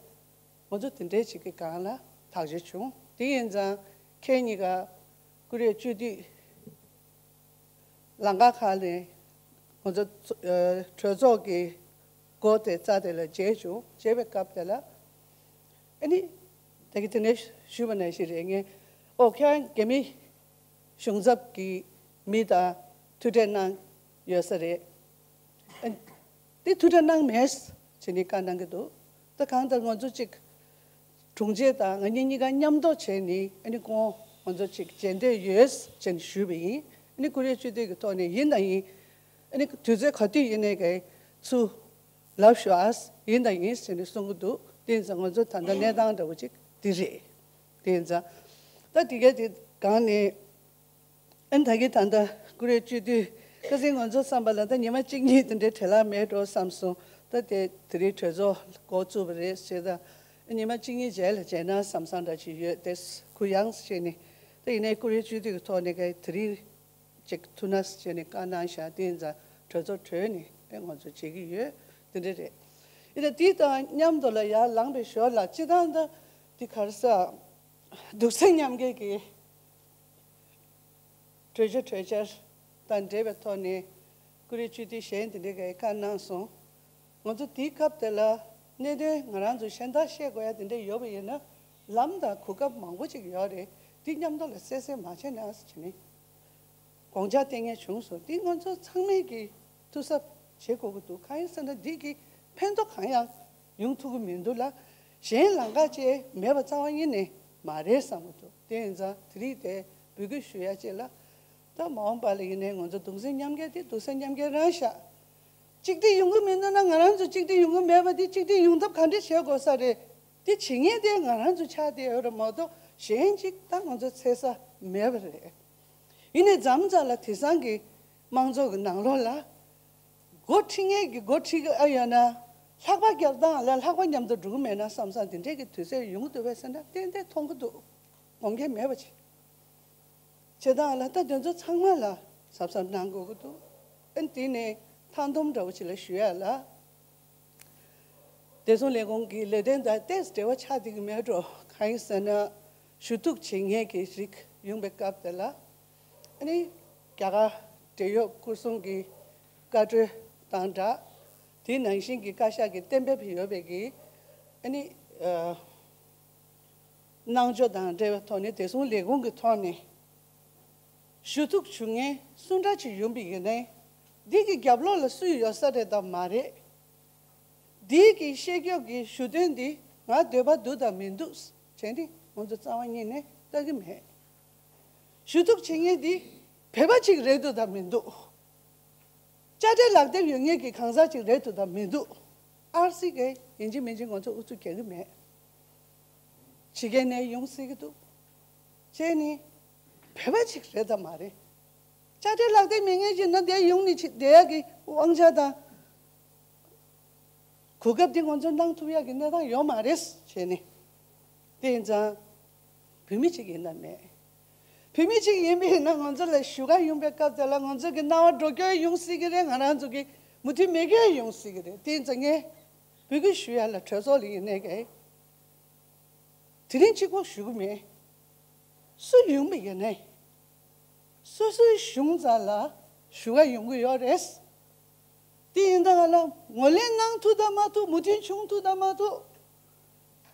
ང་ཚོ་དེ་འདྲའི་ཅིག་གི་སྒང་ལ་ཐག་གཅོད་བྱུང་། དེ་ཡིན་ཙང་ཁྱེད་གཉིས་ཀ་བཀུར་འོས་སྤྱི་འཐུས་ལམ་ཁ་ཁག་ནས་ང་ཚོ་ཚོ་ཨ་གྲོས་ཚོགས་ཀྱི་སྒོ་དེ་རྩ་དེ་ལ་མཇལ་བྱུང་། མཇལ་བའི་སྐབས་དེ་ལ་ཨ་ནི་ད་གི་དེ་ནས་ཞུས་པ་ནང་བཞིན་རེད། ངས་ཨོ་ཁྱེད་རང་རྒྱ་མི་གཞུང་ཚབ་ཀྱི་མི་དང་ཐུག་འཕྲད་གནང་ཡོད་ས་རེད། ཨ་དེ་ཐུག་འཕྲད་གནང་མེད་ཟེར་ནས་བཀའ་གནང་གི་འདུག་ད་གང་ལྟར་ང་ཚོ་གཅིག་དྲུང་ཆེ་དང་ང་གཉིས་གཉིས་ཀ་མཉམ་དུ་བྱས་ནས་ཨ་ནི་ཁོང་ང་ཚོ་གཅིག་མཇལ་འདོད་ཡོད་ཟེར་ནས་ཞུས་པ་ཡིན། ཨ་ནི་བཀུར་འོས་སྤྱི་འཐུས་ཀྱི་ཐོག་ནས་ཡིན་དང་ཡིན། ཨ་ནི་དུས་ཚོད་ག་དུས་ཡིན་ནའི་གའི་ཚུར་ལབ་ཤོག་ཨ། ཡིན་དང་ཡིན་ཟེར་ནས་གསུང་གི་འདུག་དེ་ཡིན་ཙང་ང་ཚོ་ད་ལྟ་གནས་སྟངས་འདྲ་བོ་ཅིག་དེ་རེད། དེ་ཡིན་ཙང་ད་དེ་གའི་དེ་སྒང་ནས་ཨ་ནི་ད་གིན་ད་ལྟ་བཀུར་འོས་སྤྱི་འཐུས་ཁ་སང་ང་ཚོ་བསམ་པ་ལ་ད་ཉི་མ་གཅིག་གཉིས་དེ་འདྲའི་བྲེལ་ལ་མེད་འགྲོ་བསམ་སོང་། ད་དེ་དེ་རིང་གྲོས་ཚོགས་འགོ་བཙུགས་པ་རེད་ཟེར། ད་ཉི་མ་གཅིག་གཉིས་རྗེས་ལ་མཇལ་ན་བསམ་བསམ་འདྲ་ཅིག་ཡོད་དེ། གུ་ཡངས་བྱས་ནས་ད་ཡིན་ནའི་བཀུར་འོས་སྤྱི་འཐུས་ཀྱི་ཐོག་ནས་གའི་དེ་རིང་ཅིག་ཐུགས་སྣང་བྱས་ནས་བཀའ་གནང་བཞག་དེ་ཡིན་ཙང་གྲོས་ཚོགས་གྲོལ་ནས་ཨེ་ང་ཚོ་བྱེད་ཀྱི་ཡོད། དེ་འདྲ་རེད། ཡིན་ན་དེ་དང་མཉམ་དུ་ལ་ཡར་ལངས་པའི་ཞོར་ལ་སྤྱི་བཏང་ད་དེ་ག་རེ་ཟ་སྡུག་སེམས་མཉམ་སྐྱེད་ཀྱི་གྲོས་ཆོད་གྲོས་འཆར་དང་འབྲེལ་བའི་ཐོག་ནས་བཀུར་འོས་སྤྱི་འཐུས་གཞན་དེ་འདྲའི་གའི་བཀའ་གནང་སོང་། ང་ཚོ་དེའི་སྐབས་དེ་ལ་གནད་དོན་ང་རང་ཚོ་གཞན་དག་བཤད་དགོས་ཡ་དེ་འདྲ་ཡོད་པ་ཡིན་ན་ ལམ་དང་གོ་སྐབས་མང་པོ་ཅིག་ཡོད་རེད། འདི་མཉམ་དུ་ལ་བསྲེ་བསྲེ་མ་བྱས་ན་ཟེར་ནས་དགོངས་འཆར་བསྟན་མཁན་བྱུང་སོང་། འདི་ང་ཚོ་ཚང་མས་ཀྱི་ཐུགས་གཟབ་བྱེད་དགོས་ཀྱི་འདུག་གང་ཡིན་ཟེར་ན་འདི་གི་ཕན་ཐོགས་གང་ཡང་ཡོང་ཐུབ་ཀྱི་མི་འདུག་ལ། གཞན་ལམ་ཁ་ཅིག་མེད་པ་རྩ་བ་ཉིད་ནས་མ་རེད་བསམ་གྱི་འདུག་དེ་ཡིན་ཙང་དེ་རིང་དེ་འབོད་སྐུལ་ཞུ་ཡ་ཅིག་ལ། ད་མ་འོངས་པ་ལ་ཡིན་ནའི་ང་ཚོ་གདུང་སེམས་མཉམ་སྐྱེད་དེ་གདུང་སེམས་མཉམ་སྐྱེད་རང་བཞག་གཅིག་སྒྲིལ་ཡོང་གི་མི་འདུག་ན། ང་རང་ཚོ་གཅིག་སྒྲིལ་ཡོང་གི་མེད་པ་དེ་གཅིག་སྒྲིལ་ཡོང་ཐབས་ག་འདྲ་བྱེད་དགོས་ས་རེད། དེ་བྱེད་མཁན་དེ་ང་རང་ཚོ་ཆགས་བསྡད་ཡོད་རེད་མ་གཏོགས། གཞན་གཅིག་ད་ང་ཚོ་འཚོལ་ས་མེད་པ་རེད། ཡིན་ནའི་མཚམས་མཚམས་ལ་དེང་སང་གི་དམངས་གཙོ་གི་ནང་ལོགས་ལ་འགོ་ཁྲིད་མཁན་གྱི་འགོ་ཁྲིད་ཀྱི་ཨ་ཡོད་ན་ལྷག་པ་རྒྱག་སྟངས་ལ་ལྷག་པ་མཉམ་དུ་འགྲོ་གི་མེད་ན་བསམ་བསམ་དེ་འདྲས་ཀྱི་དུས་ཚོད་ཡོང་གི་འདུག་བས་ཟེར་ན་ཏན་ཏན་མཐོང་གི་འདུག་དགོངས་འགལ་མེད་པ་ཅིག་བྱེད་སྟངས་ལ་ད་དེ་ཚོ་ཚང་མ་ལ་གཟབ་གཟབ་གནང་དགོས་ཀྱི་འདུག་ཨ་ནི་དེ་ནས་མཐའ་སྡོམ་འདྲ་བོ་ཅིག་ལ་ཞུ་ཡ་ལ། བདེ་སྲུང་ལས་ཁུངས་ཀྱི་ལས་དོན་དང་ཏོག་ཙམ་འབྲེལ་བ་ཆགས་བསྡད་ཀྱི་མེད་འགྲོ། གང་ཡིན་ཟེར་ན་ཞུ་གཏུག་བྱེད་མཁན་གྱི་རིགས་ཡོང་པའི་སྐབས་དེ་ལ། ཨ་ནི་རྒྱ་གར་འབྲེལ་ཡོད་སྐོར་སྲུང་གི་བཀའ་འཁྲོལ་དང་སྦྲགས། དེ་ནང་བཞིན་གྱི་བཀའ་ཤག་གི་གཏན་འབེབས་ཡོད་པའི་གི་ཨ་ནི་ཨ། གནང་ཕྱོགས་དང་འབྲེལ་བའི་ཐོག་ནས་བདེ་སྲུང་ལས་ཁུངས་ཀྱི་ཐོག་ནས་ཞུ་གཏུག་ཞུ་མཁན་སུ་འདྲ་ཅིག་ཡོང་པ་ཡིན་ནའི། འདི་གི་རྒྱབ་ལོགས་ལ་སུ་ཡོད་ས་རེད་དམ་མ་རེད། འདི་གི་བཤད་རྒྱུ་གི་ཞུ་དོན་འདི་ང་འདོད་པ་འདུག་དམ་མི་འདུག་བྱས་ནས་ང་ཚོ་རྩ་བ་ཉིད་ནས་ལྟ་གི་མེད། ཞུ་གཏུག་བྱེད་མཁན་འདི་བོད་པ་ཅིག་རེད་འདུག་དམ་མི་འདུག་དཔྱ་ཁྲལ་ལག་དེབ་ཡོད་མཁན་གྱི་གང་ཟག་ཅིག་རེད་འདུག་དམ་མི་འདུག་ཨར་སི་གིས་ཡིན་གཅིག་མིན་གཅིག་ང་ཚོ་ཨུ་ཚུགས་རྒྱག་གི་མེད། ཕྱི་རྒྱལ་ནས་ཡོང་སྲིད་ཀྱི་འདུག་བྱས་ནས་བོད་པ་ཅིག་རེད་དམ་མ་རེད། དཔྱ་ཁྲལ་ལག་དེབ་མེད་མཁན་ཅིག་ན་དེ་ཡོང་ནས་ཅིག་བསྡད་ཡག་གི་དབང་ཆ་དང་གོ་སྐབས་དེ་ང་ཚོ་གནང་ཐུབ་ཡག་གི་གནས་སྟངས་ཡོད་མ་རེད་བྱས་ནས། དེ་ཡིན་ཙང་བོད་མི་གཅིག་ཡིན་ན་མེད། བོད་མི་གཅིག་ཡིན་པ་ཡིན་ན་ང་ཚོ་ལ་བཞུགས་སྒར་ཡོང་པའི་སྐབས་དེ་ལ་ང་ཚོ་གི་སྣང་བ་འགྲོ་སྐྱོད་ཡོང་སྲིད་ཀྱི་རེད། ང་རང་ཚོ་གི་མུ་མཐུད་མེད་སྐྱོད་ཡོང་སྲིད་ཀྱི་རེད། དེ་ཡིན་ཙང་ངས་འབོད་སྐུལ་ཞུ་ཡ་ལ་གྲོས་ཚོགས་ལ་ཡིན་ནའི་གི་དེ་རིང་གཅིག་པོ་ཞུ་གི་མེད། སུ་ཡོང་པ་ཡིན་ནའི་སོ་སོའི་གཞུང་རྩ་ལ་ཞུ་ག་ཡོང་གི་ཡོད་རེད། དེ་ཡིན་ད་ག་ལ་ངོས་ལེན་གནང་ཐུབ་དང་མ་ཐུབ། མོས་མཐུན་བྱུང་ཐུབ་དང་མ་ཐུབ།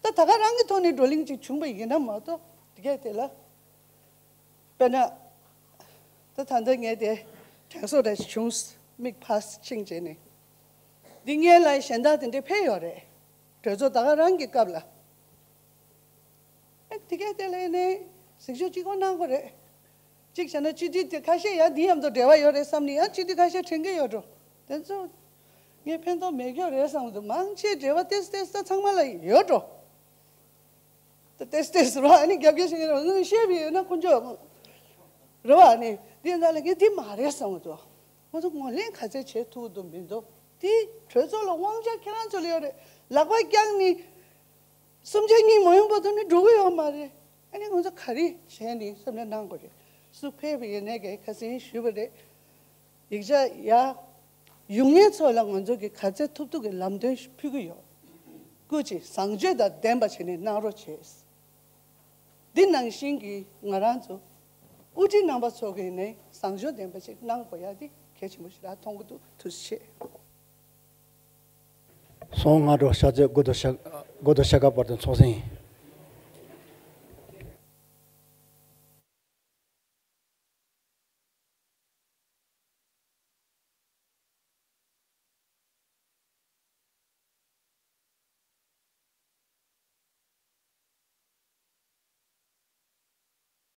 ད་ད་ག་རང་གི་ཐོག་ནས་བགྲོ་གླེང་ཅིག་བྱུང་པ་ཡིན་ན་མ་གཏོགས། དེ་གས་དེ་ལ་དཔེར་ན་ད་ད་ལྟ་ངས་དེ་དྲན་གསོ་འདྲ་ཞིག་བྱུང་། མིག་ཕར་ཕྱིན་བྱས་ནས་འདི་སྔོན་ལ་གཞན་དག་དེ་འདྲས་ཕེབས་ཡོད་རེད། གྲོས་ཚོགས་ད་ག་རང་གི་སྐབས་ལ། ཨེ་དེ་གས་དེ་ལས་ནས་གཟིགས་ཞིབ་གཅིག་པོ་གནང་དགོས་རེད། གཅིག་བྱས་ན་སྤྱི་འཐུས་དེ་ཁ་ཤས་ཡང་འདི་མཉམ་དུ་འབྲེལ་བ་ཡོད་རེད་བསམ་ནས་ཡང་སྤྱི་འཐུས་ཁ་ཤས་དྲན་གྱི་ཡོད་འགྲོ། དེ་ཚོ་ངས་ཕན་ཐོགས་མེད་རྒྱུ་རེད་བསམ་གྱི་འདུག་མང་ཆེ་འབྲེལ་བ་ཏེས་ཏེས་ད་ཚང་མ་ལ་ཡོད་འགྲོ། ད་ཏེས་ཏེས་རོ་ཨ་ནི་རྒྱབ་སྐྱོར་བྱེད་མཁན་རོ་ང་བཤད་པ་ཡོད་ན་དཀོན་མཆོག་རོ་ཨ་ནི་འདི་ཡང་ད་ལ་ངས་འདི་མ་རེད་བསམ་གྱི་འདུག་ང་ཚོ་ངོས་ལེན་ག་ཚད་བྱེད་ཐུབ་ཀྱི་འདུག་མི་འདུག་དེ་གྲོས་ཚོགས་ལ་དབང་ཆ་ཁྱེད་རང་ཚོ་ལ་ཡོད་རེད། ལག་པ་བརྐྱངས་ནས། གསུམ་ཆ་གཉིས་མ་ཡོང་བར་དུ་ནི་འགྲོ་གི་ཡོད་མ་རེད། ཨ་ནི་ང་ཚོ་ག་རེ་བྱས་ནས་བསམ་བློ་གནང་དགོས་རེད། སུ་ཕེབས་པ་ཡིན་ནའི་གི་ཁ་སང་ཞུས་པ་རེད། ཡིག་ཆ་ཡ་ཡོང་མཁན་ཚོ་ལ་ང་ཚོ་གི་ག་ཚད་ཐུབ་ཐུབ་ཀྱི་ལམ་སྟོན་ཕུལ་གི་ཡོད། སྐུ་མཁྱེན་བཟང་སྤྱོད་དང་ལྡན་པ་བྱས་ནས་གནང་རོགས་བྱས། འདི་ནང་བཞིན་གྱི་ང་རང་ཚོ་དབུ་ཁྲིད་རྣམ་པ་ཚོ་གི་ནས་བཟང་སྤྱོད་ལྡན་པ་ཞིག་གནང་དགོས་ཡ་འདི་གལ་ཆེན་པོ་ཞིག་ལ་མཐོང་གི་འདུག་ཐུགས་རྗེ་ཆེ། སོང་སྔ་དྲོ་ཤར་རྩེ་དགོ་དོ་ཤ་དགོ་དོ་ཤ་ཁ་བར་དུ་ཚོགས་ཟིན།